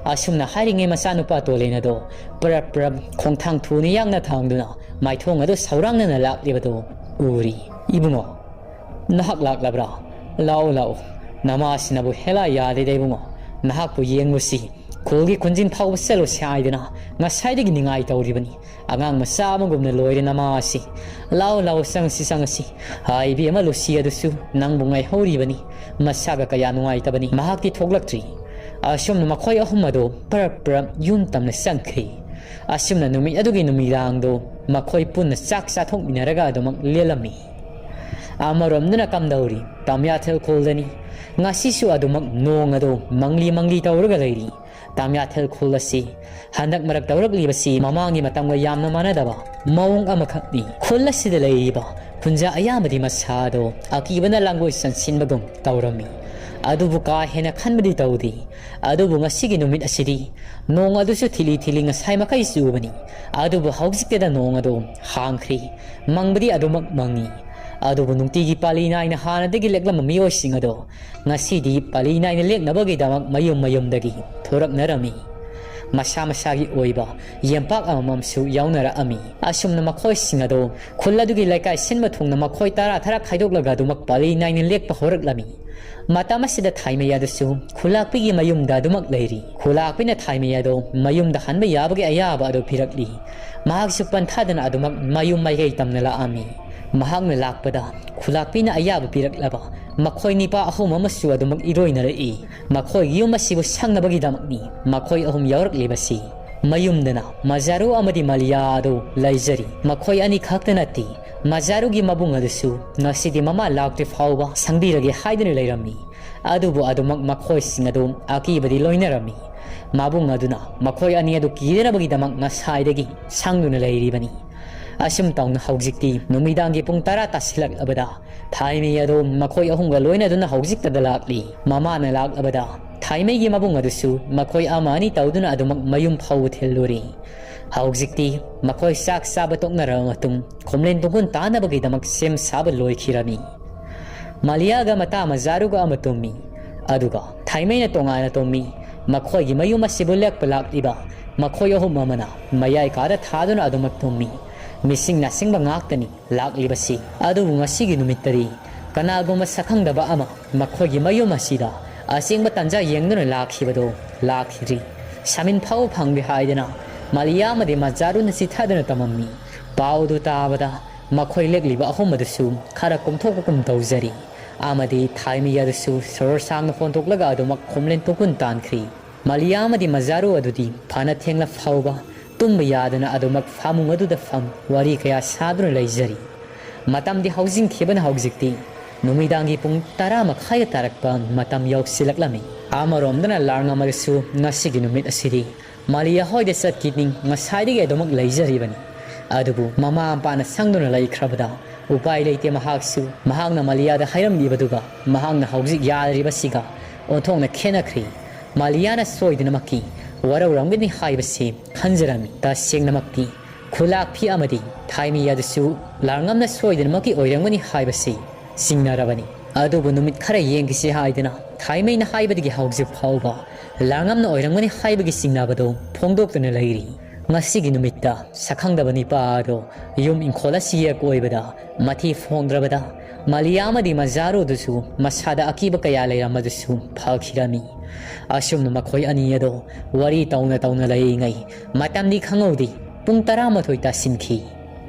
ꯑꯁꯨꯝꯅ ꯍꯥꯏꯔꯤꯉꯩ ꯃꯆꯥꯅꯨꯄꯥ ꯇꯣꯂꯦꯟ ꯑꯗꯣ ꯄꯔꯞ ꯄꯔꯞ ꯈꯣꯡꯊꯥꯡ ꯊꯨꯅ ꯌꯥꯡꯅ ꯊꯥꯡꯗꯨꯅ ꯃꯥꯏꯊꯣꯡ ꯑꯗꯨ ꯁꯧꯔꯥꯡꯅꯅ ꯂꯥꯛꯂꯤꯕꯗꯨ ꯎꯔꯤ꯫ "ꯏꯕꯨꯡꯉꯣ, ꯅꯍꯥꯛ ꯂꯥꯛꯂꯕ꯭ꯔꯥ? ꯂꯥꯛꯑꯣ, ꯂꯥꯛꯑꯣ꯫ ꯅꯃꯥꯁꯤꯅꯕꯨ ꯍꯦꯂꯥ ꯌꯥꯗꯦꯗ ꯏꯕꯨꯡꯉꯣ꯫ ꯅꯍꯥꯛꯄꯨ ꯌꯦꯡꯂꯨꯁꯤ꯫ ꯈꯨꯜꯒꯤ ꯈꯨꯟꯖꯤꯟ ꯐꯥꯎꯕ ꯆꯠꯂꯨꯁꯤ ꯍꯥꯏꯗꯅ ꯉꯁꯥꯏꯗꯒꯤ ꯅꯤꯡꯉꯥꯏ ꯇꯧꯔꯤꯕꯅꯤ꯫ ꯑꯉꯥꯡ ꯃꯆꯥ ꯑꯃꯒꯨꯝꯅ ꯂꯣꯏꯔꯦ ꯅꯃꯥ ꯑꯁꯤ꯫ ꯂꯥꯛꯑꯣ, ꯂꯥꯛꯑꯣ, ꯆꯪꯁꯤ, ꯆꯪꯁꯤ꯫ ꯍꯥꯏ ꯏꯕꯦꯝꯃ ꯂꯨꯁꯤ ꯑꯗꯨꯁꯨ ꯅꯪꯕꯨ ꯉꯥꯏꯍꯧꯔꯤꯕꯅꯤ꯫ ꯃꯁꯥꯒ ꯀꯌꯥ ꯅꯨꯡꯉꯥꯏꯇꯕꯅꯤ꯫ ꯃꯍꯥꯛꯇꯤ ꯊꯣꯛꯂꯛꯇ꯭ꯔꯤ꯫" ꯑꯁꯨꯝꯅ ꯃꯈꯣꯏ ꯑꯍꯨꯝ ꯑꯗꯨ ꯄꯔꯞ ꯄꯔꯞ ꯌꯨꯝ ꯇꯝꯅ ꯆꯪꯈ꯭ꯔꯤ꯫ ꯑꯁꯨꯝꯅ ꯅꯨꯃꯤꯠ ꯑꯗꯨꯒꯤ ꯅꯨꯃꯤꯗꯥꯡꯗꯣ ꯃꯈꯣꯏ ꯄꯨꯟꯅ ꯆꯥꯛ ꯆꯥꯊꯣꯛꯃꯤꯟꯅꯔꯒ ꯑꯗꯨꯃꯛ ꯂꯦꯜꯂꯝꯃꯤ꯫ ꯑꯃꯔꯣꯝꯗꯅ ꯀꯝꯗꯧꯔꯤ? ꯇꯥꯃꯤꯌꯥꯊꯦꯜ ꯈꯨꯜꯗꯅꯤ꯫ ꯉꯁꯤꯁꯨ ꯑꯗꯨꯃꯛ ꯅꯣꯡ ꯑꯗꯨ ꯃꯪꯂꯤ ꯃꯪꯂꯤ ꯇꯧꯔꯒ ꯂꯩꯔꯤ꯫ ꯇꯥꯃꯤꯌꯥꯊꯦꯜ ꯈꯨꯜ ꯑꯁꯤ ꯍꯟꯗꯛ ꯃꯔꯛ ꯇꯧꯔꯛꯂꯤꯕꯁꯤ ꯃꯃꯥꯡꯒꯤ ꯃꯇꯝꯒ ꯌꯥꯝꯅ ꯃꯥꯟꯅꯗꯕ ꯃꯑꯣꯡ ꯑꯃꯈꯛꯅꯤ꯫ ꯈꯨꯜ ꯑꯁꯤꯗ ꯂꯩꯔꯤꯕ ꯈꯨꯟꯖꯥ ꯑꯌꯥꯝꯕꯗꯤ ꯃꯁꯥꯗꯣ ꯑꯀꯤꯕꯅ ꯂꯥꯡꯒꯣꯏ ꯆꯟꯁꯤꯟꯕꯒꯨꯝ ꯇꯧꯔꯝꯃꯤ꯫ ꯑꯗꯨꯕꯨ ꯀꯥ ꯍꯦꯟꯅ ꯈꯟꯕꯗꯤ ꯇꯧꯗꯦ꯫ ꯑꯗꯨꯕꯨ ꯉꯁꯤꯒꯤ ꯅꯨꯃꯤꯠ ꯑꯁꯤꯗꯤ ꯅꯣꯡ ꯑꯗꯨꯁꯨ ꯊꯤꯂꯤ ꯊꯤꯂꯤ ꯉꯁꯥꯏ ꯃꯈꯩ ꯆꯨꯕꯅꯤ꯫ ꯑꯗꯨꯕꯨ ꯍꯧꯖꯤꯛꯇꯗ ꯅꯣꯡ ꯑꯗꯨ ꯍꯥꯡꯈ꯭ꯔꯤ꯫ ꯃꯪꯕꯗꯤ ꯑꯗꯨꯃꯛ ꯃꯪꯉꯤ꯫ ꯑꯗꯨꯕꯨ ꯅꯨꯡꯇꯤꯒꯤ ꯄꯥꯂꯤ ꯅꯥꯏꯅ ꯍꯥꯟꯅꯗꯒꯤ ꯂꯦꯛꯂꯝꯕ ꯃꯤꯑꯣꯏꯁꯤꯡ ꯑꯗꯣ ꯉꯁꯤꯗꯤ ꯄꯥꯂꯤ ꯅꯥꯏꯅ ꯂꯦꯛꯅꯕꯒꯤꯗꯃꯛ ꯃꯌꯨꯝ ꯃꯌꯨꯝꯗꯒꯤ ꯊꯣꯔꯛꯅꯔꯝꯃꯤ꯫ ꯃꯁꯥ ꯃꯁꯥꯒꯤ ꯑꯣꯏꯕ ꯌꯦꯝꯄꯥꯛ ꯑꯃꯃꯝꯁꯨ ꯌꯥꯎꯅꯔꯛꯑꯝꯃꯤ꯫ ꯑꯁꯨꯝꯅ ꯃꯈꯣꯏꯁꯤꯡ ꯑꯗꯣ ꯈꯨꯜ ꯑꯗꯨꯒꯤ ꯂꯩꯀꯥꯏ ꯁꯤꯟꯕ ꯊꯨꯡꯅ ꯃꯈꯣꯏ ꯇꯔꯥ ꯇꯔꯥ ꯈꯥꯏꯗꯣꯛꯂꯒ ꯑꯗꯨꯃꯛ ꯄꯥꯂꯤ ꯅꯥꯏꯅ ꯂꯦꯛꯄ ꯍꯧꯔꯛꯂꯝꯃꯤ꯫ ꯃꯇꯝ ꯑꯁꯤꯗ ꯊꯥꯏꯃꯩ ꯑꯗꯨꯁꯨ ꯈꯨꯂꯥꯛꯄꯤꯒꯤ ꯃꯌꯨꯝꯗ ꯑꯗꯨꯃꯛ ꯂꯩꯔꯤ꯫ ꯈꯨꯂꯥꯛꯄꯤꯅ ꯊꯥꯏꯃꯩ ꯑꯗꯣ ꯃꯌꯨꯝꯗ ꯍꯟꯕ ꯌꯥꯕꯒꯤ ꯑꯌꯥꯕ ꯑꯗꯨ ꯄꯤꯔꯛꯂꯤ꯫ ꯃꯍꯥꯛꯁꯨ ꯄꯟꯊꯥꯗꯅ ꯑꯗꯨꯃꯛ ꯃꯌꯨꯝ ꯃꯥꯏꯀꯩ ꯇꯝꯅ ꯂꯥꯛꯑꯝꯃꯤ꯫ ꯃꯍꯥꯛꯅ ꯂꯥꯛꯄꯗ ꯈꯨꯂꯥꯛꯄꯤꯅ ꯑꯌꯥꯕ ꯄꯤꯔꯛꯂꯕ ꯃꯈꯣꯏ ꯅꯤꯄꯥ ꯑꯍꯨꯝ ꯑꯃꯁꯨ ꯑꯗꯨꯃꯛ ꯏꯔꯣꯏꯅꯔꯛꯏ꯫ ꯃꯈꯣꯏꯒꯤ ꯌꯨꯝ ꯑꯁꯤꯕꯨ ꯁꯪꯅꯕꯒꯤꯗꯃꯛꯅꯤ ꯃꯈꯣꯏ ꯑꯍꯨꯝ ꯌꯥꯎꯔꯛꯂꯤꯕꯁꯤ꯫ ꯃꯌꯨꯝꯗꯅ ꯃꯖꯥꯔꯨ ꯑꯃꯗꯤ ꯃꯥꯂꯤꯌꯥ ꯑꯗꯨ ꯂꯩꯖꯔꯤ꯫ ꯃꯈꯣꯏ ꯑꯅꯤ ꯈꯛꯇ ꯅꯠꯇꯦ, ꯃꯖꯥꯔꯨꯒꯤ ꯃꯕꯨꯡ ꯑꯗꯨꯁꯨ ꯉꯁꯤꯗꯤ ꯃꯃꯥ ꯂꯥꯛꯇ꯭ꯔꯤ ꯐꯥꯎꯕ ꯁꯪꯕꯤꯔꯒꯦ ꯍꯥꯏꯗꯨꯅ ꯂꯩꯔꯝꯃꯤ꯫ ꯑꯗꯨꯕꯨ ꯑꯗꯨꯃꯛ ꯃꯈꯣꯏꯁꯤꯡ ꯑꯗꯨ ꯑꯀꯤꯕꯗꯤ ꯂꯣꯏꯅꯔꯝꯃꯤ꯫ ꯃꯕꯨꯡ ꯑꯗꯨꯅ ꯃꯈꯣꯏ ꯑꯅꯤ ꯑꯗꯨ ꯀꯤꯗꯅꯕꯒꯤꯗꯃꯛ ꯉꯁꯥꯏꯗꯒꯤ ꯁꯪꯗꯨꯅ ꯂꯩꯔꯤꯕꯅꯤ꯫ ꯑꯁꯨꯝ ꯇꯧꯅ ꯍꯧꯖꯤꯛꯇꯤ ꯅꯨꯃꯤꯗꯥꯡꯒꯤ ꯄꯨꯡ ꯇꯔꯥ ꯇꯥꯁꯤꯜꯂꯛꯂꯕꯗ ꯊꯥꯏꯃꯤ ꯑꯗꯨ ꯃꯈꯣꯏ ꯑꯍꯨꯝꯒ ꯂꯣꯏꯅꯗꯨꯅ ꯍꯧꯖꯤꯛꯇꯗ ꯂꯥꯛꯂꯤ꯫ ꯃꯃꯥꯅ ꯂꯥꯛꯂꯕꯗ ꯊꯥꯏꯃꯩꯒꯤ ꯃꯕꯨꯡ ꯑꯗꯨꯁꯨ ꯃꯈꯣꯏ ꯑꯃ ꯑꯅꯤ ꯇꯧꯗꯨꯅ ꯑꯗꯨꯃꯛ ꯃꯌꯨꯝ ꯐꯥꯎꯕ ꯊꯤꯜꯂꯨꯔꯤ꯫ ꯍꯧꯖꯤꯛꯇꯤ ꯃꯈꯣꯏ ꯆꯥꯛ ꯆꯥꯕ ꯇꯣꯛꯅꯔꯕ ꯃꯇꯨꯡ ꯈꯣꯝꯂꯦꯟ ꯇꯨꯡꯒꯨꯟ ꯇꯥꯅꯕꯒꯤꯗꯃꯛ ꯁꯦꯝ ꯁꯥꯕ ꯂꯣꯏꯈꯤꯔꯝꯃꯤ꯫ ꯃꯥꯂꯤꯌꯥꯒ ꯃꯇꯥ ꯃꯖꯥꯔꯨꯒ ꯑꯃ ꯇꯨꯝꯃꯤ꯫ ꯑꯗꯨꯒ ꯊꯥꯏꯃꯩꯅ ꯇꯣꯉꯥꯟꯅ ꯇꯨꯝꯃꯤ꯫ ꯃꯈꯣꯏꯒꯤ ꯃꯌꯨꯝ ꯑꯁꯤꯕꯨ ꯂꯦꯛꯄ ꯂꯥꯛꯂꯤꯕ ꯃꯈꯣꯏ ꯑꯍꯨꯝ ꯑꯃꯅ ꯃꯌꯥꯏ ꯀꯥꯗ ꯊꯥꯗꯨꯅ ꯑꯗꯨꯃꯛ ꯇꯨꯝꯃꯤ꯫ ꯃꯤꯁꯤꯡ ꯅꯥꯁꯤꯡꯕ ꯉꯥꯛꯇꯅꯤ ꯂꯥꯛꯂꯤꯕꯁꯤ꯫ ꯑꯗꯨꯕꯨ ꯉꯁꯤꯒꯤ ꯅꯨꯃꯤꯠꯇꯗꯤ ꯀꯅꯥꯒꯨꯝꯕ ꯁꯛꯈꯪꯗꯕ ꯑꯃ ꯃꯈꯣꯏꯒꯤ ꯃꯌꯨꯝ ꯑꯁꯤꯗ ꯑꯁꯦꯡꯕ ꯇꯥꯟꯖꯥ ꯌꯦꯡꯗꯨꯅ ꯂꯥꯛꯈꯤꯕꯗꯣ ꯂꯥꯛꯈꯤꯗ꯭ꯔꯤ꯫ ꯁꯥꯃꯤꯟ ꯐꯥꯎꯕ ꯐꯪꯗꯦ ꯍꯥꯏꯗꯅ ꯃꯥꯂꯤꯌꯥ ꯑꯃꯗꯤ ꯃꯖꯥꯔꯨꯅ ꯆꯤꯊꯗꯨꯅ ꯇꯝꯃꯝꯃꯤ꯫ ꯄꯥꯎꯗꯨ ꯇꯥꯕꯗ ꯃꯈꯣꯏ ꯂꯦꯛꯂꯤꯕ ꯑꯍꯨꯝ ꯑꯗꯨꯁꯨ ꯈꯔ ꯀꯣꯝꯊꯣꯛꯄꯒꯨꯝ ꯇꯧꯖꯔꯤ꯫ ꯑꯃꯗꯤ ꯊꯥꯏꯃꯤ ꯑꯗꯨꯁꯨ ꯁꯣꯔ ꯁꯥꯡꯅ ꯍꯣꯟꯗꯣꯛꯂꯒ ꯑꯗꯨꯃꯛ ꯈꯣꯝꯂꯦꯟ ꯇꯨꯡꯒꯨꯟ ꯇꯥꯟꯈ꯭ꯔꯤ꯫ ꯃꯥꯂꯤꯌꯥ ꯑꯃꯗꯤ ꯃꯖꯥꯔꯨ ꯑꯗꯨꯗꯤ ꯐꯅ ꯊꯦꯡꯂ ꯐꯥꯎꯕ ꯇꯨꯝꯕ ꯌꯥꯗꯅ ꯑꯗꯨꯃꯛ ꯐꯃꯨꯡ ꯑꯗꯨꯗ ꯐꯝ ꯋꯥꯔꯤ ꯀꯌꯥ ꯁꯥꯗꯨꯅ ꯂꯩꯖꯔꯤ꯫ ꯃꯇꯝꯗꯤ ꯍꯧꯖꯤꯟꯈꯤꯕꯅ ꯍꯧꯖꯤꯛꯇꯤ ꯅꯨꯃꯤꯗꯥꯡꯒꯤ ꯄꯨꯡ ꯇꯔꯥ ꯃꯈꯥꯏꯗ ꯇꯥꯔꯛꯄ ꯃꯇꯝ ꯌꯧꯁꯤꯜꯂꯛꯂꯝꯃꯤ꯫ ꯑꯃꯔꯣꯝꯗꯅ ꯂꯥꯔꯉꯝ ꯑꯗꯨꯁꯨ ꯉꯁꯤꯒꯤ ꯅꯨꯃꯤꯠ ꯑꯁꯤꯗꯤ ꯃꯥꯂꯤꯌꯥ ꯍꯣꯏꯗ ꯆꯠꯈꯤꯅꯤ ꯉꯁꯥꯏꯗꯒꯤ ꯑꯗꯨꯃꯛ ꯂꯩꯖꯔꯤꯕꯅꯤ꯫ ꯑꯗꯨꯕꯨ ꯃꯃꯥ ꯃꯄꯥꯅ ꯁꯪꯗꯨꯅ ꯂꯩꯈ꯭ꯔꯕꯗ ꯎꯄꯥꯏ ꯂꯩꯇꯦ ꯃꯍꯥꯛꯁꯨ꯫ ꯃꯍꯥꯛꯅ ꯃꯥꯂꯤꯌꯥꯗ ꯍꯥꯏꯔꯝꯂꯤꯕꯗꯨꯒ ꯃꯍꯥꯛꯅ ꯍꯧꯖꯤꯛ ꯌꯥꯔꯤꯕꯁꯤꯒ ꯑꯣꯟꯊꯣꯛꯅ ꯈꯦꯠꯅꯈ꯭ꯔꯦ꯫ ꯃꯥꯂꯤꯌꯥꯅ ꯁꯣꯏꯗꯅꯃꯛꯀꯤ ꯋꯥꯔꯧꯔꯝꯒꯅꯤ ꯍꯥꯏꯕꯁꯤ ꯈꯟꯖꯔꯝꯃꯤ꯫ ꯇꯁꯦꯡꯅꯃꯛꯇꯤ ꯈꯨꯂꯥꯛꯄꯤ ꯑꯃꯗꯤ ꯊꯥꯏꯃꯩ ꯑꯗꯨꯁꯨ ꯂꯥꯡꯉꯝꯅ ꯁꯣꯏꯗꯅꯃꯛꯀꯤ ꯑꯣꯏꯔꯝꯒꯅꯤ ꯍꯥꯏꯕꯁꯤ ꯆꯤꯡꯅꯔꯕꯅꯤ꯫ ꯑꯗꯨꯕꯨ ꯅꯨꯃꯤꯠ ꯈꯔ ꯌꯦꯡꯈꯤꯁꯤ ꯍꯥꯏꯗꯨꯅ ꯊꯥꯏꯃꯩꯅ ꯍꯥꯏꯕꯗꯒꯤ ꯍꯧꯖꯤꯛ ꯐꯥꯎꯕ ꯂꯥꯡꯉꯝꯅ ꯑꯣꯏꯔꯝꯒꯅꯤ ꯍꯥꯏꯕꯒꯤ ꯆꯤꯡꯅꯕꯗꯨ ꯐꯣꯡꯗꯣꯛꯇꯨꯅ ꯂꯩꯔꯤ꯫ ꯉꯁꯤꯒꯤ ꯅꯨꯃꯤꯠꯇ ꯁꯛꯈꯪꯗꯕ ꯅꯤꯄꯥ ꯑꯗꯣ ꯌꯨꯝ ꯏꯪꯈꯣꯜ ꯑꯁꯤꯒꯤ ꯑꯀꯣꯏꯕꯗ ꯃꯊꯤ ꯐꯣꯡꯗ꯭ꯔꯕꯗ ꯃꯥꯂꯤꯌꯥ ꯑꯃꯗꯤ ꯃꯖꯥꯔꯨꯗꯨꯁꯨ ꯃꯁꯥꯗ ꯑꯀꯤꯕ ꯀꯌꯥ ꯂꯩꯔꯝꯕꯗꯨꯁꯨ ꯐꯈꯤꯔꯝꯃꯤ꯫ ꯑꯁꯨꯝꯅ ꯃꯈꯣꯏ ꯑꯅꯤ ꯑꯗꯣ ꯋꯥꯔꯤ ꯇꯧꯅ ꯇꯧꯅ ꯂꯩꯔꯤꯉꯩ ꯃꯇꯝꯗꯤ ꯈꯪꯍꯧꯗꯦ꯫ ꯄꯨꯡ ꯇꯔꯥꯃꯥꯊꯣꯏ ꯇꯥꯁꯤꯟꯈꯤ꯫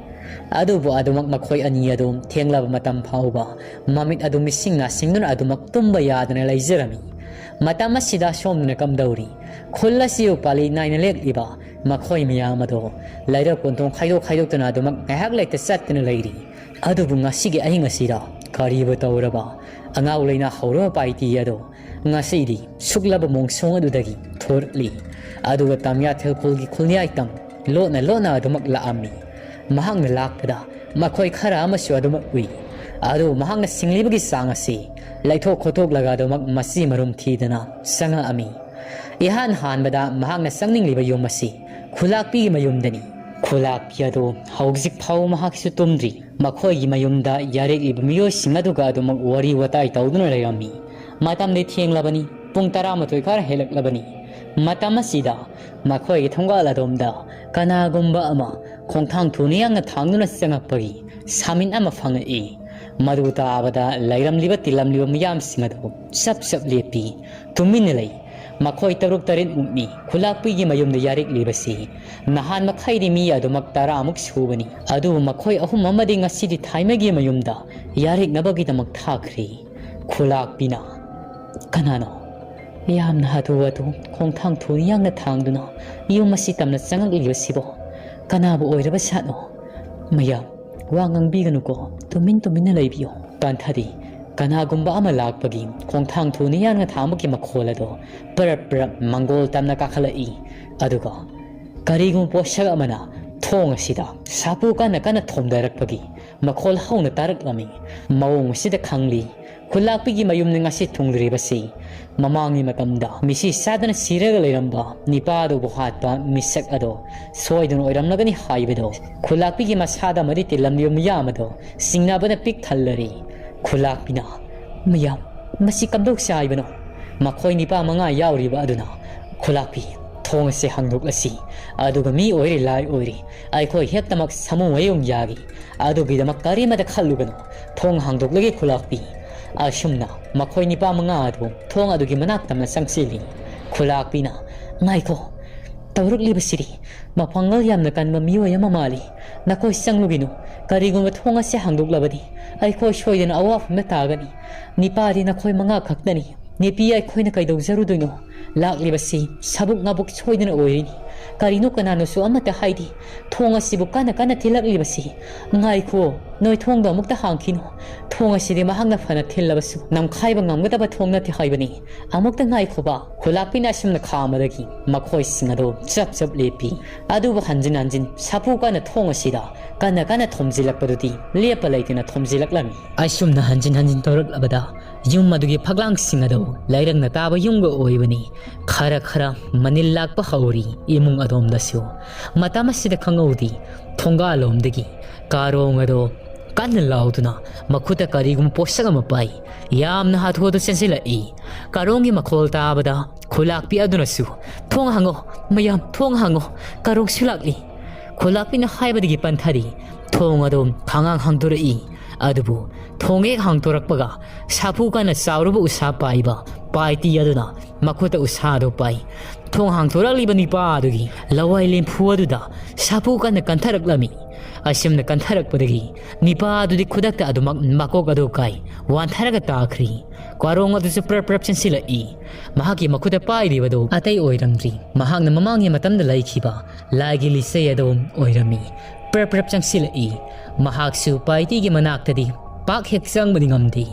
ꯑꯗꯨꯕꯨ ꯑꯗꯨꯃꯛ ꯃꯈꯣꯏ ꯑꯅꯤ ꯑꯗꯨ ꯊꯦꯡꯂꯕ ꯃꯇꯝ ꯐꯥꯎꯕ ꯃꯃꯤꯠ ꯑꯗꯨ ꯃꯤꯁꯤꯡ ꯅꯥꯁꯤꯡꯗꯨꯅ ꯑꯗꯨꯃꯛ ꯇꯨꯝꯕ ꯌꯥꯗꯅ ꯂꯩꯖꯔꯝꯃꯤ꯫ ꯃꯇꯝ ꯑꯁꯤꯗ ꯁꯣꯝꯗꯅ ꯀꯝꯗꯧꯔꯤ? ꯈꯨꯜ ꯑꯁꯤꯕꯨ ꯄꯥꯂꯤ ꯅꯥꯏꯅ ꯂꯦꯛꯂꯤꯕ ꯃꯈꯣꯏ ꯃꯌꯥꯝ ꯑꯗꯣ ꯂꯩꯔꯛ ꯀꯣꯟꯊꯣꯡ ꯈꯥꯏꯗꯣꯛ ꯈꯥꯏꯗꯣꯛꯇꯨꯅ ꯑꯗꯨꯃꯛ ꯉꯥꯏꯍꯥꯛ ꯂꯩꯇ ꯆꯠꯇꯨꯅ ꯂꯩꯔꯤ꯫ ꯑꯗꯨꯕꯨ ꯉꯁꯤꯒꯤ ꯑꯍꯤꯡ ꯑꯁꯤꯗ ꯀꯔꯤꯕꯨ ꯇꯧꯔꯕ? ꯑꯉꯥꯎ ꯂꯩꯅꯥ ꯍꯧꯔꯕ ꯄꯥꯏꯇꯤ ꯑꯗꯣ ꯉꯁꯤꯗꯤ ꯁꯨꯛꯂꯕ ꯃꯣꯡꯁꯣꯡ ꯑꯗꯨꯗꯒꯤ ꯊꯣꯔꯛꯂꯤ꯫ ꯑꯗꯨꯒ ꯇꯥꯃꯤꯌꯥ ꯊꯦꯜꯈꯨꯜꯒꯤ ꯈꯨꯜꯌꯥꯏꯇꯪ ꯂꯣꯠꯅ ꯂꯣꯠꯅ ꯑꯗꯨꯃꯛ ꯂꯥꯛꯑꯝꯃꯤ꯫ ꯃꯍꯥꯛꯅ ꯂꯥꯛꯄꯗ ꯃꯈꯣꯏ ꯈꯔ ꯑꯃꯁꯨ ꯑꯗꯨꯃꯛ ꯎꯏ꯫ ꯑꯗꯨꯕꯨ ꯃꯍꯥꯛꯅ ꯁꯤꯡꯂꯤꯕꯒꯤ ꯆꯥꯡ ꯑꯁꯤ ꯂꯩꯊꯣꯛ ꯈꯣꯠꯇꯣꯛꯂꯒ ꯑꯗꯨꯃꯛ ꯃꯆꯤ ꯃꯔꯨꯝ ꯊꯤꯗꯅ ꯆꯪꯉꯛꯑꯝꯃꯤ꯫ ꯏꯍꯥꯟ ꯍꯥꯟꯕꯗ ꯃꯍꯥꯛꯅ ꯆꯪꯅꯤꯡꯂꯤꯕ ꯌꯨꯝ ꯑꯁꯤ ꯈꯨꯂꯥꯛꯄꯤꯒꯤ ꯃꯌꯨꯝꯗꯅꯤ꯫ ꯈꯨꯂꯥꯛꯄꯤ ꯑꯗꯨ ꯍꯧꯖꯤꯛ ꯐꯥꯎꯕ ꯃꯍꯥꯛꯁꯨ ꯇꯨꯝꯗ꯭ꯔꯤ꯫ ꯃꯈꯣꯏꯒꯤ ꯃꯌꯨꯝꯗ ꯌꯥꯔꯦꯛꯂꯤꯕ ꯃꯤꯑꯣꯏꯁꯤꯡ ꯑꯗꯨꯒ ꯑꯗꯨꯃꯛ ꯋꯥꯔꯤ ꯋꯥꯇꯥꯏ ꯇꯧꯗꯨꯅ ꯂꯩꯔꯝꯃꯤ꯫ ꯃꯇꯝꯗꯤ ꯊꯦꯡꯂꯕꯅꯤ, ꯄꯨꯡ ꯇꯔꯥꯃꯥꯊꯣꯏ ꯈꯔ ꯍꯦꯜꯂꯛꯂꯕꯅꯤ꯫ ꯃꯇꯝ ꯑꯁꯤꯗ ꯃꯈꯣꯏꯒꯤ ꯊꯣꯡꯒꯥꯜ ꯑꯗꯣꯝꯗ ꯀꯅꯥꯒꯨꯝꯕ ꯑꯃ ꯈꯣꯡꯊꯥꯡ ꯊꯨꯅ ꯌꯥꯡꯅ ꯊꯥꯡꯗꯨꯅ ꯆꯪꯉꯛꯄꯒꯤ ꯁꯥꯃꯤꯟ ꯑꯃ ꯐꯪꯉꯛꯏ꯫ ꯃꯗꯨ ꯇꯥꯕꯗ ꯂꯩꯔꯝꯂꯤꯕ ꯇꯤꯜꯂꯝꯂꯤꯕ ꯃꯤꯌꯥꯝꯁꯤꯡ ꯑꯗꯨ ꯆꯞ ꯆꯞ ꯂꯦꯞꯄꯤ꯫ ꯇꯨꯃꯤꯟꯅ ꯂꯩ꯫ ꯃꯈꯣꯏ ꯇꯔꯨꯛ ꯇꯔꯦꯠꯃꯨꯛꯅꯤ ꯈꯨꯂꯥꯛꯄꯤꯒꯤ ꯃꯌꯨꯝꯗ ꯌꯥꯔꯦꯛꯂꯤꯕꯁꯤ꯫ ꯅꯍꯥꯟ ꯃꯈꯩꯗꯤ ꯃꯤ ꯑꯗꯨꯃꯛ ꯇꯔꯥꯃꯨꯛ ꯁꯨꯕꯅꯤ꯫ ꯑꯗꯨꯕꯨ ꯃꯈꯣꯏ ꯑꯍꯨꯝ ꯑꯃꯗꯤ ꯉꯁꯤꯗꯤ ꯊꯥꯏꯃꯒꯤ ꯃꯌꯨꯝꯗ ꯌꯥꯔꯦꯛꯅꯕꯒꯤꯗꯃꯛ ꯊꯥꯈ꯭ꯔꯦ꯫ ꯈꯨꯂꯥꯛꯄꯤꯅ, "ꯀꯅꯥꯅꯣ? ꯌꯥꯝꯅ ꯍꯥꯊꯨ ꯍꯥꯊꯨ ꯈꯣꯡꯊꯥꯡ ꯊꯨꯅ ꯌꯥꯡꯅ ꯊꯥꯡꯗꯨꯅ ꯌꯨꯝ ꯑꯁꯤ ꯇꯝꯅ ꯆꯪꯉꯛꯂꯤꯕꯁꯤꯕꯣ? ꯀꯅꯥꯕꯨ ꯑꯣꯏꯔꯕ ꯁꯥꯠꯅꯣ? ꯃꯌꯥꯝ, ꯋꯥ ꯉꯥꯡꯕꯤꯒꯅꯨꯀꯣ, ꯇꯨꯃꯤꯟ ꯇꯨꯃꯤꯟꯅ ꯂꯩꯕꯤꯌꯨ꯫" ꯀꯟꯊꯗꯤ ꯀꯅꯥꯒꯨꯝꯕ ꯑꯃ ꯂꯥꯛꯄꯒꯤ ꯈꯣꯡꯊꯥꯡ ꯊꯨꯅ ꯌꯥꯡꯅ ꯊꯥꯡꯕꯒꯤ ꯃꯈꯣꯜ ꯑꯗꯣ ꯄꯔꯞ ꯄꯔꯞ ꯃꯪꯒꯣꯜ ꯇꯝꯅ ꯀꯥꯈꯠꯂꯛꯏ꯫ ꯑꯗꯨꯒ ꯀꯔꯤꯒꯨꯝꯕ ꯄꯣꯠꯁꯛ ꯑꯃꯅ ꯊꯣꯡ ꯑꯁꯤꯗ ꯁꯥꯐꯨ ꯀꯟꯅ ꯀꯟꯅ ꯊꯣꯝꯊꯔꯛꯄꯒꯤ ꯃꯈꯣꯜ ꯍꯧꯅ ꯇꯥꯔꯛꯂꯝꯃꯤ꯫ ꯃꯑꯣꯡ ꯑꯁꯤꯗ ꯈꯪꯂꯤ, ꯈꯨꯂꯥꯛꯄꯤꯒꯤ ꯃꯌꯨꯝꯗ ꯉꯁꯤ ꯊꯨꯡꯂꯨꯔꯤꯕꯁꯤ ꯃꯃꯥꯡꯒꯤ ꯃꯇꯝꯗ ꯃꯤꯁꯤ ꯆꯥꯗꯅ ꯁꯤꯔꯒ ꯂꯩꯔꯝꯕ ꯅꯤꯄꯥꯗꯨꯕꯨ ꯍꯥꯠꯄ ꯃꯤꯁꯛ ꯑꯗꯣ ꯁꯣꯏꯗꯅ ꯑꯣꯏꯔꯝꯂꯒꯅꯤ ꯍꯥꯏꯕꯗꯣ ꯈꯨꯂꯥꯛꯄꯤꯒꯤ ꯃꯁꯥꯗ ꯑꯃꯗꯤ ꯇꯤꯜꯂꯝꯂꯤꯕ ꯃꯤꯌꯥꯝ ꯑꯗꯣ ꯆꯤꯡꯅꯕꯅ ꯄꯤꯛ ꯊꯜꯂꯔꯤ꯫ ꯈꯨꯂꯥꯛꯄꯤꯅ, "ꯃꯌꯥꯝ, ꯃꯁꯤ ꯀꯝꯗꯧꯁꯦ ꯍꯥꯏꯕꯅꯣ?" ꯃꯈꯣꯏ ꯅꯤꯄꯥ ꯃꯉꯥ ꯌꯥꯎꯔꯤꯕ ꯑꯗꯨꯅ, "ꯈꯨꯂꯥꯛꯄꯤ, ꯊꯣꯡ ꯑꯁꯦ ꯍꯥꯡꯗꯣꯛꯂꯁꯤ꯫ ꯑꯗꯨꯒ ꯃꯤ ꯑꯣꯏꯔꯦ ꯂꯥꯏ ꯑꯣꯏꯔꯦ, ꯑꯩꯈꯣꯏ ꯍꯦꯛꯇꯃꯛ ꯁꯥꯃꯨ ꯃꯌꯨꯡ ꯌꯥꯒꯤ꯫ ꯑꯗꯨꯒꯤꯗꯃꯛ ꯀꯔꯤꯃꯇ ꯈꯜꯂꯨꯒꯅꯨ꯫ ꯊꯣꯡ ꯍꯥꯡꯗꯣꯛꯂꯒꯦ ꯈꯨꯂꯥꯛꯄꯤ꯫" ꯑꯁꯨꯝꯅ ꯃꯈꯣꯏ ꯅꯤꯄꯥ ꯃꯉꯥ ꯑꯗꯨ ꯊꯣꯡ ꯑꯗꯨꯒꯤ ꯃꯅꯥꯛ ꯇꯝꯅ ꯆꯪꯁꯤꯜꯂꯤ꯫ ꯈꯨꯂꯥꯛꯄꯤꯅ, "ꯉꯥꯏꯈꯣ, ꯇꯧꯔꯛꯂꯤꯕꯁꯤꯗꯤ ꯃꯄꯥꯡꯒꯜ ꯌꯥꯝꯅ ꯀꯟꯕ ꯃꯤꯑꯣꯏ ꯑꯃ ꯃꯥꯜꯂꯤ꯫ ꯅꯈꯣꯏ ꯆꯪꯂꯨꯒꯤꯅꯨ꯫ ꯀꯔꯤꯒꯨꯝꯕ ꯊꯣꯡ ꯑꯁꯦ ꯍꯥꯡꯗꯣꯛꯂꯕꯗꯤ ꯑꯩꯈꯣꯏ ꯁꯣꯏꯗꯅ ꯑꯋꯥꯐꯝꯗ ꯇꯥꯒꯅꯤ꯫ ꯅꯤꯄꯥꯗꯤ ꯅꯈꯣꯏ ꯃꯉꯥ ꯈꯛꯇꯅꯤ꯫ ꯅꯤꯄꯤ ꯑꯩꯈꯣꯏꯅ ꯀꯩꯗꯧꯖꯔꯨꯗꯣꯏꯅꯣ? ꯂꯥꯛꯂꯤꯕꯁꯤ ꯁꯥꯕꯨꯛ ꯉꯥꯕꯨꯛ ꯁꯣꯏꯗꯅ ꯑꯣꯏꯔꯤꯅꯤ꯫ ꯀꯔꯤꯅꯣ ꯀꯅꯥꯅꯣꯁꯨ ꯑꯃꯠꯇ ꯍꯥꯏꯗꯦ꯫ ꯊꯣꯡ ꯑꯁꯤꯕꯨ ꯀꯟꯅ ꯀꯟꯅ ꯊꯤꯜꯂꯛꯂꯤꯕꯁꯤ꯫ ꯉꯥꯏꯈꯣ, ꯅꯣꯏ ꯊꯣꯡꯗꯣ ꯑꯃꯨꯛꯇ ꯍꯥꯡꯈꯤꯅꯨ꯫ ꯊꯣꯡ ꯑꯁꯤꯗꯤ ꯃꯍꯥꯛꯅ ꯐꯅ ꯊꯤꯜꯂꯕꯁꯨ ꯅꯝꯈꯥꯏꯕ ꯉꯝꯒꯗꯕ ꯊꯣꯡ ꯅꯠꯇꯦ ꯍꯥꯏꯕꯅꯤ꯫ ꯑꯃꯨꯛꯇ ꯉꯥꯏꯈꯣꯕ꯫" ꯈꯨꯂꯥꯛꯄꯤꯅ ꯑꯁꯨꯝꯅ ꯈꯥꯝꯕꯗꯒꯤ ꯃꯈꯣꯏꯁꯤꯡ ꯑꯗꯨ ꯆꯞ ꯆꯞ ꯂꯦꯞꯄꯤ꯫ ꯑꯗꯨꯕꯨ ꯍꯟꯖꯤꯟ ꯍꯟꯖꯤꯟ ꯁꯥꯐꯨ ꯀꯟꯅ ꯊꯣꯡ ꯑꯁꯤꯗ ꯀꯟꯅ ꯀꯟꯅ ꯊꯣꯝꯖꯤꯜꯂꯛꯄꯗꯨꯗꯤ ꯂꯦꯞꯄ ꯂꯩꯇꯅ ꯊꯣꯝꯖꯤꯜꯂꯛꯂꯝꯃꯤ꯫ ꯑꯁꯨꯝꯅ ꯍꯟꯖꯤꯟ ꯍꯟꯖꯤꯟ ꯇꯧꯔꯛꯂꯕꯗ ꯌꯨꯝ ꯑꯗꯨꯒꯤ ꯐꯛꯂꯥꯡꯁꯤꯡ ꯑꯗꯨ ꯂꯩꯔꯪꯅ ꯇꯥꯕ ꯌꯨꯝꯒ ꯑꯣꯏꯕꯅꯤ꯫ ꯈꯔ ꯈꯔ ꯃꯅꯤꯜ ꯂꯥꯛꯄ ꯍꯧꯔꯤ ꯏꯃꯨꯡ ꯑꯗꯣꯝꯗꯁꯨ꯫ ꯃꯇꯝ ꯑꯁꯤꯗ ꯈꯪꯍꯧꯗꯦ, ꯊꯣꯡꯒꯥꯜꯂꯣꯝꯗꯒꯤ ꯀꯥꯔꯣꯡ ꯑꯗꯣ ꯀꯟꯅ ꯂꯥꯎꯗꯨꯅ ꯃꯈꯨꯠꯇ ꯀꯔꯤꯒꯨꯝꯕ ꯄꯣꯠꯁꯛ ꯑꯃ ꯄꯥꯏ꯫ ꯌꯥꯝꯅ ꯍꯥꯊꯨ ꯍꯥꯊꯨ ꯆꯦꯟꯁꯤꯜꯂꯛꯏ꯫ ꯀꯥꯔꯣꯡꯒꯤ ꯃꯈꯣꯜ ꯇꯥꯕꯗ ꯈꯨꯂꯥꯛꯄꯤ ꯑꯗꯨꯅꯁꯨ, "ꯊꯣꯡ ꯍꯥꯡꯉꯣ, ꯃꯌꯥꯝ, ꯊꯣꯡ ꯍꯥꯡꯉꯣ, ꯀꯥꯔꯣꯡꯁꯨ ꯂꯥꯛꯂꯤ꯫" ꯈꯨꯂꯥꯛꯄꯤꯅ ꯍꯥꯏꯕꯗꯒꯤ ꯄꯟꯊꯔꯤ꯫ ꯊꯣꯡ ꯑꯗꯨ ꯈꯥꯡꯉꯥꯡ ꯍꯥꯡꯗꯣꯔꯛꯏ꯫ ꯑꯗꯨꯕꯨ ꯊꯣꯡ ꯍꯦꯛ ꯍꯥꯡꯗꯣꯔꯛꯄꯒ ꯁꯥꯐꯨ ꯀꯟꯅ ꯆꯥꯎꯔꯕ ꯎꯁꯥ ꯄꯥꯏꯕ ꯄꯥꯏꯇꯤ ꯑꯗꯨꯅ ꯃꯈꯨꯠꯇ ꯎꯁꯥꯗꯨ ꯄꯥꯏ꯫ ꯊꯣꯡ ꯍꯥꯡꯗꯣꯔꯛꯂꯤꯕ ꯅꯤꯄꯥ ꯑꯗꯨꯒꯤ ꯂꯋꯥꯏ ꯂꯦꯝꯐꯨ ꯑꯗꯨꯗ ꯁꯥꯐꯨ ꯀꯟꯅ ꯀꯟꯊꯔꯛꯂꯝꯃꯤ꯫ ꯑꯁꯨꯝꯅ ꯀꯟꯊꯔꯛꯄꯗꯒꯤ ꯅꯤꯄꯥ ꯑꯗꯨꯗꯤ ꯈꯨꯗꯛꯇ ꯑꯗꯨꯃꯛ ꯃꯀꯣꯛ ꯑꯗꯨ ꯀꯥꯏ ꯋꯥꯟꯊꯔꯒ ꯇꯥꯈ꯭ꯔꯤ꯫ ꯀ꯭ꯋꯥꯔꯣꯡ ꯑꯗꯨꯁꯨ ꯄ꯭ꯔꯞ ꯄ꯭ꯔꯞ ꯆꯦꯟꯁꯤꯜꯂꯛꯏ꯫ ꯃꯍꯥꯛꯀꯤ ꯃꯈꯨꯠꯇ ꯄꯥꯏꯔꯤꯕꯗꯨ ꯑꯇꯩ ꯑꯣꯏꯔꯝꯗ꯭ꯔꯤ꯫ ꯃꯍꯥꯛꯅ ꯃꯃꯥꯡꯒꯤ ꯃꯇꯝꯗ ꯂꯩꯈꯤꯕ ꯂꯥꯏꯒꯤ ꯂꯤꯆꯩ ꯑꯗꯨ ꯑꯣꯏꯔꯝꯃꯤ꯫ ꯄ꯭ꯔꯞ ꯄ꯭ꯔꯞ ꯆꯪꯁꯤꯜꯂꯛꯏ꯫ ꯃꯍꯥꯛꯁꯨ ꯄꯥꯏꯇꯤꯒꯤ ꯃꯅꯥꯛꯇꯗꯤ ꯄꯥꯛ ꯍꯦꯛ ꯆꯪꯕꯗꯤ ꯉꯝꯗꯦ꯫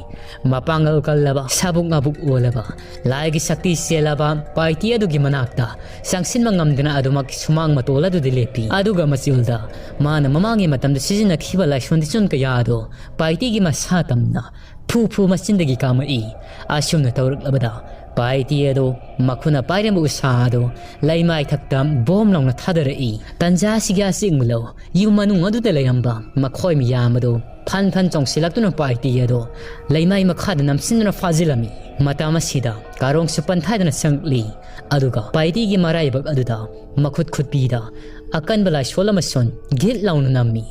ꯃꯄꯥꯡꯒꯜ ꯀꯜꯂꯕ, ꯁꯥꯕꯨꯛ ꯉꯥꯕꯨꯛ ꯑꯣꯜꯂꯕ, ꯂꯥꯏꯒꯤ ꯁꯛꯇꯤ ꯆꯦꯜꯂꯕ ꯄꯥꯏꯇꯤ ꯑꯗꯨꯒꯤ ꯃꯅꯥꯛꯇ ꯆꯪꯁꯤꯟꯕ ꯉꯝꯗꯅ ꯑꯗꯨꯃꯛ ꯁꯨꯃꯥꯡ ꯃꯇꯣꯜ ꯑꯗꯨꯗ ꯂꯦꯞꯄꯤ꯫ ꯑꯗꯨꯒ ꯃꯆꯤꯜꯗ ꯃꯥꯅ ꯃꯃꯥꯡꯒꯤ ꯃꯇꯝꯗ ꯁꯤꯖꯤꯟꯅꯈꯤꯕ ꯂꯥꯏꯁꯣꯟ ꯇꯤꯁꯣꯟ ꯀꯌꯥ ꯑꯗꯨ ꯄꯥꯏꯇꯤꯒꯤ ꯃꯁꯥ ꯇꯝꯅ ꯐꯨ ꯐꯨ ꯃꯆꯤꯟꯗꯒꯤ ꯀꯥꯝꯃꯛꯏ꯫ ꯑꯁꯨꯝꯅ ꯇꯧꯔꯛꯂꯕꯗ ꯄꯥꯏꯇꯤ ꯑꯗꯨ ꯃꯈꯨꯠꯅ ꯄꯥꯏꯔꯝꯕ ꯎꯁꯥ ꯑꯗꯨ ꯂꯩꯃꯥꯏ ꯊꯛꯇ ꯕꯣꯝ ꯂꯥꯎꯅ ꯊꯥꯗꯔꯛꯏ꯫ ꯇꯟꯖꯥ ꯑꯁꯤꯒꯤ ꯑꯆꯤꯡꯕ ꯂꯧ ꯌꯨꯝ ꯃꯅꯨꯡ ꯑꯗꯨꯗ ꯂꯩꯔꯝꯕ ꯃꯈꯣꯏ ꯃꯤꯌꯥꯝ ꯑꯗꯨ ꯐꯟ ꯐꯟ ꯆꯣꯡꯁꯤꯜꯂꯛꯇꯨꯅ ꯄꯥꯏꯇꯤ ꯑꯗꯨ ꯂꯩꯃꯥꯏ ꯃꯈꯥꯗ ꯅꯝꯁꯤꯟꯗꯨꯅ ꯐꯥꯖꯤꯜꯂꯝꯃꯤ꯫ ꯃꯇꯝ ꯑꯁꯤꯗ ꯀꯥꯔꯣꯡꯁꯨ ꯄꯟꯊꯥꯗꯨꯅ ꯆꯪꯂꯛꯂꯤ꯫ ꯑꯗꯨꯒ ꯄꯥꯏꯇꯤꯒꯤ ꯃꯔꯥꯏꯕꯛ ꯑꯗꯨꯗ ꯃꯈꯨꯠ ꯈꯨꯠꯄꯤꯗ ꯑꯀꯟꯕ ꯂꯥꯏꯁꯣꯜ ꯑꯃꯁꯨꯡ ꯒꯤꯠ ꯂꯥꯎꯅ ꯅꯝꯃꯤ꯫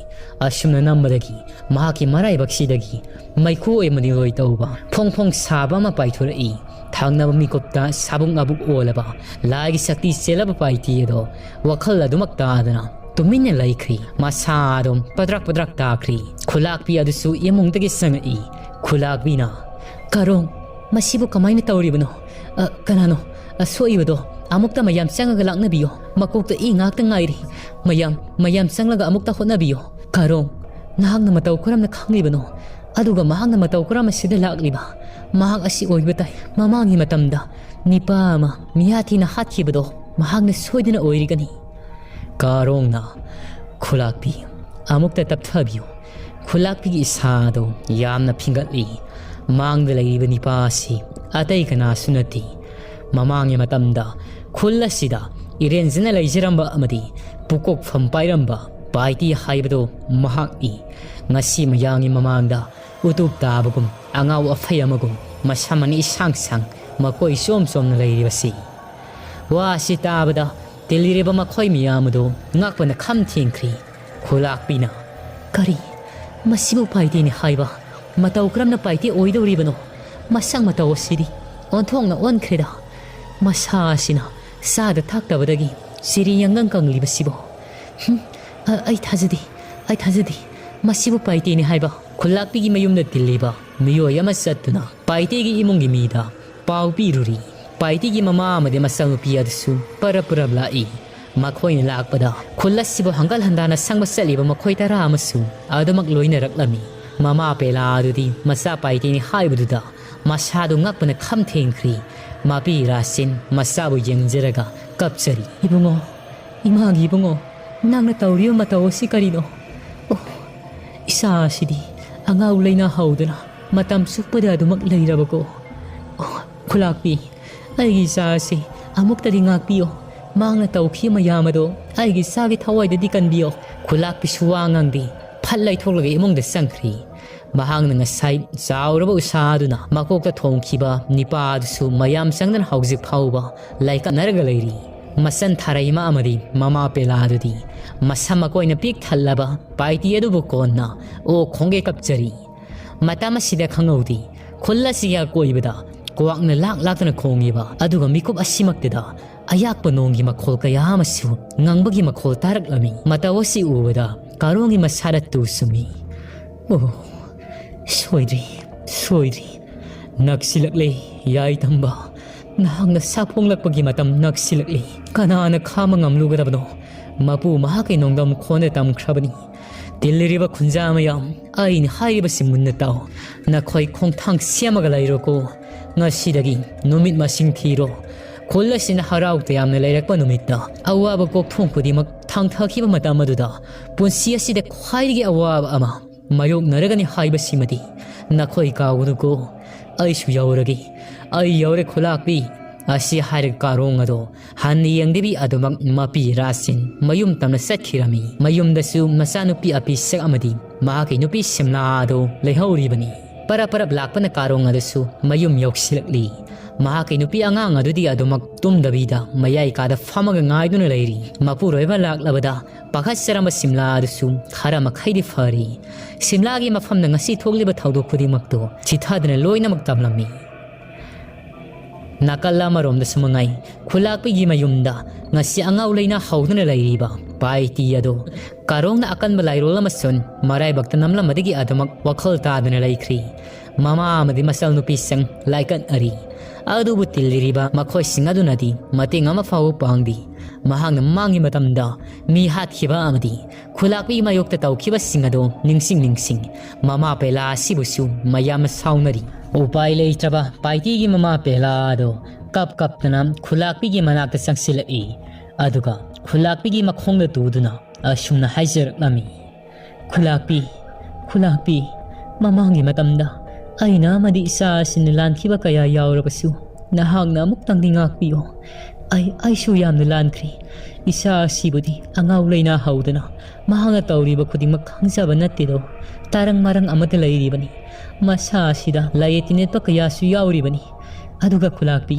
ꯑꯁꯨꯝꯅ ꯅꯝꯕꯗꯒꯤ ꯃꯍꯥꯛꯀꯤ ꯃꯔꯥꯏꯕꯛꯁꯤꯗꯒꯤ ꯃꯩꯈꯨ ꯑꯣꯏ ꯃꯅꯤꯂꯣꯏ ꯇꯧꯕ ꯐꯣꯡ ꯐꯣꯡ ꯁꯥꯕ ꯑꯃ ꯄꯥꯏꯊꯣꯔꯛꯏ꯫ ꯊꯪꯅꯕ ꯃꯤꯀꯨꯞꯇ ꯁꯥꯕꯨꯛ ꯉꯥꯕꯨꯛ ꯑꯣꯜꯂꯕ ꯂꯥꯏꯒꯤ ꯁꯛꯇꯤ ꯆꯦꯜꯂꯕ ꯄꯥꯏꯇꯤ ꯑꯗꯣ ꯋꯥꯈꯜ ꯑꯗꯨꯃꯛ ꯇꯥꯗꯅ ꯇꯨꯃꯤꯟꯅ ꯂꯩꯈ꯭ꯔꯤ꯫ ꯃꯁꯥ ꯑꯗꯨꯝ ꯄꯗ꯭ꯔꯛ ꯄꯗ꯭ꯔꯛ ꯇꯥꯈ꯭ꯔꯤ꯫ ꯈꯨꯂꯥꯛꯄꯤ ꯑꯗꯨꯁꯨ ꯏꯃꯨꯡꯗꯒꯤ ꯆꯪꯉꯛꯏ꯫ ꯈꯨꯂꯥꯛꯄꯤꯅ, "ꯀꯥꯔꯣꯡ, ꯃꯁꯤꯕꯨ ꯀꯃꯥꯏꯅ ꯇꯧꯔꯤꯕꯅꯣ? ꯑ, ꯀꯅꯥꯅꯣ? ꯑꯁꯣꯛꯏꯕꯗꯣ ꯑꯃꯨꯛꯇ ꯃꯌꯥꯝ ꯆꯪꯉꯒ ꯂꯥꯛꯅꯕꯤꯌꯣ꯫ ꯃꯀꯣꯛꯇ ꯏ ꯉꯥꯛꯇ ꯉꯥꯏꯔꯤ꯫ ꯃꯌꯥꯝ, ꯃꯌꯥꯝ ꯆꯪꯂꯒ ꯑꯃꯨꯛꯇ ꯍꯣꯠꯅꯕꯤꯌꯣ꯫ ꯀꯥꯔꯣꯡ, ꯅꯍꯥꯛꯅ ꯃꯇꯧ ꯀꯔꯝꯅ ꯈꯪꯂꯤꯕꯅꯣ? ꯑꯗꯨꯒ ꯃꯍꯥꯛꯅ ꯃꯇꯧ ꯀꯔꯝꯅ ꯁꯤꯗ ꯂꯥꯛꯂꯤꯕ? ꯃꯍꯥꯛ ꯑꯁꯤ ꯑꯣꯏꯕ ꯇꯥꯏ꯫ ꯃꯃꯥꯡꯒꯤ ꯃꯇꯝꯗ ꯅꯤꯄꯥ ꯑꯃ ꯃꯤꯌꯥꯊꯤꯅ ꯍꯥꯠꯈꯤꯕꯗꯣ ꯃꯍꯥꯛꯅ ꯁꯣꯏꯗꯅ ꯑꯣꯏꯔꯤꯒꯅꯤ꯫" ꯀꯥꯔꯣꯡꯅ, "ꯈꯨꯂꯥꯛꯄꯤ, ꯑꯃꯨꯛꯇ ꯇꯞꯊꯕꯤꯌꯨ꯫" ꯈꯨꯂꯥꯛꯄꯤꯒꯤ ꯏꯁꯥꯗꯣ ꯌꯥꯝꯅ ꯐꯤꯡꯒꯠꯂꯤ꯫ ꯃꯥꯡꯗ ꯂꯩꯔꯤꯕ ꯅꯤꯄꯥ ꯑꯁꯤ ꯑꯇꯩ ꯀꯅꯥꯁꯨ ꯅꯠꯇꯦ꯫ ꯃꯃꯥꯡꯒꯤ ꯃꯇꯝꯗ ꯈꯨꯜ ꯑꯁꯤꯗ ꯏꯔꯦꯟꯖꯅ ꯂꯩꯖꯔꯝꯕ ꯑꯃꯗꯤ ꯄꯨꯀꯣꯛꯐꯝ ꯄꯥꯏꯔꯝꯕ ꯄꯥꯏꯇꯤ ꯍꯥꯏꯕꯗꯣ ꯃꯍꯥꯛꯅꯤ꯫ ꯉꯁꯤ ꯃꯌꯥꯝꯒꯤ ꯃꯃꯥꯡꯗ ꯎꯇꯨꯞ ꯇꯥꯕꯒꯨꯝ, ꯑꯉꯥꯎ ꯑꯐꯩ ꯑꯃꯒꯨꯝ, ꯃꯁꯝ ꯑꯅꯤ ꯏꯁꯥꯡ ꯁꯥꯡ, ꯃꯀꯣꯏ ꯆꯣꯝ ꯆꯣꯝꯅ ꯂꯩꯔꯤꯕꯁꯤ꯫ ꯋꯥ ꯑꯁꯤ ꯇꯥꯕꯗ ꯇꯤꯜꯂꯤꯔꯤꯕ ꯃꯈꯣꯏ ꯃꯤꯌꯥꯝ ꯑꯗꯨ ꯉꯛꯄꯅ ꯈꯝ ꯊꯦꯡꯈ꯭ꯔꯤ꯫ ꯈꯨꯂꯥꯛꯄꯤꯅ, "ꯀꯔꯤ? ꯃꯁꯤꯕꯨ ꯄꯥꯏꯇꯤꯅꯤ ꯍꯥꯏꯕ? ꯃꯇꯧ ꯀꯔꯝꯅ ꯄꯥꯏꯇꯤ ꯑꯣꯏꯗꯧꯔꯤꯕꯅꯣ? ꯃꯁꯛ ꯃꯇꯧ ꯑꯁꯤꯗꯤ ꯑꯣꯟꯊꯣꯛꯅ ꯑꯣꯟꯈ꯭ꯔꯦꯗ꯫ ꯃꯁꯥ ꯑꯁꯤꯅ ꯆꯥꯗ ꯊꯛꯇꯕꯗꯒꯤ ꯆꯤꯔꯤ ꯌꯥꯡꯒꯪ ꯀꯪꯂꯤꯕꯁꯤꯕꯨ꯫ ꯍꯨꯝ, ꯑ-, ꯑꯩ ꯊꯥꯖꯗꯦ, ꯑꯩ ꯊꯥꯖꯗꯦ꯫ ꯃꯁꯤꯕꯨ ꯄꯥꯏꯇꯤꯅꯤ ꯍꯥꯏꯕ?" ꯈꯨꯂꯥꯛꯄꯤꯒꯤ ꯃꯌꯨꯝꯗ ꯇꯤꯜꯂꯤꯕ ꯃꯤꯑꯣꯏ ꯑꯃ ꯆꯠꯇꯨꯅ ꯄꯥꯏꯇꯦꯒꯤ ꯏꯃꯨꯡꯒꯤ ꯃꯤꯗ ꯄꯥꯎ ꯄꯤꯔꯨꯔꯤ꯫ ꯄꯥꯏꯇꯦꯒꯤ ꯃꯃꯥ ꯑꯃꯗꯤ ꯃꯆꯥꯅꯨꯄꯤ ꯑꯗꯨꯁꯨ ꯄꯔꯞ ꯄꯔꯞ ꯂꯥꯛꯏ꯫ ꯃꯈꯣꯏꯅ ꯂꯥꯛꯄꯗ ꯈꯨꯜ ꯑꯁꯤꯕꯨ ꯍꯪꯒꯠ ꯍꯟꯗꯥꯅ ꯁꯪꯕ ꯆꯠꯂꯤꯕ ꯃꯈꯣꯏ ꯇꯔꯥ ꯑꯃꯁꯨ ꯑꯗꯨꯃꯛ ꯂꯣꯏꯅꯔꯛꯂꯝꯃꯤ꯫ ꯃꯃꯥ ꯄꯦꯂꯥ ꯑꯗꯨꯗꯤ ꯃꯆꯥ ꯄꯥꯏꯇꯦꯅꯤ ꯍꯥꯏꯕꯗꯨꯗ ꯃꯁꯥꯗꯨ ꯉꯛꯄꯅ ꯈꯝ ꯊꯦꯡꯈ꯭ꯔꯤ꯫ ꯃꯄꯤ ꯔꯥꯁꯤꯟ ꯃꯆꯥꯕꯨ ꯌꯦꯡꯖꯔꯒ ꯀꯞꯆꯔꯤ꯫ "ꯏꯕꯨꯡꯉꯣ, ꯏꯃꯥꯒꯤ ꯏꯕꯨꯡꯉꯣ, ꯅꯪꯅ ꯇꯧꯔꯤꯕ ꯃꯇꯧ ꯑꯁꯤ ꯀꯔꯤꯅꯣ? ꯑꯣ, ꯏꯆꯥ ꯑꯁꯤꯗꯤ ꯑꯉꯥꯎ ꯂꯩꯅꯥ ꯍꯧꯗꯅ ꯃꯇꯝ ꯆꯨꯞꯄꯗ ꯑꯗꯨꯃꯛ ꯂꯩꯔꯕꯀꯣ꯫ ꯑꯣ, ꯈꯨꯂꯥꯛꯄꯤ, ꯑꯩꯒꯤ ꯏꯆꯥ ꯑꯁꯤ ꯑꯃꯨꯛꯇꯗꯤ ꯉꯥꯛꯄꯤꯌꯣ꯫ ꯃꯍꯥꯛꯅ ꯇꯧꯈꯤꯕ ꯃꯌꯥꯝ ꯑꯗꯣ ꯑꯩꯒꯤ ꯏꯆꯥꯒꯤ ꯊꯋꯥꯏꯗꯗꯤ ꯀꯟꯕꯤꯌꯣ꯫" ꯈꯨꯂꯥꯛꯄꯤꯁꯨ ꯋꯥ ꯉꯥꯡꯗꯦ꯫ ꯐꯠ ꯂꯩꯊꯣꯛꯂꯒ ꯏꯃꯨꯡꯗ ꯆꯪꯈ꯭ꯔꯤ꯫ ꯃꯍꯥꯛꯅ ꯉꯁꯥꯏ ꯆꯥꯎꯔꯕ ꯎꯁꯥ ꯑꯗꯨꯅ ꯃꯀꯣꯛꯇ ꯊꯣꯡꯈꯤꯕ ꯅꯤꯄꯥ ꯑꯗꯨꯁꯨ ꯃꯌꯥꯝ ꯆꯪꯗꯅ ꯍꯧꯖꯤꯛ ꯐꯥꯎꯕ ꯂꯥꯏꯀꯠꯅꯔꯒ ꯂꯩꯔꯤ꯫ ꯃꯆꯟ ꯊꯥꯔꯩꯃ ꯑꯃꯗꯤ ꯃꯃꯥ ꯄꯦꯂꯥ ꯑꯗꯨꯗꯤ ꯃꯁꯝ ꯃꯀꯣꯏꯅ ꯄꯤꯛ ꯊꯜꯂꯕ ꯄꯥꯏꯇꯤ ꯑꯗꯨꯕꯨ ꯀꯣꯟꯅ ꯑꯣꯛ ꯈꯣꯡꯒꯦ ꯀꯞꯆꯔꯤ꯫ ꯃꯇꯝ ꯑꯁꯤꯗ ꯈꯪꯍꯧꯗꯦ, ꯈꯨꯜ ꯑꯁꯤꯒꯤ ꯑꯀꯣꯏꯕꯗ ꯀ꯭ꯋꯥꯛꯅ ꯂꯥꯛ ꯂꯥꯛꯇꯨꯅ ꯈꯣꯡꯉꯤꯕ, ꯑꯗꯨꯒ ꯃꯤꯀꯨꯞ ꯑꯁꯤꯃꯛꯇꯗ ꯑꯌꯥꯛꯄ ꯅꯣꯡꯒꯤ ꯃꯈꯣꯜ ꯀꯌꯥ ꯑꯃꯁꯨ ꯉꯪꯕꯒꯤ ꯃꯈꯣꯜ ꯇꯥꯔꯛꯂꯝꯃꯤ꯫ ꯃꯇꯧ ꯑꯁꯤ ꯎꯕꯗ ꯀꯥꯔꯣꯡꯒꯤ ꯃꯁꯥꯗ ꯇꯨ ꯆꯨꯝꯃꯤ꯫ "ꯑꯣ, ꯁꯣꯏꯗ꯭ꯔꯤ, ꯁꯣꯏꯗ꯭ꯔꯤ꯫ ꯅꯛꯁꯤꯜꯂꯛꯂꯦ, ꯌꯥꯏꯇꯝꯕ꯫ ꯅꯍꯥꯛꯅ ꯁꯥꯐꯣꯡꯂꯛꯄꯒꯤ ꯃꯇꯝ ꯅꯛꯁꯤꯜꯂꯛꯂꯦ꯫ ꯀꯅꯥꯅ ꯈꯥꯝꯕ ꯉꯝꯂꯨꯒꯗꯕꯅꯣ? ꯃꯄꯨ ꯃꯍꯥꯛꯀꯤ ꯅꯣꯡꯗꯝ ꯈꯣꯟꯗ ꯇꯝꯈ꯭ꯔꯕꯅꯤ꯫ ꯇꯤꯜꯂꯤꯔꯤꯕ ꯈꯨꯟꯖꯥ ꯃꯌꯥꯝ, ꯑꯩꯅ ꯍꯥꯏꯔꯤꯕꯁꯤ ꯃꯨꯟꯅ ꯇꯥꯎ꯫ ꯅꯈꯣꯏ ꯈꯣꯡꯊꯥꯡ ꯁꯦꯝꯃꯒ ꯂꯩꯔꯣꯀꯣ꯫ ꯉꯁꯤꯗꯒꯤ ꯅꯨꯃꯤꯠ ꯃꯁꯤꯡ ꯊꯤꯔꯣ꯫ ꯈꯨꯜ ꯑꯁꯤꯅ ꯍꯔꯥꯎ ꯇꯌꯥꯝꯅ ꯂꯩꯔꯛꯄ ꯅꯨꯃꯤꯠꯇ ꯑꯋꯥꯕ ꯀꯣꯛꯊꯣꯡ ꯈꯨꯗꯤꯡꯃꯛ ꯊꯥꯡꯊꯈꯤꯕ ꯃꯇꯝ ꯑꯗꯨꯗ ꯄꯨꯟꯁꯤ ꯑꯁꯤꯗ ꯈ꯭ꯋꯥꯏꯗꯒꯤ ꯑꯋꯥꯕ ꯑꯃ ꯃꯥꯌꯣꯛꯅꯔꯒꯅꯤ ꯍꯥꯏꯕꯁꯤꯃꯗꯤ ꯅꯈꯣꯏ ꯀꯥꯎꯒꯅꯨꯀꯣ꯫ ꯑꯩꯁꯨ ꯌꯧꯔꯒꯦ, ꯑꯩ ꯌꯧꯔꯦ ꯈꯨꯂꯥꯛꯄꯤ꯫" ꯑꯁꯤ ꯍꯥꯏꯔꯒ ꯀꯥꯔꯣꯡ ꯑꯗꯣ ꯍꯟꯅ ꯌꯦꯡꯗꯕꯤ ꯑꯗꯨꯃꯛ ꯃꯄꯤ ꯔꯥꯁꯤꯟ ꯃꯌꯨꯝ ꯇꯝꯅ ꯆꯠꯈꯤꯔꯝꯃꯤ꯫ ꯃꯌꯨꯝꯗꯁꯨ ꯃꯆꯥꯅꯨꯄꯤ ꯑꯄꯤꯁꯛ ꯑꯃꯗꯤ ꯃꯍꯥꯛꯀꯤ ꯅꯨꯄꯤ ꯁꯤꯝꯂꯥ ꯑꯗꯨ ꯂꯩꯍꯧꯔꯤꯕꯅꯤ꯫ ꯄꯔꯞ ꯄꯔꯞ ꯂꯥꯛꯄꯅ ꯀꯥꯔꯣꯡ ꯑꯗꯨꯁꯨ ꯃꯌꯨꯝ ꯌꯧꯁꯤꯜꯂꯛꯂꯤ꯫ ꯃꯍꯥꯛꯀꯤ ꯅꯨꯄꯤ ꯑꯉꯥꯡ ꯑꯗꯨꯗꯤ ꯑꯗꯨꯃꯛ ꯇꯨꯝꯗꯕꯤꯗ ꯃꯌꯥꯏ ꯀꯥꯗ ꯐꯝꯃꯒ ꯉꯥꯏꯗꯨꯅ ꯂꯩꯔꯤ꯫ ꯃꯄꯨꯔꯣꯏꯕ ꯂꯥꯛꯂꯕꯗ ꯄꯥꯈꯠꯆꯔꯝꯕ ꯁꯤꯝꯂꯥ ꯑꯗꯨꯁꯨ ꯈꯔ ꯃꯈꯩꯗꯤ ꯐꯔꯤ꯫ ꯁꯤꯝꯂꯥꯒꯤ ꯃꯐꯝꯗ ꯉꯁꯤ ꯊꯣꯛꯂꯤꯕ ꯊꯧꯗꯣꯛ ꯈꯨꯗꯤꯡꯃꯛꯇꯨ ꯆꯤꯊꯗꯅ ꯂꯣꯏꯅꯃꯛ ꯇꯝꯂꯝꯃꯤ꯫ ꯅꯥꯀꯜ ꯑꯃꯔꯣꯝꯗꯁꯨ ꯃꯉꯥꯏ, ꯈꯨꯂꯥꯛꯄꯤꯒꯤ ꯃꯌꯨꯝꯗ ꯉꯁꯤ ꯑꯉꯥꯎ ꯂꯩꯅꯥ ꯍꯧꯗꯨꯅ ꯂꯩꯔꯤꯕ ꯄꯥꯏꯇꯤ ꯑꯗꯣ ꯀꯥꯔꯣꯡꯅ ꯑꯀꯟꯕ ꯂꯥꯏꯔꯣꯜ ꯑꯃꯁꯨꯡ ꯃꯔꯥꯏꯕꯛꯇ ꯅꯝꯂꯝꯕꯗꯒꯤ ꯑꯗꯨꯃꯛ ꯋꯥꯈꯜ ꯇꯥꯗꯅ ꯂꯩꯈ꯭ꯔꯤ꯫ ꯃꯃꯥ ꯑꯃꯗꯤ ꯃꯆꯜꯅꯨꯄꯤꯁꯤꯡ ꯂꯥꯏꯀꯠꯅꯔꯤ꯫ ꯑꯗꯨꯕꯨ ꯇꯤꯜꯂꯤꯔꯤꯕ ꯃꯈꯣꯏꯁꯤꯡ ꯑꯗꯨꯅꯗꯤ ꯃꯇꯦꯡ ꯑꯃ ꯐꯥꯎꯕ ꯄꯥꯡꯗꯦ꯫ ꯃꯍꯥꯛꯅ ꯃꯃꯥꯡꯒꯤ ꯃꯇꯝꯗ ꯃꯤ ꯍꯥꯠꯈꯤꯕ ꯑꯃꯗꯤ ꯈꯨꯂꯥꯛꯄꯤꯒꯤ ꯃꯥꯌꯣꯛꯇ ꯇꯧꯈꯤꯕꯁꯤꯡ ꯑꯗꯨ ꯅꯤꯡꯁꯤꯡ ꯅꯤꯡꯁꯤꯡ ꯃꯃꯥ ꯄꯦꯂꯥ ꯑꯁꯤꯕꯨꯁꯨ ꯃꯌꯥꯝꯅ ꯁꯥꯎꯅꯔꯤ꯫ ꯎꯄꯥꯏ ꯂꯩꯇ꯭ꯔꯕ ꯄꯥꯏꯇꯤꯒꯤ ꯃꯃꯥ ꯄꯦꯂꯥ ꯑꯗꯨ ꯀꯞ ꯀꯞꯇꯅ ꯈꯨꯂꯥꯛꯄꯤꯒꯤ ꯃꯅꯥꯛꯇ ꯆꯪꯁꯤꯜꯂꯛꯏ꯫ ꯑꯗꯨꯒ ꯈꯨꯂꯥꯛꯄꯤꯒꯤ ꯃꯈꯣꯡꯗ ꯇꯨꯗꯨꯅ ꯑꯁꯨꯝꯅ ꯍꯥꯏꯖꯔꯛꯂꯝꯃꯤ, "ꯈꯨꯂꯥꯛꯄꯤ, ꯈꯨꯂꯥꯛꯄꯤ, ꯃꯃꯥꯡꯒꯤ ꯃꯇꯝꯗ ꯑꯩꯅ ꯑꯃꯗꯤ ꯏꯆꯥ ꯑꯁꯤꯅ ꯂꯥꯟꯈꯤꯕ ꯀꯌꯥ ꯌꯥꯎꯔꯕꯁꯨ, ꯅꯍꯥꯛꯅ ꯑꯃꯨꯛꯇꯪꯗꯤ ꯉꯥꯛꯄꯤꯌꯨ꯫ ꯑꯩ, ꯑꯩꯁꯨ ꯌꯥꯝꯅ ꯂꯥꯟꯈ꯭ꯔꯦ꯫ ꯏꯆꯥ ꯑꯁꯤꯕꯨꯗꯤ ꯑꯉꯥꯎ ꯂꯩꯅꯥ ꯍꯧꯗꯅ ꯃꯍꯥꯛꯅ ꯇꯧꯔꯤꯕ ꯈꯨꯗꯤꯡꯃꯛ ꯈꯪꯖꯕ ꯅꯠꯇꯦꯗꯣ꯫ ꯇꯔꯪ ꯃꯔꯪ ꯑꯃꯠꯇ ꯂꯩꯔꯤꯕꯅꯤ꯫ ꯃꯁꯥ ꯑꯁꯤꯗ ꯂꯥꯏꯌꯦꯠ ꯇꯤꯟꯅꯦꯠꯄ ꯀꯌꯥꯁꯨ ꯌꯥꯎꯔꯤꯕꯅꯤ꯫ ꯑꯗꯨꯒ ꯈꯨꯂꯥꯛꯄꯤ,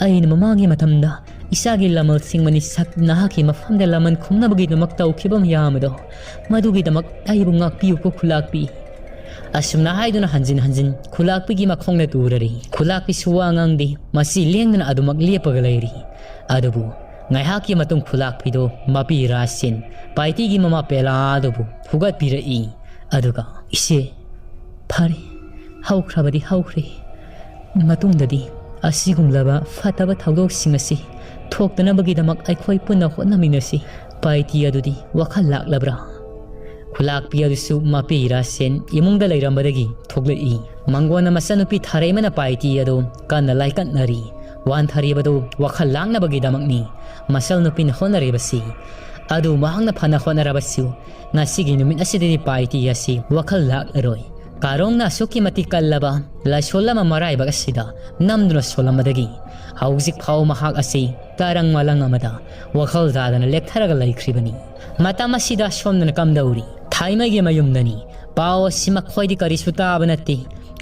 ꯑꯩꯅ ꯃꯃꯥꯡꯒꯤ ꯃꯇꯝꯗ ꯏꯆꯥꯒꯤ ꯂꯃꯜ ꯁꯤꯡꯃꯅꯤ ꯁꯛ ꯅꯍꯥꯛꯀꯤ ꯃꯐꯝꯗ ꯂꯃꯟ ꯈꯨꯝꯅꯕꯒꯤꯗꯃꯛ ꯇꯧꯈꯤꯕ ꯃꯌꯥꯝ ꯑꯗꯣ, ꯃꯗꯨꯒꯤꯗꯃꯛ ꯑꯩꯕꯨ ꯉꯥꯛꯄꯤꯌꯨꯀꯣ ꯈꯨꯂꯥꯛꯄꯤ꯫" ꯑꯁꯨꯝꯅ ꯍꯥꯏꯗꯨꯅ ꯍꯟꯖꯤꯟ ꯍꯟꯖꯤꯟ ꯈꯨꯂꯥꯛꯄꯤꯒꯤ ꯃꯈꯣꯡꯗ ꯇꯨꯔꯔꯤ꯫ ꯈꯨꯂꯥꯛꯄꯤꯁꯨ ꯋꯥ ꯉꯥꯡꯗꯦ, ꯃꯁꯤ ꯂꯦꯡꯗꯅ ꯑꯗꯨꯃꯛ ꯂꯦꯞꯄꯒ ꯂꯩꯔꯤ꯫ ꯑꯗꯨꯕꯨ ꯉꯥꯏꯍꯥꯛꯀꯤ ꯃꯇꯨꯡ ꯈꯨꯂꯥꯛꯄꯤꯗꯣ ꯃꯄꯤ ꯔꯥꯁꯦꯟ ꯄꯥꯏꯇꯤꯒꯤ ꯃꯃꯥ ꯄꯦꯂꯥ ꯑꯗꯨꯕꯨ ꯐꯨꯒꯠꯄꯤꯔꯛꯏ꯫ ꯑꯗꯨꯒ, "ꯏꯆꯦ, ꯐꯔꯦ, ꯍꯧꯈ꯭ꯔꯕꯗꯤ ꯍꯧꯈ꯭ꯔꯦ꯫ ꯃꯇꯨꯡꯗꯗꯤ ꯑꯁꯤꯒꯨꯝꯂꯕ ꯐꯠꯇꯕ ꯊꯧꯗꯣꯛꯁꯤꯡ ꯑꯁꯤ ꯊꯣꯛꯇꯅꯕꯒꯤꯗꯃꯛ ꯑꯩꯈꯣꯏ ꯄꯨꯟꯅ ꯍꯣꯠꯅꯃꯤꯟꯅꯁꯤ꯫" ꯄꯥꯏꯇꯤ ꯑꯗꯨꯗꯤ ꯋꯥꯈꯜ ꯂꯥꯛꯂꯕ꯭ꯔꯥ? ꯈꯨꯂꯥꯛꯄꯤ ꯑꯗꯨꯁꯨ ꯃꯄꯤ ꯔꯥꯁꯦꯟ ꯏꯃꯨꯡꯗ ꯂꯩꯔꯝꯕꯗꯒꯤ ꯊꯣꯛꯂꯛꯏ꯫ ꯃꯪꯒꯣꯟꯅ ꯃꯆꯟꯅꯨꯄꯤ ꯊꯥꯔꯩꯃꯅ ꯄꯥꯏꯇꯤ ꯑꯗꯨ ꯀꯟꯅ ꯂꯥꯏꯀꯠꯅꯔꯤ꯫ ꯋꯥꯟꯊꯔꯤꯕꯗꯨ ꯋꯥꯈꯜ ꯂꯥꯡꯅꯕꯒꯤꯗꯃꯛꯅꯤ ꯃꯆꯜꯅꯨꯄꯤꯅ ꯍꯣꯠꯅꯔꯤꯕꯁꯤ꯫ ꯑꯗꯨ ꯃꯍꯥꯛꯅ ꯐꯅ ꯍꯣꯠꯅꯔꯕꯁꯨ, ꯉꯁꯤꯒꯤ ꯅꯨꯃꯤꯠ ꯑꯁꯤꯗꯗꯤ ꯄꯥꯏꯇꯤ ꯑꯁꯤ ꯋꯥꯈꯜ ꯂꯥꯛꯂꯔꯣꯏ꯫ ꯀꯥꯔꯣꯡꯅ ꯑꯁꯨꯛꯀꯤ ꯃꯇꯤꯛ ꯀꯜꯂꯕ ꯂꯥꯏꯁꯣꯜ ꯑꯃ ꯃꯔꯥꯏꯕꯛ ꯑꯁꯤꯗ ꯅꯝꯗꯨꯅ ꯁꯣꯜꯂꯝꯕꯗꯒꯤ ꯍꯧꯖꯤꯛ ꯐꯥꯎ ꯃꯍꯥꯛ ꯑꯁꯤ ꯇꯔꯪ ꯃꯂꯪ ꯑꯃꯗ ꯋꯥꯈꯜ ꯇꯥꯗꯅ ꯂꯦꯛꯊꯔꯒ ꯂꯩꯈ꯭ꯔꯤꯕꯅꯤ꯫ ꯃꯇꯝ ꯑꯁꯤꯗ ꯁꯣꯝꯗꯅ ꯀꯝꯗꯧꯔꯤ? ꯊꯥꯏꯃꯩꯒꯤ ꯃꯌꯨꯝꯗꯅꯤ꯫ ꯄꯥꯎ ꯑꯁꯤ ꯃꯈꯣꯏꯗꯤ ꯀꯔꯤꯁꯨ ꯇꯥꯕ ꯅꯠꯇꯦ꯫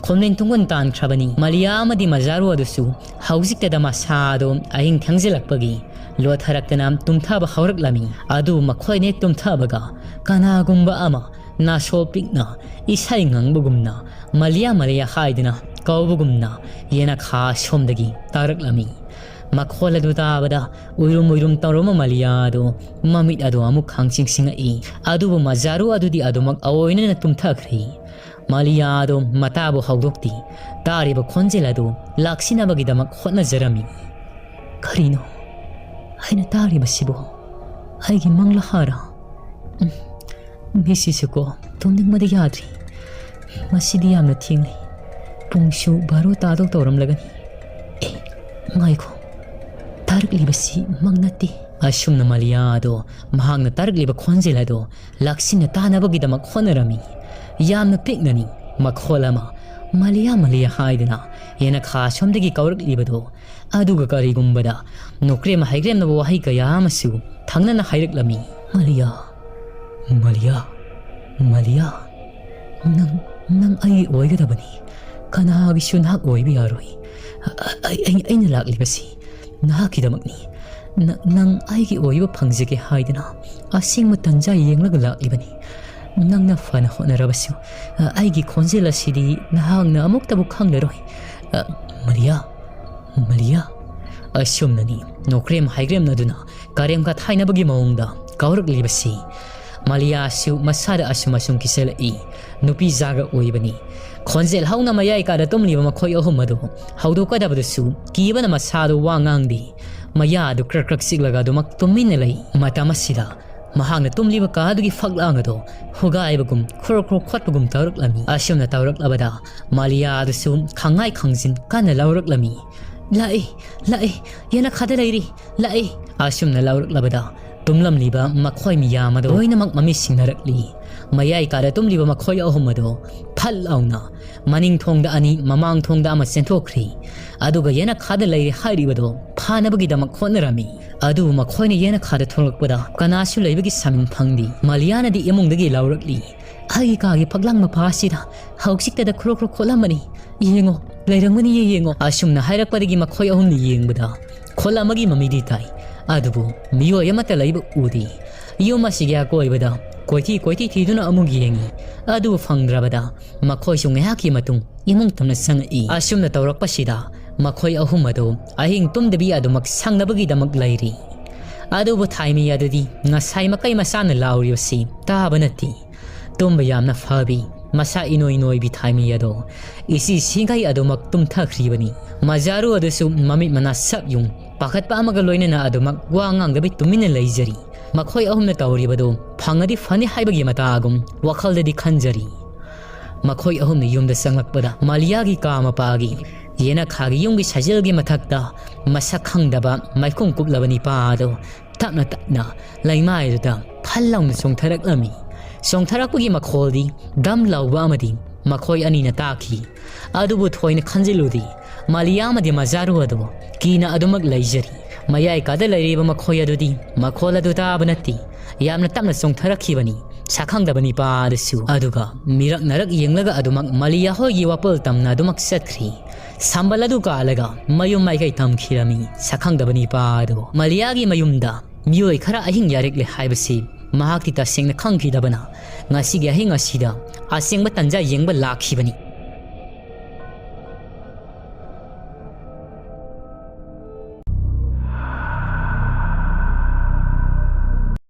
ꯈꯣꯝꯅꯤꯟ ꯊꯨꯡꯒꯨꯟ ꯇꯥꯟꯈ꯭ꯔꯕꯅꯤ꯫ ꯃꯂꯤꯌꯥ ꯑꯃꯗꯤ ꯃꯖꯥꯔꯨ ꯑꯗꯨꯁꯨ ꯍꯧꯖꯤꯛꯇꯗ ꯃꯁꯥ ꯑꯗꯨ ꯑꯍꯤꯡ ꯊꯦꯡꯖꯤꯜꯂꯛꯄꯒꯤ ꯂꯣꯠꯊꯔꯛꯇꯅ ꯇꯨꯝꯊꯕ ꯍꯧꯔꯛꯂꯝꯃꯤ꯫ ꯑꯗꯨ ꯃꯈꯣꯏꯅ ꯍꯦꯛ ꯇꯨꯝꯊꯕꯒ ꯀꯅꯥꯒꯨꯝꯕ ꯑꯃ ꯅꯥꯁꯣ ꯄꯤꯛꯅ ꯏꯁꯩ ꯉꯪꯕꯒꯨꯝꯅ, "ꯃꯂꯤꯌꯥ, ꯃꯂꯤꯌꯥ" ꯍꯥꯏꯗꯨꯅ ꯀꯧꯕꯒꯨꯝꯅ ꯌꯦꯅꯈꯥ ꯁꯣꯝꯗꯒꯤ ꯇꯥꯔꯛꯂꯝꯃꯤ꯫ ꯃꯈꯣꯜ ꯑꯗꯨ ꯇꯥꯕꯗ ꯎꯏꯔꯨꯝ ꯎꯏꯔꯨꯝ ꯇꯧꯔꯝꯕ ꯃꯂꯤꯌꯥ ꯑꯗꯨ ꯃꯃꯤꯠ ꯑꯗꯨ ꯑꯃꯨꯛ ꯈꯪꯁꯤꯡ ꯁꯤꯡꯉꯛꯏ꯫ ꯑꯗꯨꯕꯨ ꯃꯖꯥꯔꯨ ꯑꯗꯨꯗꯤ ꯑꯗꯨꯃꯛ ꯑꯣꯏꯅꯅ ꯇꯨꯝꯊꯈ꯭ꯔꯦ꯫ ꯃꯥꯂꯤꯌꯥꯗꯣ ꯃꯇꯥꯕꯨ ꯍꯧꯗꯣꯛꯇꯦ꯫ ꯇꯥꯔꯤꯕ ꯈꯣꯟꯖꯦꯜ ꯑꯗꯨ ꯂꯥꯛꯁꯤꯟꯅꯕꯒꯤꯗꯃꯛ ꯍꯣꯠꯅꯖꯔꯝꯃꯤ꯫ ꯀꯔꯤꯅꯣ ꯑꯩꯅ ꯇꯥꯔꯤꯕꯁꯤꯕꯨ? ꯑꯩꯒꯤ ꯃꯪꯂꯥ ꯍꯥꯔꯥ? ꯎꯝ, ꯃꯤꯠꯁꯤꯁꯨꯀꯣ ꯇꯨꯝꯅꯤꯡꯕꯗ ꯌꯥꯗ꯭ꯔꯤ꯫ ꯃꯁꯤꯗꯤ ꯌꯥꯝꯅ ꯊꯦꯡꯂꯦ꯫ ꯄꯨꯡꯁꯨ ꯕꯥꯔꯣ ꯇꯥꯗꯧ ꯇꯧꯔꯝꯂꯒꯅꯤ꯫ ꯑꯦ, ꯉꯥꯏꯈꯣ, ꯇꯥꯔꯛꯂꯤꯕꯁꯤ ꯃꯪ ꯅꯠꯇꯦ꯫ ꯑꯁꯨꯝꯅ ꯃꯥꯂꯤꯌꯥ ꯑꯗꯣ ꯃꯍꯥꯛꯅ ꯇꯥꯔꯛꯂꯤꯕ ꯈꯣꯟꯖꯦꯜ ꯑꯗꯣ ꯂꯥꯛꯁꯤꯟꯅ ꯇꯥꯅꯕꯒꯤꯗꯃꯛ ꯍꯣꯠꯅꯔꯝꯃꯤ꯫ ꯌꯥꯝꯅ ꯄꯤꯛꯅꯅꯤ꯫ ꯃꯈꯣꯜ ꯑꯃ "ꯃꯥꯂꯤꯌꯥ, ꯃꯥꯂꯤꯌꯥ" ꯍꯥꯏꯗꯨꯅ ꯌꯦꯅꯈꯥ ꯑꯁꯣꯝꯗꯒꯤ ꯀꯧꯔꯛꯂꯤꯕꯗꯣ꯫ ꯑꯗꯨꯒ ꯀꯔꯤꯒꯨꯝꯕꯗ ꯅꯣꯀ꯭ꯔꯦꯝ ꯍꯩꯒ꯭ꯔꯦꯝꯅꯕ ꯋꯥꯍꯩ ꯀꯌꯥ ꯑꯃꯁꯨ ꯊꯪꯅꯅ ꯍꯥꯏꯔꯛꯂꯝꯃꯤ꯫ "ꯃꯥꯂꯤꯌꯥ, ꯃꯥꯂꯤꯌꯥ, ꯃꯥꯂꯤꯌꯥ, ꯅꯪ, ꯅꯪ ꯑꯩ ꯑꯣꯏꯒꯗꯕꯅꯤ꯫ ꯀꯅꯥꯒꯤꯁꯨ ꯅꯍꯥꯛ ꯑꯣꯏꯕ ꯌꯥꯔꯣꯏ꯫ ꯑ-, ꯑ-, ꯑꯩ, ꯑꯩꯅ ꯂꯥꯛꯂꯤꯕꯁꯤ ꯅꯍꯥꯛꯀꯤꯗꯃꯛꯅꯤ꯫ ꯅ-, ꯅꯪ ꯑꯩꯒꯤ ꯑꯣꯏꯕ ꯐꯪꯖꯒꯦ ꯍꯥꯏꯗꯅ ꯑꯁꯦꯡꯕ ꯇꯟꯖꯥ ꯌꯦꯡꯂꯒ ꯂꯥꯛꯂꯤꯕꯅꯤ꯫ ꯅꯪꯅ ꯐꯅ ꯍꯣꯠꯅꯔꯕꯁꯨ, ꯑ, ꯑꯩꯒꯤ ꯈꯣꯟꯖꯦꯜ ꯑꯁꯤꯗꯤ ꯅꯍꯥꯛꯅ ꯑꯃꯨꯛꯇꯕꯨ ꯈꯪꯂꯔꯣꯏ꯫ ꯑ, ꯃꯥꯂꯤꯌꯥ, ꯃꯥꯂꯤꯌꯥ꯫" ꯑꯁꯨꯝꯅꯅꯤ ꯅꯣꯀ꯭ꯔꯦꯝ ꯍꯩꯒ꯭ꯔꯦꯝꯅꯗꯨꯅ ꯀꯔꯦꯝ ꯀꯊꯥꯏꯅꯕꯒꯤ ꯃꯑꯣꯡꯗ ꯀꯧꯔꯛꯂꯤꯕꯁꯤ꯫ ꯃꯥꯂꯤꯌꯥꯁꯨ ꯃꯁꯥꯗ ꯑꯁꯨꯝ ꯑꯁꯨꯝ ꯀꯤꯁꯜꯂꯛꯏ꯫ ꯅꯨꯄꯤ ꯖꯥꯒ ꯑꯣꯏꯕꯅꯤ꯫ ꯈꯣꯟꯖꯦꯜ ꯍꯧꯅ ꯃꯌꯥꯏ ꯀꯥꯗ ꯇꯨꯝꯂꯤꯕ ꯃꯈꯣꯏ ꯑꯍꯨꯝ ꯑꯗꯨ ꯍꯧꯗꯣꯛꯀꯗꯕꯗꯨꯁꯨ ꯀꯤꯕꯅ ꯃꯁꯥꯗꯨ ꯋꯥ ꯉꯥꯡꯗꯦ꯫ ꯃꯌꯥ ꯑꯗꯨ ꯀ꯭ꯔꯛ ꯀ꯭ꯔꯛ ꯆꯤꯛꯂꯒ ꯑꯗꯨꯃꯛ ꯇꯨꯃꯤꯟꯅ ꯂꯩ꯫ ꯃꯇꯝ ꯑꯁꯤꯗ ꯃꯍꯥꯛꯅ ꯇꯨꯝꯂꯤꯕ ꯀꯥ ꯑꯗꯨꯒꯤ ꯐꯛꯂꯥꯡ ꯑꯗꯨ ꯍꯨꯒꯥꯏꯕꯒꯨꯝ, ꯈꯨꯔꯣꯛ ꯈꯨꯔꯣꯛ ꯈꯣꯠꯄꯒꯨꯝ ꯇꯧꯔꯛꯂꯝꯃꯤ꯫ ꯑꯁꯨꯝꯅ ꯇꯧꯔꯛꯂꯕꯗ ꯃꯥꯂꯤꯌꯥ ꯑꯗꯨꯁꯨ ꯈꯪꯉꯥꯏ ꯈꯪꯖꯤꯟ ꯀꯟꯅ ꯂꯧꯔꯛꯂꯝꯃꯤ꯫ "ꯂꯥꯛꯏ, ꯂꯥꯛꯏ, ꯌꯦꯅꯈꯥꯗ ꯂꯩꯔꯤ, ꯂꯥꯛꯏ!" ꯑꯁꯨꯝꯅ ꯂꯧꯔꯛꯂꯕꯗ ꯇꯨꯝꯂꯝꯂꯤꯕ ꯃꯈꯣꯏ ꯃꯤꯌꯥꯝ ꯑꯗꯨ ꯂꯣꯏꯅꯃꯛ ꯃꯃꯤꯠ ꯁꯤꯡꯅꯔꯛꯂꯤ꯫ ꯃꯌꯥꯏ ꯀꯥꯗ ꯇꯨꯝꯂꯤꯕ ꯃꯈꯣꯏ ꯑꯍꯨꯝ ꯑꯗꯨ ꯐꯠ ꯂꯥꯎꯅ ꯃꯅꯤꯡ ꯊꯣꯡꯗ ꯑꯅꯤ, ꯃꯃꯥꯡ ꯊꯣꯡꯗ ꯑꯃ ꯆꯦꯟꯊꯣꯛꯈ꯭ꯔꯤ꯫ ꯑꯗꯨꯒ ꯌꯦꯅꯈꯥꯗ ꯂꯩꯔꯦ ꯍꯥꯏꯔꯤꯕꯗꯣ ꯐꯥꯅꯕꯒꯤꯗꯃꯛ ꯍꯣꯠꯅꯔꯝꯃꯤ꯫ ꯑꯗꯨꯕꯨ ꯃꯈꯣꯏꯅ ꯌꯦꯅꯈꯥꯗ ꯊꯣꯛꯂꯛꯄꯗ ꯀꯅꯥꯁꯨ ꯂꯩꯕꯒꯤ ꯁꯃꯤꯡ ꯐꯪꯗꯦ꯫ ꯃꯥꯂꯤꯌꯥꯅꯗꯤ ꯏꯃꯨꯡꯗꯒꯤ ꯂꯥꯎꯔꯛꯂꯤ, "ꯑꯩꯒꯤ ꯀꯥꯒꯤ ꯐꯛꯂꯥꯡ ꯃꯄꯥ ꯑꯁꯤꯗ ꯍꯧꯖꯤꯛꯇꯗ ꯈꯨꯔꯣꯛ ꯈꯨꯔꯣꯛ ꯈꯣꯠꯂꯝꯕꯅꯤ꯫ ꯌꯦꯡꯉꯣ, ꯂꯩꯔꯝꯒꯅꯤꯌꯦ, ꯌꯦꯡꯉꯣ꯫" ꯑꯁꯨꯝꯅ ꯍꯥꯏꯔꯛꯄꯗꯒꯤ ꯃꯈꯣꯏ ꯑꯍꯨꯝꯅ ꯌꯦꯡꯕꯗ ꯈꯣꯜ ꯑꯃꯒꯤ ꯃꯃꯤꯗꯤ ꯇꯥꯏ, ꯑꯗꯨꯕꯨ ꯃꯤꯑꯣꯏ ꯑꯃꯠꯇ ꯂꯩꯕ ꯎꯗꯦ꯫ ꯌꯨꯝ ꯑꯁꯤꯒꯤ ꯑꯀꯣꯏꯕꯗ ꯀꯣꯏꯊꯤ ꯀꯣꯏꯊꯤ ꯊꯤꯗꯨꯅ ꯑꯃꯨꯛ ꯌꯦꯡꯉꯤ, ꯑꯗꯨꯕꯨ ꯐꯪꯗ꯭ꯔꯕꯗ ꯃꯈꯣꯏꯁꯨ ꯉꯥꯏꯍꯥꯛꯀꯤ ꯃꯇꯨꯡ ꯏꯃꯨꯡ ꯇꯝꯅ ꯆꯪꯉꯛꯏ꯫ ꯑꯁꯨꯝꯅ ꯇꯧꯔꯛꯄꯁꯤꯗ ꯃꯈꯣꯏ ꯑꯍꯨꯝ ꯑꯗꯨ ꯑꯍꯤꯡ ꯇꯨꯝꯗꯕꯤ ꯑꯗꯨꯃꯛ ꯁꯪꯅꯕꯒꯤꯗꯃꯛ ꯂꯩꯔꯤ꯫ ꯑꯗꯨꯕꯨ ꯊꯥꯏꯃꯤ ꯑꯗꯨꯗꯤ ꯉꯁꯥꯏ ꯃꯀꯩ ꯃꯁꯥꯅ ꯂꯥꯎꯔꯤꯕꯁꯤ ꯇꯥꯕ ꯅꯠꯇꯦ꯫ ꯇꯨꯝꯕ ꯌꯥꯝꯅ ꯐꯕꯤ꯫ ꯃꯁꯥ ꯏꯅꯣꯏ ꯅꯣꯏꯕꯤ ꯊꯥꯏꯃꯤ ꯑꯗꯣ ꯏꯁꯤ ꯁꯤꯡꯈꯩ ꯑꯗꯨꯃꯛ ꯇꯨꯝꯊꯈ꯭ꯔꯤꯕꯅꯤ꯫ ꯃꯖꯥꯔꯨ ꯑꯗꯨꯁꯨ ꯃꯃꯤꯠ ꯃꯅꯥ ꯁꯞ ꯌꯨꯡ ꯄꯥꯈꯠꯄ ꯑꯃꯒ ꯂꯣꯏꯅꯅ ꯑꯗꯨꯃꯛ ꯋꯥ ꯉꯥꯡꯗꯕꯤ ꯇꯨꯃꯤꯟꯅ ꯂꯩꯖꯔꯤ꯫ ꯃꯈꯣꯏ ꯑꯍꯨꯝꯅ ꯇꯧꯔꯤꯕꯗꯨ ꯐꯪꯉꯗꯤ ꯐꯅꯤ ꯍꯥꯏꯕꯒꯤ ꯃꯇꯥꯒꯨꯝ ꯋꯥꯈꯜꯗꯗꯤ ꯈꯟꯖꯔꯤ꯫ ꯃꯈꯣꯏ ꯑꯍꯨꯝꯅ ꯌꯨꯝꯗ ꯆꯪꯂꯛꯄꯗ ꯃꯥꯂꯤꯌꯥꯒꯤ ꯀꯥ ꯃꯄꯥꯒꯤ ꯌꯦꯅꯈꯥꯒꯤ ꯌꯨꯝꯒꯤ ꯁꯥꯖꯦꯜꯒꯤ ꯃꯊꯛꯇ ꯃꯁꯛ ꯈꯪꯗꯕ ꯃꯥꯏꯈꯨꯝ ꯀꯨꯞꯂꯕ ꯅꯤꯄꯥ ꯑꯗꯨ ꯇꯞꯅ ꯇꯞꯅ ꯂꯩꯃꯥꯏꯗꯨꯗ ꯐꯜ ꯂꯥꯎꯅ ꯆꯣꯡꯊꯔꯛꯂꯝꯃꯤ꯫ ꯆꯣꯡꯊꯔꯛꯄꯒꯤ ꯃꯈꯣꯜꯗꯤ ꯗꯝ ꯂꯥꯎꯕ ꯑꯃꯗꯤ ꯃꯈꯣꯏ ꯑꯅꯤꯅ ꯇꯥꯈꯤ꯫ ꯑꯗꯨꯕꯨ ꯊꯣꯏꯅ ꯈꯟꯖꯤꯜꯂꯨꯗꯦ꯫ ꯃꯥꯂꯤꯌꯥ ꯑꯃꯗꯤ ꯃꯖꯥꯔꯨ ꯑꯗꯨ ꯀꯤꯅ ꯑꯗꯨꯃꯛ ꯂꯩꯖꯔꯤ꯫ ꯃꯌꯥꯏ ꯀꯥꯗ ꯂꯩꯔꯤꯕ ꯃꯈꯣꯏ ꯑꯗꯨꯗꯤ ꯃꯈꯣꯜ ꯑꯗꯨ ꯇꯥꯕ ꯅꯠꯇꯦ꯫ ꯌꯥꯝꯅ ꯇꯞꯅ ꯆꯣꯡꯊꯔꯛꯈꯤꯕꯅꯤ ꯁꯛꯈꯪꯗꯕ ꯅꯤꯄꯥ ꯑꯗꯨꯁꯨ꯫ ꯑꯗꯨꯒ ꯃꯤꯔꯛ ꯅꯔꯛ ꯌꯦꯡꯂꯒ ꯑꯗꯨꯃꯛ ꯃꯥꯂꯤꯌꯥ ꯍꯣꯏꯒꯤ ꯋꯥꯄꯜ ꯇꯝꯅ ꯑꯗꯨꯃꯛ ꯆꯠꯈ꯭ꯔꯤ꯫ ꯁꯝꯕꯜ ꯑꯗꯨ ꯀꯥꯜꯂꯒ ꯃꯌꯨꯝ ꯃꯥꯏꯀꯩ ꯇꯝꯈꯤꯔꯝꯃꯤ ꯁꯛꯈꯪꯗꯕ ꯅꯤꯄꯥ ꯑꯗꯨ꯫ ꯃꯥꯂꯤꯌꯥꯒꯤ ꯃꯌꯨꯝꯗ ꯃꯤꯑꯣꯏ ꯈꯔ ꯑꯍꯤꯡ ꯌꯥꯔꯦꯛꯂꯦ ꯍꯥꯏꯕꯁꯤ ꯃꯍꯥꯛꯇꯤ ꯇꯁꯦꯡꯅ ꯈꯪꯈꯤꯗꯕꯅ ꯉꯁꯤꯒꯤ ꯑꯍꯤꯡ ꯑꯁꯤꯗ ꯑꯁꯦꯡꯕ ꯇꯟꯖꯥ ꯌꯦꯡꯕ ꯂꯥꯛꯈꯤꯕꯅꯤ꯫